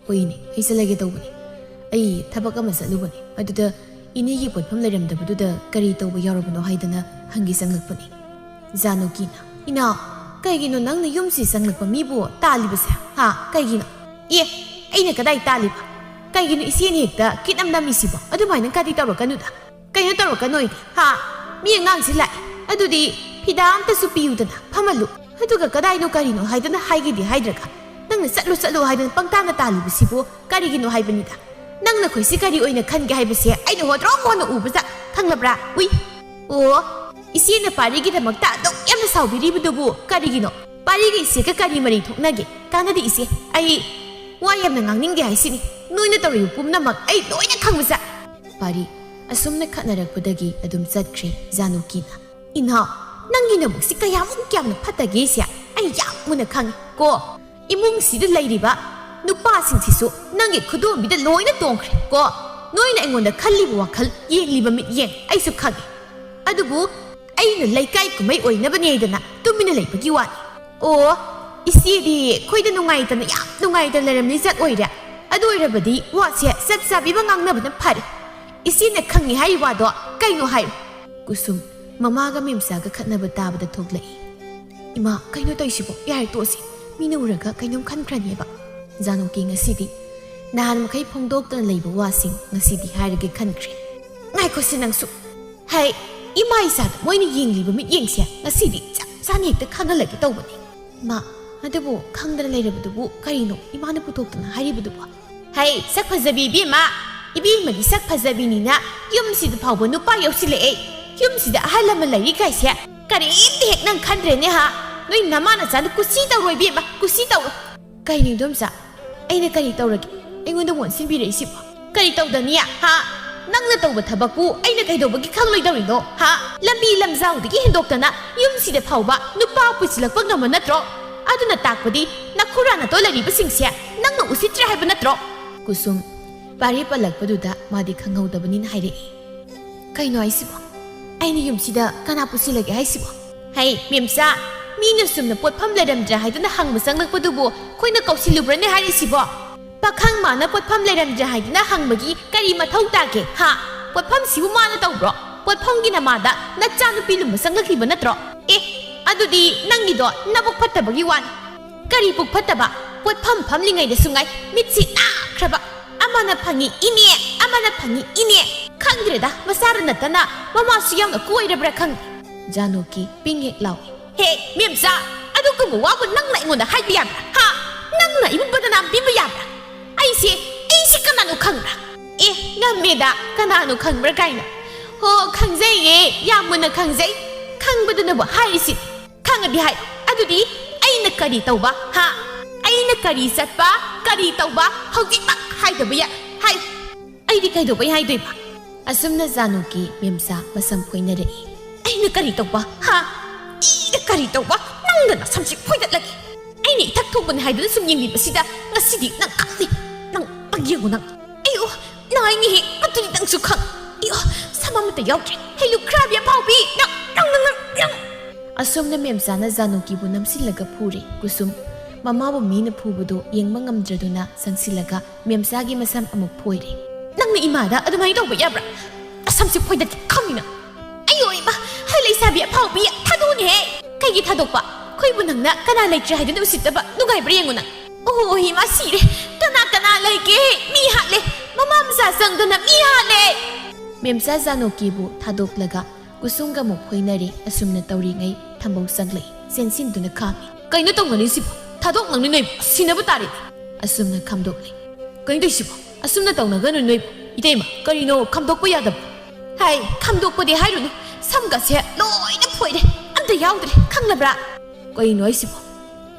"ꯍꯣꯏꯅꯦ, ꯑꯩ ꯆꯠꯂꯒꯦ ꯇꯧꯕꯅꯤ꯫ ꯑꯩ ꯊꯕꯛ ꯑꯃ ꯆꯠꯂꯨꯕꯅꯤ꯫ ꯑꯗꯨꯗ ꯏꯅꯦꯒꯤ ꯄꯣꯠꯐꯝ ꯂꯩꯔꯝꯗꯕꯗꯨꯗ ꯀꯔꯤ ꯇꯧꯕ ꯌꯥꯎꯔꯕꯅꯣ ꯍꯥꯏꯗꯅ ꯍꯪꯒꯦ ꯆꯪꯂꯛꯄꯅꯤ꯫" ꯖꯥꯅꯨꯀꯤꯅ, "ꯏꯅꯥꯎ, ꯀꯩꯒꯤꯅꯣ ꯅꯪꯅ ꯌꯨꯝꯁꯤ ꯆꯪꯂꯛꯄ ꯃꯤꯕꯨ ꯇꯥꯜꯂꯤꯕꯁꯦ? ꯍꯥ? ꯀꯩꯒꯤꯅꯣ?" "ꯑꯦ, ꯑꯩꯅ ꯀꯗꯥꯏ ꯇꯥꯜꯂꯤꯕ? ꯀꯩꯒꯤꯅꯣ ꯏꯆꯦꯅ ꯍꯦꯛꯇ ꯀꯤꯠ ꯑꯃ ꯅꯝꯃꯤꯁꯤꯕꯣ? ꯑꯗꯨꯃꯥꯏꯅ ꯀꯥꯗꯤ ꯇꯧꯔꯛꯀꯅꯨꯗ꯫ ꯀꯩꯅꯣ ꯇꯧꯔꯛꯀꯅꯣꯏꯗꯤ? ꯍꯥ? ꯃꯤ ꯑꯉꯥꯡꯁꯤ ꯂꯥꯛꯑꯦ꯫ ꯑꯗꯨꯗꯤ ꯐꯤꯗꯥ ꯑꯝꯇꯁꯨ ꯄꯤꯌꯨꯗꯅ, ꯐꯝꯍꯜꯂꯨ꯫ ꯑꯗꯨꯒ ꯀꯗꯥꯏꯅꯣ ꯀꯔꯤꯅꯣ ꯍꯥꯏꯗꯅ ꯍꯥꯏꯒꯦꯗꯤ ꯍꯥꯏꯗ꯭ꯔꯒ, ꯅꯪꯅ ꯆꯠꯂꯨ ꯆꯠꯂꯨ ꯍꯥꯏꯗꯅ ꯄꯪꯇꯥꯅ ꯇꯥꯜꯂꯤꯕꯁꯤꯕꯨ ꯀꯔꯤꯒꯤꯅꯣ ꯍꯥꯏꯕꯅꯤꯗ? ꯅꯪ ꯅꯈꯣꯏꯁꯤ ꯀꯔꯤ ꯑꯣꯏꯅ ꯈꯟꯒꯦ ꯍꯥꯏꯕꯁꯦ ꯑꯩꯅ ꯍꯣꯗ꯭ꯔꯣꯛ ꯍꯣꯟꯅ ꯎꯕꯗ ꯈꯪꯂꯕ꯭ꯔꯥ? ꯎꯏ꯫ ꯑꯣ, ꯏꯆꯦꯅ ꯄꯥꯔꯤꯒꯤꯗꯃꯛꯇ ꯑꯗꯨꯛ ꯌꯥꯝꯅ ꯁꯥꯎꯕꯤꯔꯤꯕꯗꯨꯕꯨ ꯀꯔꯤꯒꯤꯅꯣ? ꯄꯥꯔꯤꯒ ꯏꯆꯦꯒ ꯀꯔꯤ ꯃꯔꯤ ꯊꯣꯛꯅꯒꯦ? ꯀꯥꯟꯅꯗꯦ ꯏꯆꯦ, ꯑꯩ ꯋꯥ ꯌꯥꯝꯅ ꯉꯥꯡꯅꯤꯡꯗꯦ ꯍꯥꯏꯁꯤꯅꯤ꯫ ꯅꯣꯏꯅ ꯇꯧꯔꯤꯕ ꯄꯨꯝꯅꯃꯛ ꯑꯩ ꯂꯣꯏꯅ ꯈꯪꯕꯖꯥꯠ꯫" ꯄꯥꯔꯤ ꯑꯁꯨꯝꯅ ꯈꯠꯅꯔꯛꯄꯗꯒꯤ ꯑꯗꯨꯝ ꯆꯠꯈ꯭ꯔꯦ ꯖꯥꯅꯨꯀꯤꯅ꯫ "ꯏꯅꯥꯎ, ꯅꯪꯒꯤ ꯅꯕꯨꯛꯁꯤ ꯀꯌꯥꯃꯨꯛ ꯌꯥꯝꯅ ꯐꯠꯇꯒꯦꯁꯦ ꯑꯩ ꯌꯥꯝ ꯃꯨꯟꯅ ꯈꯪꯉꯤ ꯀꯣ꯫ ꯏꯃꯨꯡꯁꯤꯗ ꯂꯩꯔꯤꯕ ꯅꯨꯄꯥꯁꯤꯡꯁꯤꯁꯨ ꯅꯪꯒꯤ ꯈꯨꯗꯣꯝꯕꯤꯗ ꯂꯣꯏꯅ ꯇꯣꯡꯈ꯭ꯔꯦ ꯀꯣ꯫ ꯅꯣꯏꯅ ꯑꯩꯉꯣꯟꯗ ꯈꯜꯂꯤꯕ ꯋꯥꯈꯜ, ꯌꯦꯡꯂꯤꯕ ꯃꯤꯠꯌꯦꯡ ꯑꯩꯁꯨ ꯈꯪꯉꯤ꯫ ꯑꯗꯨꯕꯨ ꯑꯩꯅ ꯂꯩꯀꯥꯏ ꯀꯨꯝꯍꯩ ꯑꯣꯏꯅꯕꯅꯦꯗꯅ ꯇꯨꯃꯤꯟꯅ ꯂꯩꯕꯒꯤ ꯋꯥꯅꯤ꯫ ꯑꯣ, ꯏꯆꯦꯗꯤ ꯑꯩꯈꯣꯏꯗ ꯅꯨꯡꯉꯥꯏꯇꯅ, ꯌꯥꯝ ꯅꯨꯡꯉꯥꯏꯇꯅ ꯂꯩꯔꯝꯃꯤ ꯖꯥꯠ ꯑꯣꯏꯔꯦ꯫ ꯑꯗꯨ ꯑꯣꯏꯔꯕꯗꯤ ꯋꯥꯁꯦ ꯆꯞ ꯆꯥꯕꯤꯕ ꯉꯥꯡꯅꯕꯅ ꯐꯔꯦ꯫ ꯏꯆꯦꯅ ꯈꯪꯉꯤ ꯍꯥꯏꯔꯤ ꯋꯥꯗꯣ ꯀꯩꯅꯣ ꯍꯥꯏꯌꯨ꯫" ꯀꯨꯁꯨꯝ ꯃꯃꯥꯒ ꯃꯦꯝꯆꯥꯒ ꯈꯠꯅꯕ ꯇꯥꯕꯗ ꯊꯣꯛꯂꯛꯏ꯫ "ꯏꯃꯥ, ꯀꯩꯅꯣ ꯇꯧꯔꯤꯁꯤꯕꯣ? ꯌꯥꯔꯦ, ꯇꯣꯛꯑꯁꯤ꯫ ꯃꯤꯅ ꯎꯔꯒ ꯀꯩꯅꯣꯝ ꯈꯟꯈ꯭ꯔꯅꯦꯕ꯫" ꯖꯥꯅꯨꯀꯤ ꯉꯁꯤꯗꯤ ꯅꯍꯥꯟ ꯃꯈꯩ ꯐꯣꯡꯗꯣꯛꯇꯅ ꯂꯩꯕ ꯋꯥꯁꯤꯡ ꯉꯁꯤꯗꯤ ꯍꯥꯏꯔꯒꯦ ꯈꯟꯈ꯭ꯔꯦ꯫ "ꯉꯥꯏꯈꯣꯁꯤ ꯅꯪꯁꯨ꯫ ꯍꯩ, ꯏꯃꯥ ꯏꯆꯥꯗ ꯃꯣꯏꯅ ꯌꯦꯡꯂꯤꯕ ꯃꯤꯠꯌꯦꯡꯁꯦ ꯉꯁꯤꯗꯤ ꯆꯞ ꯆꯥꯅ ꯍꯦꯛꯇ ꯈꯪꯍꯜꯂꯒꯦ ꯇꯧꯕꯅꯤ꯫" "ꯃꯥ, ꯑꯗꯨꯕꯨ ꯈꯪꯗꯅ ꯂꯩꯔꯕꯗꯨꯕꯨ ꯀꯔꯤꯅꯣ ꯏꯃꯥꯅ ꯄꯨꯊꯣꯛꯇꯅ ꯍꯥꯏꯔꯤꯕꯗꯨꯕꯨ?" "ꯍꯩ, ꯁꯛ ꯐꯖꯕꯤ ꯏꯕꯦꯝꯃ, ꯏꯕꯦꯝꯃꯒꯤ ꯁꯛ ꯐꯖꯕꯤꯅꯤꯅ ꯌꯨꯝꯁꯤꯗ ꯐꯥꯎꯕ ꯅꯨꯄꯥ ꯌꯧꯁꯤꯜꯂꯛꯑꯦ꯫ ꯌꯨꯝꯁꯤꯗ ꯑꯍꯜ ꯂꯃꯟ ꯂꯩꯔꯤ ꯀꯥꯏꯁꯦ ꯀꯔꯤꯝꯇ ꯍꯦꯛ ꯅꯪ ꯈꯟꯗ꯭ꯔꯦꯅꯦ ꯍꯥ? ꯅꯣꯏ ꯅꯃꯥ ꯅꯆꯥꯅ ꯀꯨꯁꯤ ꯇꯧꯔꯣ ꯏꯕꯦꯝꯃ, ꯀꯨꯁꯤ ꯇꯧꯔꯣ꯫" "ꯀꯩꯅꯣ ꯏꯗꯣꯝꯆꯥ, ꯑꯩꯅ ꯀꯔꯤ ꯇꯧꯔꯒꯦ? ꯑꯩꯉꯣꯟꯗ ꯃꯣꯟ ꯁꯤꯟꯕꯤꯔꯛꯏꯁꯤꯕꯣ?" ꯀꯔꯤ ꯇꯧꯗꯅꯤ? ꯍꯥ? ꯅꯪꯅ ꯇꯧꯕ ꯊꯕꯛꯄꯨ ꯑꯩꯅ ꯀꯩꯗꯧꯕꯒꯤ ꯈꯪꯂꯣꯏꯗꯧꯔꯤꯅꯣ? ꯍꯥ? ꯂꯝꯕꯤ ꯂꯝꯖꯥꯎꯗꯒꯤ ꯍꯦꯟꯗꯣꯛꯇꯅ ꯌꯨꯝꯁꯤꯗ ꯐꯥꯎꯕ ꯅꯨꯄꯥ ꯄꯨꯁꯤꯜꯂꯛꯄ ꯉꯝꯕ ꯅꯠꯇ꯭ꯔꯣ? ꯑꯗꯨꯅ ꯇꯥꯛꯄꯗꯤ ꯅꯈꯨꯔꯥ ꯅꯇꯣꯜ ꯂꯩꯔꯤꯕꯁꯤꯡꯁꯦ ꯅꯪꯅ ꯎꯁꯤꯠꯇ꯭ꯔꯦ ꯍꯥꯏꯕ ꯅꯠꯇ꯭ꯔꯣ? ꯀꯨꯁꯨꯝ ꯄꯥꯔꯤ ꯄꯜꯂꯛꯄꯗꯨꯗ ꯃꯥꯗꯤ ꯈꯪꯍꯧꯗꯕꯅꯤꯅ ꯍꯥꯏꯔꯛꯏ꯫ ꯀꯩꯅꯣ ꯍꯥꯏꯁꯤꯕꯣ? ꯑꯩꯅ ꯌꯨꯝꯁꯤꯗ ꯀꯅꯥ ꯄꯨꯁꯤꯜꯂꯒꯦ ꯍꯥꯏꯁꯤꯕꯣ? ꯍꯩ, ꯃꯦꯝꯆꯥ, ꯃꯤꯅ ꯆꯨꯝꯅ ꯄꯣꯠꯐꯝ ꯂꯩꯔꯝꯗ꯭ꯔꯦ ꯍꯥꯏꯗꯨꯅ ꯍꯪꯕ ꯆꯪꯂꯛꯄꯗꯨꯕꯨ ꯑꯩꯈꯣꯏꯅ ꯀꯧꯁꯤꯜꯂꯨꯕ꯭ꯔꯅꯦ ꯍꯥꯏꯔꯤꯁꯤꯕꯣ? ꯄꯥꯈꯪ ꯃꯥꯅ ꯄꯣꯠꯐꯝ ꯂꯩꯔꯝꯗ꯭ꯔꯦ ꯍꯥꯏꯗꯨꯅ ꯍꯪꯕꯒꯤ ꯀꯔꯤ ꯃꯊꯧ ꯇꯥꯒꯦ? ꯍꯥ? ꯄꯣꯠꯐꯝꯁꯤꯕꯨ ꯃꯥꯅ ꯇꯧꯕ꯭ꯔꯣ? ꯄꯣꯠꯐꯝꯒꯤ ꯅꯃꯥꯗ ꯅꯆꯥꯅꯨꯄꯤ ꯂꯨꯝꯕ ꯆꯪꯂꯛꯂꯤꯕ ꯅꯠꯇ꯭ꯔꯣ? ꯑꯦ, ꯑꯗꯨꯗꯤ ꯅꯪꯒꯤꯗꯣ ꯅꯕꯨꯛ ꯐꯠꯇꯕꯒꯤ ꯋꯥꯅꯤ꯫ ꯀꯔꯤ ꯄꯨꯛ ꯐꯠꯇꯕ? ꯄꯣꯠꯐꯝ ꯐꯝꯂꯤꯉꯩꯗꯁꯨ ꯉꯥꯏ ꯃꯤꯠꯁꯤ ꯅꯥꯈ꯭ꯔꯕ꯫ ꯑꯃꯅ ꯐꯪꯉꯤ ꯏꯅꯦ, ꯑꯃꯅ ꯐꯪꯉꯤ ꯏꯅꯦ꯫ ꯈꯪꯗ꯭ꯔꯦꯗ, ꯃꯆꯥꯗ ꯅꯠꯇꯅ ꯃꯃꯥꯁꯨ ꯌꯥꯝꯅ ꯀꯣꯏꯔꯕ꯭ꯔꯥ ꯈꯪꯗꯦ꯫ ꯖꯥꯅꯨꯀꯤ ꯄꯤꯡ ꯍꯦꯛ ꯂꯥꯎꯏ꯫ ꯍꯦ, ꯃꯦꯝꯆꯥ, ꯑꯗꯨꯒꯨꯝꯕ ꯋꯥꯕꯨ ꯅꯪꯅ ꯑꯩꯉꯣꯟꯗ ꯍꯥꯏꯕ ꯌꯥꯕ꯭ꯔꯥ? ꯍꯥ? ꯅꯪꯅ ꯑꯩꯕꯨ ꯕꯗꯅꯥꯝ ꯄꯤꯕ ꯌꯥꯕ꯭ꯔꯥ? ꯑꯩꯁꯦ, ꯑꯩꯁꯦ ꯀꯅꯥꯅꯣ ꯈꯪꯕ꯭ꯔꯥ? ꯑꯦ, ꯉꯝꯃꯦꯗ, ꯀꯅꯥꯅꯣ ꯈꯪꯕ꯭ꯔꯥ ꯀꯥꯏꯅ꯫ ꯍꯣ, ꯈꯪꯖꯩꯌꯦ, ꯌꯥꯝ ꯃꯨꯟꯅ ꯈꯪꯖꯩ꯫ ꯈꯪꯕꯗꯨꯅꯕꯨ ꯍꯥꯏꯔꯤꯁꯤ꯫ ꯈꯪꯉꯗꯤ ꯍꯥꯏ꯫ ꯑꯗꯨꯗꯤ ꯑꯩꯅ ꯀꯔꯤ ꯇꯧꯕ? ꯍꯥ? ꯑꯩꯅ ꯀꯔꯤ ꯆꯠꯄ, ꯀꯔꯤ ꯇꯧꯕ? ꯍꯧꯖꯤꯛꯃꯛ ꯍꯥꯏꯗꯕ ꯌꯥꯏ꯫ ꯍꯥꯏ꯫ ꯑꯩꯗꯤ ꯀꯩꯗꯧꯕꯩ ꯍꯥꯏꯗꯣꯏꯕ? ꯑꯁꯨꯝꯅ ꯖꯥꯅꯨꯀꯤ ꯃꯦꯝꯆꯥ ꯃꯁꯝ ꯐꯣꯏꯅꯔꯛꯏ꯫ ꯑꯩꯅ ꯀꯔꯤ ꯇꯧꯕ? ꯍꯥ? ꯑꯩꯅ ꯀꯔꯤ ꯇꯧꯕ? ꯅꯪꯅ ꯅꯁꯝꯁꯤ ꯐꯣꯏꯗꯠꯂꯒꯦ꯫ ꯑꯩꯅ ꯏꯊꯛ ꯊꯣꯡꯕꯅꯤ ꯍꯥꯏꯗꯨꯅ ꯁꯨꯝ ꯌꯦꯡꯕꯤꯕꯁꯤꯗ ꯉꯁꯤꯗꯤ ꯅꯪ ꯈꯪꯅꯤ꯫ ꯅꯪ, ꯅꯪ ꯌꯦꯡꯉꯨ ꯅꯪ꯫ ꯑꯩꯌꯣ, ꯅꯥꯏꯅꯦꯍꯦ, ꯑꯗꯨꯗꯤ ꯅꯪꯁꯨ ꯈꯪ꯫ ꯑꯩꯌꯣ, ꯁꯝ ꯑꯃꯠꯇ ꯌꯥꯎꯗ꯭ꯔꯦ꯫ ꯍꯦꯂꯨ ꯈ꯭ꯔꯥꯕꯤ ꯑꯐꯥꯎꯕꯤ, ꯅꯪ, ꯅꯪ, ꯅꯪ, ꯅꯪ, ꯅꯪ꯫ ꯑꯁꯣꯝꯅ ꯃꯦꯝꯆꯥꯅ ꯖꯥꯅꯨꯀꯤꯕꯨ ꯅꯝꯁꯤꯜꯂꯒ ꯐꯨꯔꯦ꯫ ꯀꯨꯁꯨꯝ ꯃꯃꯥꯕꯨ ꯃꯤꯅ ꯐꯨꯕꯗꯨ ꯌꯦꯡꯕ ꯉꯝꯗ꯭ꯔꯗꯨꯅ ꯆꯪꯁꯤꯜꯂꯒ ꯃꯦꯝꯆꯥꯒꯤ ꯃꯁꯝ ꯑꯃꯨꯛ ꯐꯣꯏꯔꯦ꯫ ꯅꯪꯅ ꯏꯃꯥꯗ ꯑꯗꯨꯃꯥꯏꯅ ꯇꯧꯕ ꯌꯥꯕ꯭ꯔꯥ? ꯑꯁꯝꯁꯦ ꯐꯣꯏꯗꯠꯀꯦ ꯈꯪꯉꯤꯅ꯫ ꯑꯩꯌꯣ ꯏꯃꯥ, ꯍꯩ ꯂꯩꯁꯥꯕꯤ ꯑꯐꯥꯎꯕꯤ, ꯊꯥꯗꯣꯛꯎꯅꯦꯍꯦ꯫ ꯀꯩꯒꯤ ꯊꯥꯗꯣꯛꯄ? ꯑꯩꯈꯣꯏꯕꯨ ꯅꯪꯅ ꯀꯅꯥ ꯂꯩꯇ꯭ꯔꯦ ꯍꯥꯏꯗꯨꯅ ꯎꯁꯤꯠꯇꯕ ꯅꯨꯡꯉꯥꯏꯕ꯭ꯔꯥ ꯌꯦꯡꯉꯨ ꯅꯪ꯫ ꯑꯣ ꯏꯃꯥ ꯁꯤꯔꯦ꯫ ꯀꯅꯥ ꯀꯅꯥ ꯂꯩꯒꯦ? ꯃꯤ ꯍꯥꯠꯂꯦ꯫ ꯃꯃꯥ ꯃꯆꯥ ꯆꯪꯗꯅ ꯃꯤ ꯍꯥꯠꯂꯦ꯫ ꯃꯦꯝꯆꯥ ꯖꯥꯅꯣꯀꯤꯕꯨ ꯊꯥꯗꯣꯛꯂꯒ ꯀꯨꯁꯨꯝꯒ ꯑꯃꯨꯛ ꯐꯣꯏꯅꯔꯦ꯫ ꯑꯁꯨꯝꯅ ꯇꯧꯔꯤꯉꯩ ꯊꯝꯕꯧ ꯆꯪꯂꯛꯏ꯫ ꯆꯦꯟꯁꯤꯟꯗꯨꯅ ꯈꯥꯝꯃꯤ꯫ ꯀꯩꯅꯣ ꯇꯧꯅꯔꯤꯁꯤꯕꯣ? ꯊꯥꯗꯣꯛ ꯅꯪꯅꯤ ꯅꯣꯏꯕꯨ ꯁꯤꯟꯅꯕ ꯇꯥꯔꯦ꯫ ꯑꯁꯨꯝꯅ ꯈꯥꯝꯗꯣꯛꯂꯦ꯫ ꯀꯩꯅꯣ ꯇꯧꯔꯤꯁꯤꯕꯣ? ꯑꯁꯨꯝꯅ ꯇꯧꯅꯒꯅꯨ ꯅꯣꯏꯕꯨ꯫ ꯏꯇꯩꯃ, ꯀꯔꯤꯅꯣ ꯈꯥꯝꯗꯣꯛꯄ ꯌꯥꯗꯕ? ꯍꯥꯏ, ꯈꯥꯝꯗꯣꯛꯄꯗꯤ ꯍꯥꯏꯔꯨꯅꯨ꯫ ꯁꯝꯒꯁꯦ ꯂꯣꯏꯅ ꯐꯣꯏꯔꯦ꯫ ꯑꯝꯇ ꯌꯥꯎꯗ꯭ꯔꯦ꯫ ꯈꯪꯂꯕ꯭ꯔꯥ? ꯀꯩꯅꯣ ꯍꯥꯏꯁꯤꯕꯣ?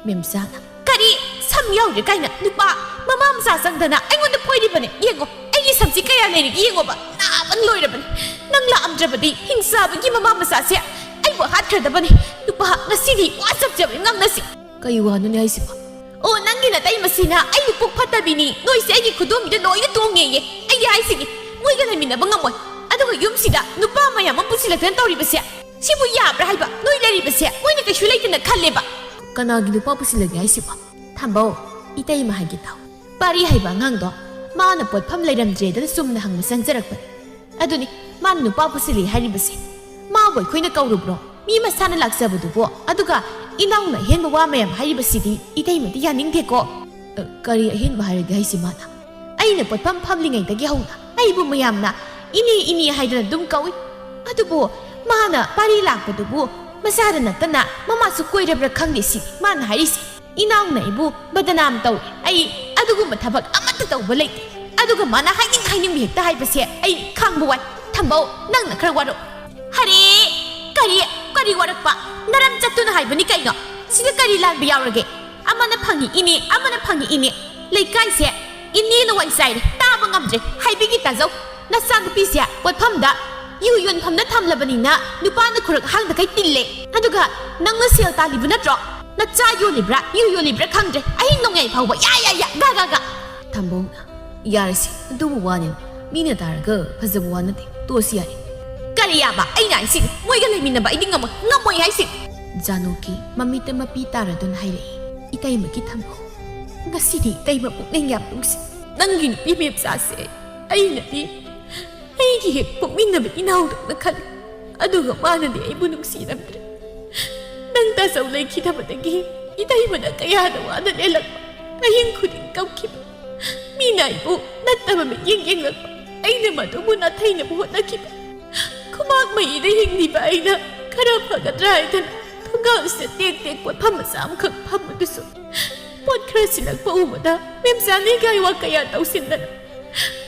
ꯃꯦꯝꯆꯥꯅ꯫ ꯀꯔꯤ? ꯁꯝ ꯌꯥꯎꯗ꯭ꯔꯦ ꯀꯥꯏꯅ ꯅꯨꯄꯥ ꯃꯃꯥ ꯃꯆꯥ ꯆꯪꯗꯅ ꯑꯩꯉꯣꯟꯗ ꯐꯣꯏꯔꯤꯕꯅꯦ꯫ ꯌꯦꯡꯉꯣ, ꯑꯩ ꯑꯩ ꯁꯝꯁꯤ ꯀꯌꯥ ꯂꯩꯔꯤꯒꯦ ꯌꯦꯡꯉꯣꯕ, ꯅꯥꯕꯅ ꯂꯣꯏꯔꯕꯅꯤ꯫ ꯅꯪ ꯂꯥꯛꯑꯝꯗ꯭ꯔꯕꯗꯤ ꯍꯤꯡꯆꯥꯕꯒꯤ ꯃꯃꯥ ꯃꯆꯥꯁꯦ ꯑꯩꯕꯨ ꯍꯥꯠꯈ꯭ꯔꯗꯕꯅꯤ꯫ ꯅꯨꯄꯥ, ꯉꯁꯤꯗꯤ ꯋꯥ ꯆꯞ ꯆꯞ ꯉꯥꯡꯅꯁꯤ꯫ ꯀꯩ ꯋꯥꯅꯣꯅꯦ ꯍꯥꯏꯁꯤꯕꯣ? ꯑꯣ, ꯅꯪꯒꯤ ꯅꯇꯩꯃꯁꯤꯅ ꯑꯩꯕꯨ ꯄꯨꯛ ꯐꯠꯇꯕꯤꯅꯤ, ꯅꯣꯏꯁꯦ ꯑꯩꯒꯤ ꯈꯨꯗꯣꯝꯕꯤꯗ ꯂꯣꯏꯅ ꯇꯣꯡꯉꯦꯌꯦ꯫ ꯑꯩꯗꯤ ꯍꯥꯏꯁꯤꯅꯤ, ꯃꯣꯏꯒ ꯂꯩꯃꯤꯟꯅꯕ ꯉꯝꯃꯣꯏ꯫ ꯑꯗꯨꯒ ꯌꯨꯝꯁꯤꯗ ꯅꯨꯄꯥ ꯃꯌꯥꯝ ꯑꯃ ꯄꯨꯁꯤꯜꯂꯛꯇꯅ ꯇꯧꯔꯤꯕꯁꯦ, ꯁꯤꯕꯨ ꯌꯥꯕ꯭ꯔꯥ ꯍꯥꯏꯕ? ꯅꯣꯏ ꯂꯩꯔꯤꯕꯁꯦ ꯃꯣꯏꯅ ꯀꯩꯁꯨ ꯂꯩꯇꯅ ꯈꯜꯂꯦꯕ꯫ ꯀꯅꯥꯒꯤ ꯅꯨꯄꯥ ꯄꯨꯁꯤꯜꯂꯒꯦ ꯍꯥꯏꯁꯤꯕꯣ? ꯊꯝꯕꯧ, ꯏꯇꯩꯃ ꯍꯥꯏꯒꯦ ꯇꯥꯎ꯫ ꯄꯥꯔꯤ ꯍꯥꯏꯕ ꯑꯉꯥꯡꯗꯣ ꯃꯥꯅ ꯄꯣꯠꯐꯝ ꯂꯩꯔꯝꯗ꯭ꯔꯦꯗꯅ ꯆꯨꯝꯅ ꯍꯪꯕ ꯆꯪꯖꯔꯛꯄꯅꯤ꯫ ꯑꯗꯨꯅꯤ ꯃꯥꯅ ꯅꯨꯄꯥ ꯄꯨꯁꯤꯜꯂꯤ ꯍꯥꯏꯔꯤꯕꯁꯦ꯫ ꯃꯥꯕꯨ ꯑꯩꯈꯣꯏꯅ ꯀꯧꯔꯨꯕ꯭ꯔꯣ? ꯃꯤ ꯃꯁꯥꯅ ꯂꯥꯛꯆꯕꯗꯨꯕꯨ꯫ ꯑꯗꯨꯒ ꯏꯅꯥꯎꯅ ꯑꯍꯦꯟꯕ ꯋꯥ ꯃꯌꯥꯝ ꯍꯥꯏꯔꯤꯕꯁꯤꯗꯤ ꯏꯇꯩꯃꯗꯤ ꯌꯥꯅꯤꯡꯗꯦꯀꯣ꯫ ꯑ, ꯀꯔꯤ ꯑꯍꯦꯟꯕ ꯍꯥꯏꯔꯒꯦ ꯍꯥꯏꯁꯤ ꯃꯥꯅ? ꯑꯩꯅ ꯄꯣꯠꯐꯝ ꯐꯝꯂꯤꯉꯩꯗꯒꯤ ꯍꯧꯅ ꯑꯩꯕꯨ ꯃꯌꯥꯝꯅ "ꯏꯅꯦ, ꯏꯅꯦ" ꯍꯥꯏꯗꯨꯅ ꯑꯗꯨꯝ ꯀꯧꯏ꯫ ꯑꯗꯨꯕꯨ ꯃꯥꯅ ꯄꯥꯔꯤ ꯂꯥꯛꯄꯗꯨꯕꯨ ꯃꯆꯥꯗ ꯅꯠꯇꯅ ꯃꯃꯥꯁꯨ ꯀꯣꯏꯔꯕ꯭ꯔꯥ ꯈꯪꯗꯦ ꯁꯤ ꯃꯥꯅ ꯍꯥꯏꯔꯤꯁꯦ꯫ ꯏꯅꯥꯎꯅ ꯑꯩꯕꯨ ꯕꯗꯅꯥꯝ ꯇꯧꯏ꯫ ꯑꯩ ꯑꯗꯨꯒꯨꯝꯕ ꯊꯕꯛ ꯑꯃꯠꯇ ꯇꯧꯕ ꯂꯩꯇꯦ꯫ ꯑꯗꯨꯒ ꯃꯥꯅ ꯍꯥꯏꯅꯤꯡ ꯍꯥꯏꯅꯤꯡꯕ ꯍꯦꯛꯇ ꯍꯥꯏꯕꯁꯦ ꯑꯩ ꯈꯥꯡꯕ ꯋꯥꯏ꯫ ꯊꯝꯕꯧ, ꯅꯪꯅ ꯈꯔ ꯋꯥꯔꯣ꯫ ꯍꯔꯦ! ꯀꯔꯤ, ꯀꯔꯤ ꯋꯥꯔꯛꯄ? ꯅꯔꯝ ꯆꯠꯇꯨꯅ ꯍꯥꯏꯕꯅꯤ ꯀꯩꯅꯣ? ꯁꯤꯗ ꯀꯔꯤ ꯂꯥꯟꯕ ꯌꯥꯎꯔꯒꯦ? ꯑꯃꯅ ꯐꯪꯉꯤ ꯏꯅꯦ, ꯑꯃꯅ ꯐꯪꯉꯤ ꯏꯅꯦ꯫ ꯂꯩꯀꯥꯏꯁꯦ ꯏꯅꯦ ꯂꯋꯥꯏ ꯆꯥꯏꯔꯦ, ꯇꯥꯕ ꯉꯝꯗ꯭ꯔꯦ꯫ ꯍꯥꯏꯕꯤꯒꯦ ꯇꯥꯖꯧ꯫ ꯅꯆꯥꯅꯨꯄꯤꯁꯦ ꯄꯣꯠꯐꯝꯗ ꯌꯨ ꯌꯣꯟꯐꯝꯗ ꯊꯝꯂꯕꯅꯤꯅ ꯅꯨꯄꯥꯅ ꯈꯨꯔꯛ ꯍꯥꯡꯗꯈꯩ ꯇꯤꯜꯂꯦ꯫ ꯑꯗꯨꯒ ꯅꯪꯅ ꯁꯦꯜ ꯇꯥꯜꯂꯤꯕ ꯅꯠꯇ꯭ꯔꯣ? ꯅꯆꯥ ꯌꯣꯜꯂꯤꯕ꯭ꯔꯥ, ꯌꯨ ꯌꯣꯜꯂꯤꯕ꯭ꯔꯥ ꯈꯪꯗ꯭ꯔꯦ꯫ ꯑꯍꯤꯡ ꯅꯣꯡꯌꯥꯏ ꯐꯥꯎꯕ ꯌꯥ, ꯌꯥ, ꯌꯥ, ꯒꯥ, ꯒꯥ, ꯒꯥ꯫ ꯊꯝꯕꯧꯅ, ꯌꯥꯔꯁꯤ, ꯑꯗꯨꯕꯨ ꯋꯥꯅꯤ꯫ ꯃꯤꯅ ꯇꯥꯔꯒ ꯐꯖꯕ ꯋꯥ ꯅꯠꯇꯦ꯫ ꯇꯣꯛꯑꯁꯤ ꯌꯥꯔꯦ꯫ ꯀꯔꯤ ꯌꯥꯕ? ꯑꯩꯅ ꯍꯥꯏꯁꯤꯅꯤ, ꯃꯣꯏꯒ ꯂꯩꯃꯤꯟꯅꯕ ꯑꯩꯗꯤ ꯉꯝꯃꯣꯏ, ꯉꯝꯃꯣꯏ ꯍꯥꯏꯁꯤꯅꯤ꯫ ꯖꯥꯅꯨꯒꯤ ꯃꯃꯤꯠꯇ ꯃꯄꯤ ꯇꯥꯔꯗꯨꯅ ꯍꯥꯏꯔꯛꯏ꯫ ꯏꯇꯩꯃꯒꯤ ꯊꯝꯕꯧ꯫ ꯉꯁꯤꯗꯤ ꯏꯇꯩꯃ ꯄꯨꯛꯅꯤꯡ ꯌꯥꯝ ꯅꯨꯡꯁꯤ꯫ ꯅꯪꯒꯤ ꯅꯨꯄꯤ ꯃꯆꯥꯁꯦ ꯑꯩꯅꯗꯤ ꯑꯩꯒꯤ ꯍꯦꯛ ꯄꯣꯛꯃꯤꯟꯅꯕ ꯏꯅꯥꯎꯗꯧꯅ ꯈꯜꯂꯤ꯫ ꯑꯗꯨꯒ ꯃꯥꯅꯗꯤ ꯑꯩꯕꯨ ꯅꯨꯡꯁꯤꯔꯝꯗ꯭ꯔꯦ꯫ ꯅꯪ ꯇꯥꯖꯧ ꯂꯩꯈꯤꯗꯕꯗꯒꯤ ꯏꯇꯩꯃꯅ ꯀꯌꯥꯗ ꯋꯥꯅ ꯂꯦꯜꯂꯛꯄ꯫ ꯑꯍꯤꯡ ꯈꯨꯗꯤꯡ ꯀꯞꯈꯤꯕ꯫ ꯃꯤꯅ ꯑꯩꯕꯨ ꯅꯠꯇꯕ ꯃꯤꯠꯌꯦꯡ ꯌꯦꯡꯂꯛꯄ꯫ ꯑꯩꯅ ꯃꯗꯨꯕꯨ ꯅꯥꯊꯩꯅꯕ ꯍꯣꯠꯅꯈꯤꯕ꯫ ꯈꯨꯃꯥꯡ ꯃꯍꯤꯗ ꯍꯤꯡꯂꯤꯕ ꯑꯩꯅ ꯈꯔ ꯐꯒꯗ꯭ꯔꯥ ꯍꯥꯏꯗꯅ ꯊꯣꯡꯒꯥꯜꯁꯤꯗ ꯇꯦꯛ ꯇꯦꯛ ꯄꯣꯠꯐꯝ ꯃꯆꯥ ꯑꯃꯈꯛ ꯐꯝꯕꯗꯨꯁꯨ ꯄꯣꯠ ꯈꯔ ꯁꯤꯜꯂꯛꯄ ꯎꯕꯗ ꯃꯦꯝꯆꯥꯅ ꯏꯀꯥꯏ ꯋꯥ ꯀꯌꯥ ꯇꯧꯁꯤꯟꯗꯅ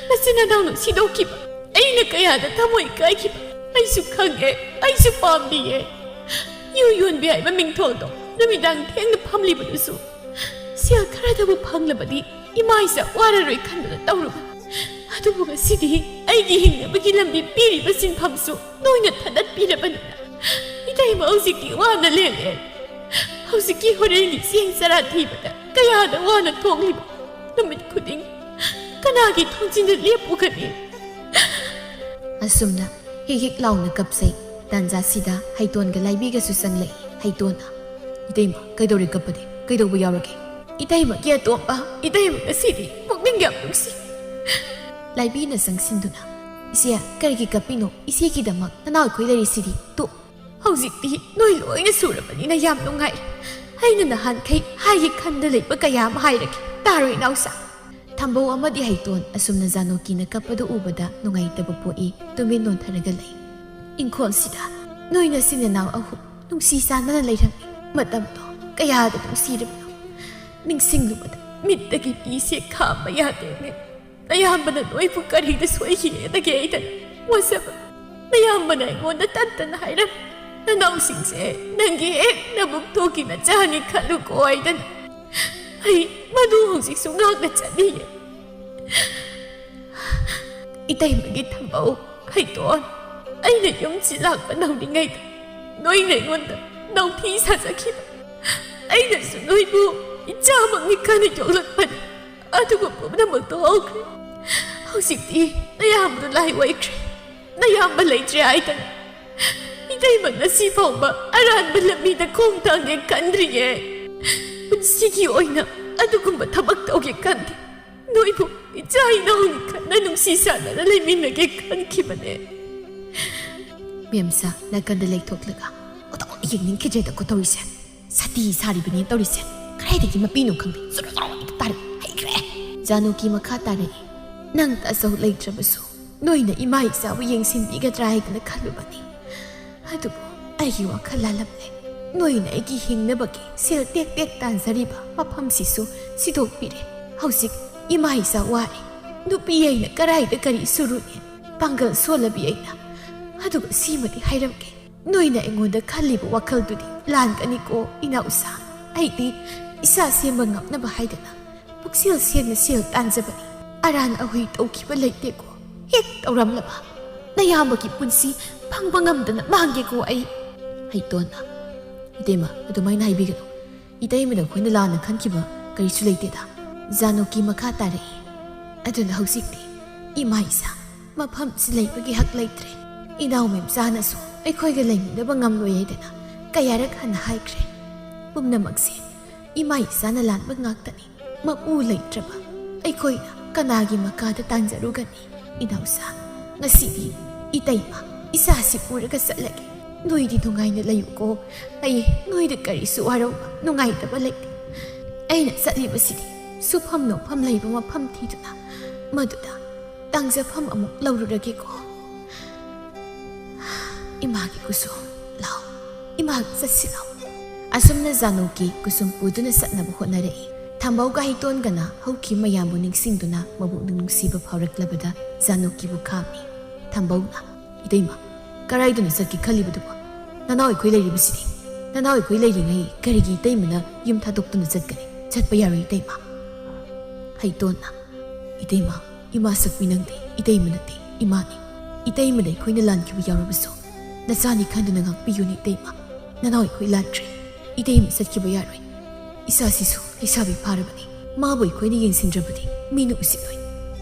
ꯃꯆꯤꯟ ꯃꯅꯥꯎꯅ ꯁꯤꯗꯣꯛꯈꯤꯕ꯫ ꯑꯩꯅ ꯀꯌꯥꯗ ꯊꯃꯣꯏ ꯀꯥꯏꯈꯤꯕ꯫ ꯑꯩꯁꯨ ꯈꯪꯉꯦ, ꯑꯩꯁꯨ ꯄꯥꯝꯂꯤꯌꯦ꯫ ꯌꯨ ꯌꯣꯟꯕꯤ ꯍꯥꯏꯕ ꯃꯤꯡꯊꯣꯜꯗꯣ ꯅꯨꯃꯤꯗꯥꯡ ꯊꯦꯡꯅ ꯐꯝꯂꯤꯕꯗꯨꯁꯨ ꯁꯦꯜ ꯈꯔꯗꯕꯨ ꯐꯪꯂꯕꯗꯤ ꯏꯃꯥ ꯏꯆꯥ ꯋꯥꯔꯔꯣꯏ ꯈꯟꯗꯨꯅ ꯇꯧꯔꯨꯕ꯫ ꯑꯗꯨꯕꯨ ꯉꯁꯤꯗꯤ ꯑꯩꯒꯤ ꯍꯤꯡꯅꯕꯒꯤ ꯂꯝꯕꯤ ꯄꯤꯔꯤꯕ ꯁꯤꯟꯐꯝꯁꯨ ꯅꯣꯏꯅ ꯊꯥꯗꯠꯄꯤꯔꯕꯅꯤꯅ, ꯏꯇꯩꯃ ꯍꯧꯖꯤꯛꯇꯤ ꯋꯥꯅ ꯂꯦꯜꯂꯦ꯫ ꯍꯧꯖꯤꯛꯀꯤ ꯍꯣꯔꯦꯟꯒꯤ ꯆꯦꯡ ꯆꯔꯥ ꯊꯤꯕꯗ ꯀꯌꯥꯗ ꯋꯥꯅ ꯊꯣꯛꯂꯤꯕ ꯅꯨꯃꯤꯠ ꯈꯨꯗꯤꯡ ꯀꯅꯥꯒꯤ ꯊꯣꯡꯖꯤꯟꯗ ꯂꯦꯞꯄꯨꯒꯅꯤ? ꯑꯁꯨꯝꯅ ꯍꯤꯛ ꯍꯤꯛ ꯂꯥꯎꯅ ꯀꯞꯆꯩ꯫ ꯇꯥꯟꯖꯥꯁꯤꯗ ꯍꯩꯇꯣꯟꯒ ꯂꯥꯏꯕꯤꯒꯁꯨ ꯆꯪꯂꯛꯏ꯫ ꯍꯩꯇꯣꯟꯅ, "ꯏꯇꯩꯃ, ꯀꯩꯗꯧꯔꯦ ꯀꯞꯄꯗꯤ? ꯀꯩꯗꯧꯕ ꯌꯥꯎꯔꯒꯦ?" "ꯏꯇꯩꯃꯒꯤ ꯑꯇꯣꯝꯕ, ꯏꯇꯩꯃ ꯉꯁꯤꯗꯤ ꯄꯨꯛꯅꯤꯡ ꯌꯥꯝ ꯅꯨꯡꯁꯤ꯫" ꯂꯥꯏꯕꯤꯅ ꯆꯪꯁꯤꯟꯗꯨꯅ, "ꯏꯆꯦ, ꯀꯔꯤꯒꯤ ꯀꯞꯄꯤꯅꯣ? ꯏꯆꯦꯒꯤꯗꯃꯛ ꯅꯅꯥꯎ ꯑꯩꯈꯣꯏ ꯂꯩꯔꯤꯁꯤꯗꯤ꯫ ꯇꯣ, ꯍꯧꯖꯤꯛꯇꯤ ꯅꯣꯏ ꯂꯣꯏꯅ ꯁꯨꯔꯕꯅꯤꯅ ꯌꯥꯝ ꯅꯨꯡꯉꯥꯏ꯫ ꯑꯩꯅ ꯅꯍꯥꯟꯈꯩ ꯍꯥꯏꯒꯦ ꯈꯟꯗ ꯂꯩꯕ ꯀꯌꯥ ꯑꯃ ꯍꯥꯏꯔꯒꯦ꯫ ꯇꯥꯔꯣ ꯏꯅꯥꯎꯆꯥ꯫" ꯊꯝꯕꯧ ꯑꯃꯗꯤ ꯍꯩꯇꯣꯟ ꯑꯁꯨꯝꯅ ꯖꯥꯅꯣꯀꯤꯅ ꯀꯞꯄꯗꯨ ꯎꯕꯗ ꯅꯨꯡꯉꯥꯏꯇꯕ ꯄꯣꯛꯏ꯫ ꯇꯨꯃꯤꯟ ꯅꯣꯟꯊꯔꯒ ꯂꯩ꯫ "ꯏꯪꯈꯣꯜꯁꯤꯗ ꯅꯣꯏ ꯅꯆꯤꯟ ꯅꯅꯥꯎ ꯑꯍꯨꯝ ꯅꯨꯡꯁꯤ ꯆꯥꯟꯅꯅ ꯂꯩꯔꯝꯃꯤ꯫ ꯃꯇꯝꯗꯣ ꯀꯌꯥꯗ ꯅꯨꯡꯁꯤꯔꯕꯅꯣ꯫ ꯅꯤꯡꯁꯤꯡꯂꯨꯕꯗ ꯃꯤꯠꯇꯒꯤ ꯄꯤꯁꯦ ꯈꯥꯝꯕ ꯌꯥꯗꯦꯅꯦ꯫ ꯅꯌꯥꯝꯕꯅ ꯅꯣꯏꯕꯨ ꯀꯔꯤꯗ ꯁꯣꯏꯈꯤꯒꯦꯗꯒꯦ ꯑꯩꯗꯅ ꯋꯥꯖꯕ꯫ ꯅꯌꯥꯝꯕꯅ ꯑꯩꯉꯣꯟꯗ ꯇꯠꯇꯅ ꯍꯥꯏꯔꯝꯃꯤ, 'ꯅꯅꯥꯎꯁꯤꯡꯁꯦ ꯅꯪꯒꯤ ꯍꯦꯛ ꯅꯕꯨꯛ ꯊꯣꯛꯀꯤ ꯅꯆꯥꯅꯤ ꯈꯜꯂꯨꯀꯣ' ꯍꯥꯏꯗꯅ꯫ ꯑꯩ ꯃꯗꯨ ꯍꯧꯖꯤꯛꯁꯨ ꯉꯥꯛꯅ ꯆꯠꯂꯤꯌꯦ꯫ ꯏꯇꯩꯃꯒꯤ ꯊꯝꯕꯧ, ꯍꯩꯇꯣꯟ, ꯑꯩꯅ ꯌꯨꯝꯁꯤ ꯂꯥꯛꯄ ꯅꯪꯂꯤꯉꯩꯗ ꯅꯣꯏꯅ ꯑꯩꯉꯣꯟꯗ ꯅꯧꯊꯤ ꯁꯥꯖꯈꯤꯕ꯫ ꯑꯩꯅꯁꯨ ꯅꯣꯏꯕꯨ ꯏꯆꯥꯃꯛꯅꯤ ꯈꯟꯅ ꯌꯣꯛꯂꯛꯄꯅꯤ꯫ ꯑꯗꯨꯕꯨ ꯄꯨꯝꯅꯃꯛꯇꯣ ꯍꯧꯈ꯭ꯔꯦ꯫ ꯍꯧꯖꯤꯛꯇꯤ ꯅꯌꯥꯝꯕꯗꯨ ꯂꯥꯏ ꯑꯣꯏꯈ꯭ꯔꯦ꯫ ꯅꯌꯥꯝꯕ ꯂꯩꯇ꯭ꯔꯦ ꯍꯥꯏꯗꯅ ꯏꯇꯩꯃ ꯉꯁꯤ ꯐꯥꯎꯕ ꯑꯔꯥꯟꯕ ꯂꯝꯕꯤꯗ ꯈꯣꯡ ꯊꯥꯡꯒꯦ ꯈꯟꯗ꯭ꯔꯤꯌꯦ꯫ ꯄꯨꯟꯁꯤꯒꯤ ꯑꯣꯏꯅ ꯑꯗꯨꯒꯨꯝꯕ ꯊꯕꯛ ꯇꯧꯒꯦ ꯈꯟꯗꯦ꯫ ꯅꯣꯏꯕꯨ ꯏꯆꯥ ꯏꯅꯥꯎꯅꯤ ꯈꯟꯅ ꯅꯨꯡꯁꯤ ꯆꯥꯟꯅꯅ ꯂꯩꯃꯤꯟꯅꯒꯦ ꯈꯟꯈꯤꯕꯅꯦ꯫" ꯃꯦꯝꯁꯥ ꯅꯥꯀꯟꯗ ꯂꯩꯊꯣꯛꯂꯒ, "ꯑꯣꯟꯊꯣꯛꯅ ꯌꯦꯡꯅꯤꯡꯈꯤꯗ꯭ꯔꯦꯗꯀꯣ ꯇꯧꯔꯤꯁꯦ꯫ ꯁꯇꯤ ꯁꯥꯔꯤꯕꯅꯦ ꯇꯧꯔꯤꯁꯦ꯫ ꯀꯗꯥꯏꯗꯒꯤ ꯃꯄꯤꯅꯣ ꯈꯪꯗꯦ꯫ ꯆꯨꯔꯨ ꯆꯨꯔꯨ ꯍꯦꯛꯇ ꯇꯥꯔꯦ꯫ ꯍꯩꯈ꯭ꯔꯦ꯫" ꯖꯥꯅꯨꯀꯤ ꯃꯈꯥ ꯇꯥꯔꯛꯏ꯫ "ꯅꯪ ꯇꯥꯆꯧ ꯂꯩꯇ꯭ꯔꯕꯁꯨ ꯅꯣꯏꯅ ꯏꯃꯥ ꯏꯆꯥꯕꯨ ꯌꯦꯡꯁꯤꯟꯕꯤꯒꯗ꯭ꯔꯥ ꯍꯥꯏꯗꯅ ꯈꯜꯂꯨꯕꯅꯤ꯫ ꯑꯗꯨꯕꯨ ꯑꯩꯒꯤ ꯋꯥꯈꯜ ꯂꯥꯜꯂꯝꯂꯦ꯫ ꯅꯣꯏꯅ ꯑꯩꯒꯤ ꯍꯤꯡꯅꯕꯒꯤ ꯁꯦꯜ ꯇꯦꯛ ꯇꯦꯛ ꯇꯥꯟꯖꯔꯤꯕ ꯃꯐꯝꯁꯤꯁꯨ ꯁꯤꯗꯣꯛꯄꯤꯔꯦ꯫ ꯍꯧꯖꯤꯛ ꯏꯃꯥ ꯏꯆꯥ ꯋꯥꯔꯦ꯫ ꯅꯨꯄꯤ ꯑꯩꯅ ꯀꯔꯥꯏꯗ ꯀꯔꯤ ꯁꯨꯔꯨꯅꯤ? ꯄꯥꯡꯒꯜ ꯁꯣꯜꯂꯕꯤ ꯑꯩꯅ꯫ ꯑꯗꯨꯒ ꯁꯤꯃꯗꯤ ꯍꯥꯏꯔꯝꯒꯦ, ꯅꯣꯏꯅ ꯑꯩꯉꯣꯟꯗ ꯈꯜꯂꯤꯕ ꯋꯥꯈꯜꯗꯨꯗꯤ ꯂꯥꯟꯒꯅꯤꯀꯣ ꯏꯅꯥꯎꯁꯥ꯫ ꯑꯩꯗꯤ ꯏꯁꯥ ꯁꯦꯝꯕ ꯉꯝꯅꯕ ꯍꯥꯏꯗꯅ ꯄꯨꯛꯆꯦꯜ ꯁꯦꯡꯅ ꯁꯦꯜ ꯇꯥꯟꯖꯕꯅꯤ꯫ ꯑꯔꯥꯟ ꯑꯍꯣꯏ ꯇꯧꯈꯤꯕ ꯂꯩꯇꯦꯀꯣ꯫ ꯍꯦꯛ ꯇꯧꯔꯝꯂꯕ ꯅꯌꯥꯝꯕꯒꯤ ꯄꯨꯟꯁꯤ ꯐꯪꯕ ꯉꯝꯗꯅ ꯃꯥꯡꯒꯦꯀꯣ ꯑꯩ꯫ ꯍꯩꯇꯣꯟꯅ, "ꯏꯇꯩꯃ, ꯑꯗꯨꯃꯥꯏꯅ ꯍꯥꯏꯕꯤꯒꯅꯨ꯫ ꯏꯇꯩꯃꯗ ꯑꯩꯈꯣꯏꯅ ꯂꯥꯟꯅ ꯈꯟꯈꯤꯕ ꯀꯔꯤꯁꯨ ꯂꯩꯇꯦꯗ꯫" ꯖꯥꯅꯣꯀꯤ ꯃꯈꯥ ꯇꯥꯔꯛꯏ, "ꯑꯗꯨꯅ ꯍꯧꯖꯤꯛꯇꯤ ꯏꯃꯥ ꯏꯆꯥ ꯃꯐꯝꯁꯤ ꯂꯩꯕꯒꯤ ꯍꯛ ꯂꯩꯇ꯭ꯔꯦ꯫ ꯏꯅꯥꯎ ꯃꯦꯝꯆꯥꯅꯁꯨ ꯑꯩꯈꯣꯏꯒ ꯂꯩꯃꯤꯟꯅꯕ ꯉꯝꯂꯣꯏ ꯍꯥꯏꯗꯅ ꯀꯌꯥꯔꯛ ꯍꯟꯅ ꯍꯥꯏꯈ꯭ꯔꯦ꯫ ꯄꯨꯝꯅꯃꯛꯁꯦ ꯏꯃꯥ ꯏꯆꯥꯅ ꯂꯥꯟꯕ ꯉꯥꯛꯇꯅꯤ꯫ ꯃꯄꯨ ꯂꯩꯇ꯭ꯔꯕ ꯑꯩꯈꯣꯏꯅ ꯀꯅꯥꯒꯤ ꯃꯈꯥꯗ ꯇꯥꯡꯖꯔꯨꯒꯅꯤ? ꯏꯅꯥꯎꯆꯥ, ꯉꯁꯤꯗꯤ ꯏꯇꯩꯃ ꯏꯆꯥꯁꯤ ꯄꯨꯔꯒ ꯆꯠꯂꯒꯦ꯫ ꯅꯣꯏꯗꯤ ꯅꯨꯡꯉꯥꯏꯅ ꯂꯩꯌꯨꯀꯣ꯫ ꯑꯩ ꯅꯣꯏꯗ ꯀꯔꯤꯁꯨ ꯋꯥꯔꯧꯕ ꯅꯨꯡꯉꯥꯏꯇꯕ ꯂꯩꯇꯦ꯫ ꯑꯩꯅ ꯆꯠꯂꯤꯕꯁꯤꯗꯤ ꯁꯨꯐꯝ ꯅꯣꯝꯐꯝ ꯂꯩꯕ ꯃꯐꯝ ꯊꯤꯗꯨꯅ ꯃꯗꯨꯗ ꯇꯥꯡꯖꯐꯝ ꯑꯃꯨꯛ ꯂꯧꯔꯨꯔꯒꯦꯀꯣ꯫ ꯏꯃꯥꯒꯤ ꯀꯨꯁꯨꯝ, ꯂꯥꯎ, ꯏꯃꯥꯒ ꯆꯠꯁꯤ ꯂꯥꯎ꯫" ꯑꯁꯨꯝꯅ ꯖꯥꯅꯣꯀꯤ ꯀꯨꯁꯨꯝ ꯄꯨꯗꯨꯅ ꯆꯠꯅꯕ ꯍꯣꯠꯅꯔꯛꯏ꯫ ꯊꯝꯕꯧꯒ ꯍꯩꯇꯣꯟꯒꯅ ꯍꯧꯈꯤꯕ ꯃꯌꯥꯝꯕꯨ ꯅꯤꯡꯁꯤꯡꯗꯨꯅ ꯃꯕꯨꯛꯅꯤꯡ ꯅꯨꯡꯁꯤꯕ ꯐꯥꯎꯔꯛꯂꯕꯗ ꯖꯥꯅꯣꯀꯤꯕꯨ ꯈꯥꯝꯃꯤ꯫ ꯊꯝꯕꯧꯅ, "ꯏꯇꯩꯃ, ꯀꯔꯥꯏꯗꯅꯣ ꯆꯠꯀꯦ ꯈꯜꯂꯤꯕꯗꯨꯕꯣ? ꯅꯅꯥꯎ ꯑꯩꯈꯣꯏ ꯂꯩꯔꯤꯕꯁꯤꯗꯤ꯫ ꯅꯅꯥꯎ ꯑꯩꯈꯣꯏ ꯂꯩꯔꯤꯉꯩ ꯀꯔꯤꯒꯤ ꯏꯇꯩꯃꯅ ꯌꯨꯝ ꯊꯥꯗꯣꯛꯇꯨꯅ ꯆꯠꯀꯅꯤ? ꯆꯠꯄ ꯌꯥꯔꯣꯏ ꯏꯇꯩꯃ꯫" ꯍꯩꯇꯣꯟꯅ, "ꯏꯇꯩꯃ, ꯏꯃꯥ ꯁꯛꯄꯤ ꯅꯪꯗꯤ ꯏꯇꯩꯃ ꯅꯠꯇꯦ, ꯏꯃꯥꯅꯤ꯫ ꯏꯇꯩꯃꯗ ꯑꯩꯈꯣꯏꯅ ꯂꯥꯟꯈꯤꯕ ꯌꯥꯎꯔꯕꯁꯨ ꯅꯆꯥꯅꯤ ꯈꯟꯗꯨꯅ ꯉꯥꯛꯄꯤꯌꯨꯅꯦ ꯏꯇꯩꯃ꯫ ꯅꯅꯥꯎ ꯑꯩꯈꯣꯏ ꯂꯥꯟꯈ꯭ꯔꯦ꯫ ꯏꯇꯩꯃ ꯆꯠꯈꯤꯕ ꯌꯥꯔꯣꯏ꯫ ꯏꯆꯥꯁꯤꯁꯨ ꯂꯩꯁꯥꯕꯤ ꯐꯥꯔꯕꯅꯤ꯫ ꯃꯥꯕꯨ ꯑꯩꯈꯣꯏꯅ ꯌꯦꯡꯁꯤꯟꯗ꯭ꯔꯕꯗꯤ ꯃꯤꯅ ꯎꯁꯤꯠꯂꯣꯏ꯫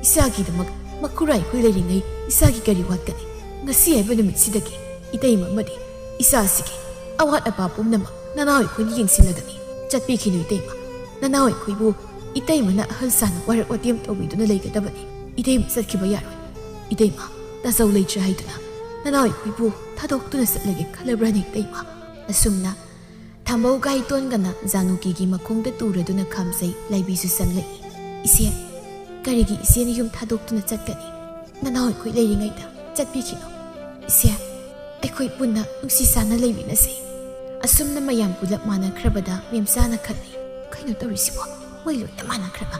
ꯏꯆꯥꯒꯤꯗꯃꯛ ꯃꯈꯨꯔꯥ ꯑꯩꯈꯣꯏ ꯂꯩꯔꯤꯉꯩ ꯏꯆꯥꯒꯤ ꯀꯔꯤ ꯋꯥꯠꯀꯅꯤ? ꯉꯁꯤ ꯍꯥꯏꯕ ꯅꯨꯃꯤꯠꯁꯤꯗꯒꯤ ꯏꯇꯩꯃ ꯑꯃꯗꯤ ꯏꯆꯥꯁꯤꯒꯤ ꯑꯋꯥꯠ ꯑꯄꯥ ꯄꯨꯝꯅꯃꯛ ꯅꯅꯥꯎ ꯑꯩꯈꯣꯏꯅ ꯌꯦꯡꯁꯤꯜꯂꯒꯅꯤ꯫ ꯆꯠꯄꯤꯈꯤꯅꯨ ꯏꯇꯩꯃ꯫ ꯅꯅꯥꯎ ꯑꯩꯈꯣꯏꯕꯨ ꯏꯇꯩꯃꯅ ꯑꯍꯜ ꯁꯥꯅ ꯋꯥꯔꯛ ꯋꯥꯇꯦꯝ ꯇꯧꯕꯤꯗꯨꯅ ꯂꯩꯒꯗꯕꯅꯤ꯫ ꯏꯇꯩꯃ ꯆꯠꯈꯤꯕ ꯌꯥꯔꯣꯏ꯫ ꯏꯇꯩꯃ, ꯅꯥꯖꯧ ꯂꯩꯇ꯭ꯔꯦ ꯍꯥꯏꯗꯨꯅ ꯅꯅꯥꯎ ꯑꯩꯈꯣꯏꯕꯨ ꯊꯥꯗꯣꯛꯇꯨꯅ ꯆꯠꯂꯒꯦ ꯈꯜꯂꯕ꯭ꯔꯥꯅꯦ ꯏꯇꯩꯃ?" ꯑꯁꯨꯝꯅ ꯊꯝꯕꯧꯒ ꯍꯩꯇꯣꯟꯒꯅ ꯖꯥꯅꯨꯀꯤꯒꯤ ꯃꯈꯣꯡꯗ ꯇꯨꯔꯗꯨꯅ ꯈꯥꯝꯖꯩ꯫ ꯂꯥꯏꯕꯤꯁꯨ ꯆꯪꯂꯛꯏ꯫ "ꯏꯆꯦ, ꯀꯔꯤꯒꯤ ꯏꯆꯦꯅ ꯌꯨꯝ ꯊꯥꯗꯣꯛꯇꯨꯅ ꯆꯠꯀꯅꯤ? ꯅꯅꯥꯎ ꯑꯩꯈꯣꯏ ꯂꯩꯔꯤꯉꯩꯗ ꯆꯠꯄꯤꯈꯤꯅꯨ꯫ ꯏꯆꯦ, ꯑꯩꯈꯣꯏ ꯄꯨꯟꯅ ꯅꯨꯡꯁꯤ ꯆꯥꯟꯅ ꯂꯩꯃꯤꯟꯅꯁꯤ꯫" ꯑꯁꯨꯝꯅ ꯃꯌꯥꯝ ꯄꯨꯂꯞ ꯃꯥꯟꯅꯈ꯭ꯔꯕꯗ ꯃꯦꯝꯆꯥꯅ ꯈꯜꯂꯤ, "ꯀꯩꯅꯣ ꯇꯧꯔꯤꯁꯤꯕꯣ? ꯃꯣꯏ ꯂꯣꯏꯅ ꯃꯥꯟꯅꯈ꯭ꯔꯕ?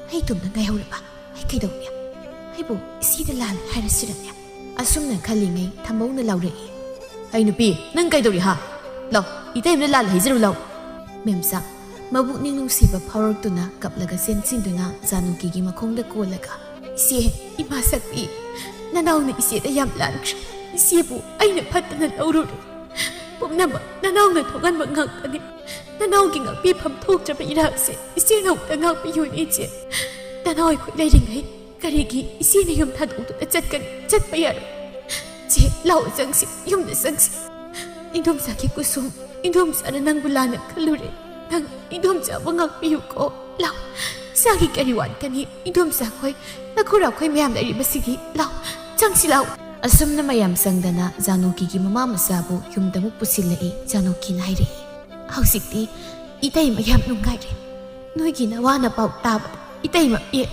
ꯑꯩ ꯏꯇꯣꯝꯇ ꯉꯥꯏꯍꯧꯔꯕ? ꯑꯩ ꯀꯩꯗꯧꯅꯤ? ꯑꯩꯕꯨ ꯏꯆꯦꯗ ꯂꯥꯜꯂꯦ ꯍꯥꯏꯔꯁꯤꯔꯅꯦ?" ꯑꯁꯨꯝꯅ ꯈꯜꯂꯤꯉꯩ ꯊꯝꯕꯧꯅ ꯂꯥꯎꯔꯛꯏ, "ꯍꯩ ꯅꯨꯄꯤ, ꯅꯪ ꯀꯩꯗꯧꯔꯤ ꯍꯥ? ꯂꯥꯎ, ꯏꯇꯩꯃꯅ ꯂꯥꯜꯂꯦ ꯍꯥꯏꯖꯔꯨ ꯂꯥꯎ꯫" ꯃꯦꯝꯆꯥ, ꯃꯕꯨꯛꯅꯤꯡ ꯅꯨꯡꯁꯤꯕ ꯐꯥꯎꯔꯛꯇꯨꯅ ꯀꯞꯂꯒ ꯆꯦꯟꯁꯤꯟꯗꯨꯅ ꯖꯥꯅꯨꯀꯤꯒꯤ ꯃꯈꯣꯡꯗ ꯀꯣꯜꯂꯒ, "ꯏꯆꯦ, ꯏꯃꯥ ꯁꯛꯄꯤ, ꯅꯅꯥꯎꯅ ꯏꯆꯦꯗ ꯌꯥꯝ ꯂꯥꯟꯈ꯭ꯔꯦ꯫ ꯏꯆꯦꯕꯨ ꯑꯩꯅ ꯐꯠꯇꯅ ꯂꯧꯔꯨꯔꯦ꯫ ꯄꯨꯝꯅꯃꯛ ꯅꯅꯥꯎꯅ ꯊꯣꯛꯍꯟꯕ ꯉꯥꯛꯇꯅꯤ꯫ ꯅꯅꯥꯎꯒꯤ ꯉꯥꯛꯄꯤꯐꯝ ꯊꯣꯛꯇ꯭ꯔꯕ ꯏꯔꯥꯛꯁꯦ ꯏꯆꯦꯅ ꯑꯃꯨꯛꯇ ꯉꯥꯛꯄꯤꯌꯨꯅꯦ ꯏꯆꯦ꯫ ꯅꯅꯥꯎ ꯑꯩꯈꯣꯏ ꯂꯩꯔꯤꯉꯩ ꯀꯔꯤꯒꯤ ꯏꯆꯦꯅ ꯌꯨꯝ ꯊꯥꯗꯣꯛꯇꯨꯅ ꯆꯠꯀꯅꯤ? ꯆꯠꯄ ꯌꯥꯔꯣꯏ꯫ ꯆꯦ, ꯂꯥꯛꯑꯣ ꯆꯪꯁꯤ, ꯌꯨꯝꯗ ꯆꯪꯁꯤ꯫ ꯏꯟꯗꯣꯝꯆꯥꯒꯤ ꯀꯨꯁꯨꯝ, ꯏꯟꯗꯣꯝꯆꯥꯅ ꯅꯪꯕꯨ ꯂꯥꯟꯅ ꯈꯜꯂꯨꯔꯦ꯫ ꯅꯪ ꯏꯟꯗꯣꯝꯆꯥꯕꯨ ꯉꯥꯛꯄꯤꯌꯨꯀꯣ꯫ ꯂꯥꯛꯑꯣ, ꯏꯆꯥꯒꯤ ꯀꯔꯤ ꯋꯥꯠꯀꯅꯤ? ꯏꯟꯗꯣꯝꯆꯥꯈꯣꯏ, ꯅꯈꯨꯔꯥꯈꯣꯏ ꯃꯌꯥꯝ ꯂꯩꯔꯤꯕꯁꯤꯒꯤ꯫ ꯂꯥꯛꯑꯣ, ꯆꯪꯁꯤ ꯂꯥꯛꯑꯣ꯫" ꯑꯁꯨꯝꯅ ꯃꯌꯥꯝ ꯆꯪꯗꯅ ꯖꯥꯅꯨꯀꯤꯒꯤ ꯃꯃꯥ ꯃꯆꯥꯕꯨ ꯌꯨꯝꯗ ꯑꯃꯨꯛ ꯄꯨꯁꯤꯜꯂꯛꯏ꯫ ꯖꯥꯅꯨꯀꯤꯅ ꯍꯥꯏꯔꯛꯏ, "ꯍꯧꯖꯤꯛꯇꯤ ꯏꯇꯩꯃ ꯌꯥꯝ ꯅꯨꯡꯉꯥꯏꯔꯦ꯫ ꯅꯣꯏꯒꯤ ꯅꯋꯥ ꯅꯄꯥꯎ ꯇꯥꯕꯗ ꯏꯇꯩꯃ ꯄꯦꯜꯂꯦ꯫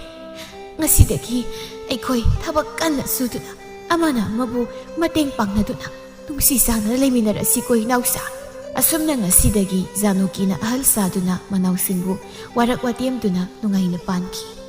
ꯉꯁꯤꯗꯒꯤ ꯑꯩꯈꯣꯏ ꯊꯕꯛ ꯀꯟꯅ ꯁꯨꯗꯨꯅ ꯑꯃꯅ ꯑꯃꯕꯨ ꯃꯇꯦꯡ ꯄꯥꯡꯅꯗꯨꯅ ꯅꯨꯡꯁꯤ ꯆꯥꯟꯅꯅ ꯂꯩꯃꯤꯟꯅꯔꯁꯤꯀꯣ ꯏꯅꯥꯎꯆꯥ꯫" ꯑꯁꯨꯝꯅ ꯉꯁꯤꯗꯒꯤ ꯖꯥꯅꯨꯀꯤꯅ ꯑꯍꯜ ꯁꯥꯗꯨꯅ ꯃꯅꯥꯎꯁꯤꯡꯕꯨ ꯋꯥꯔꯛ ꯋꯥꯇꯦꯝꯗꯨꯅ ꯅꯨꯡꯉꯥꯏꯅ ꯄꯥꯟꯈꯤ꯫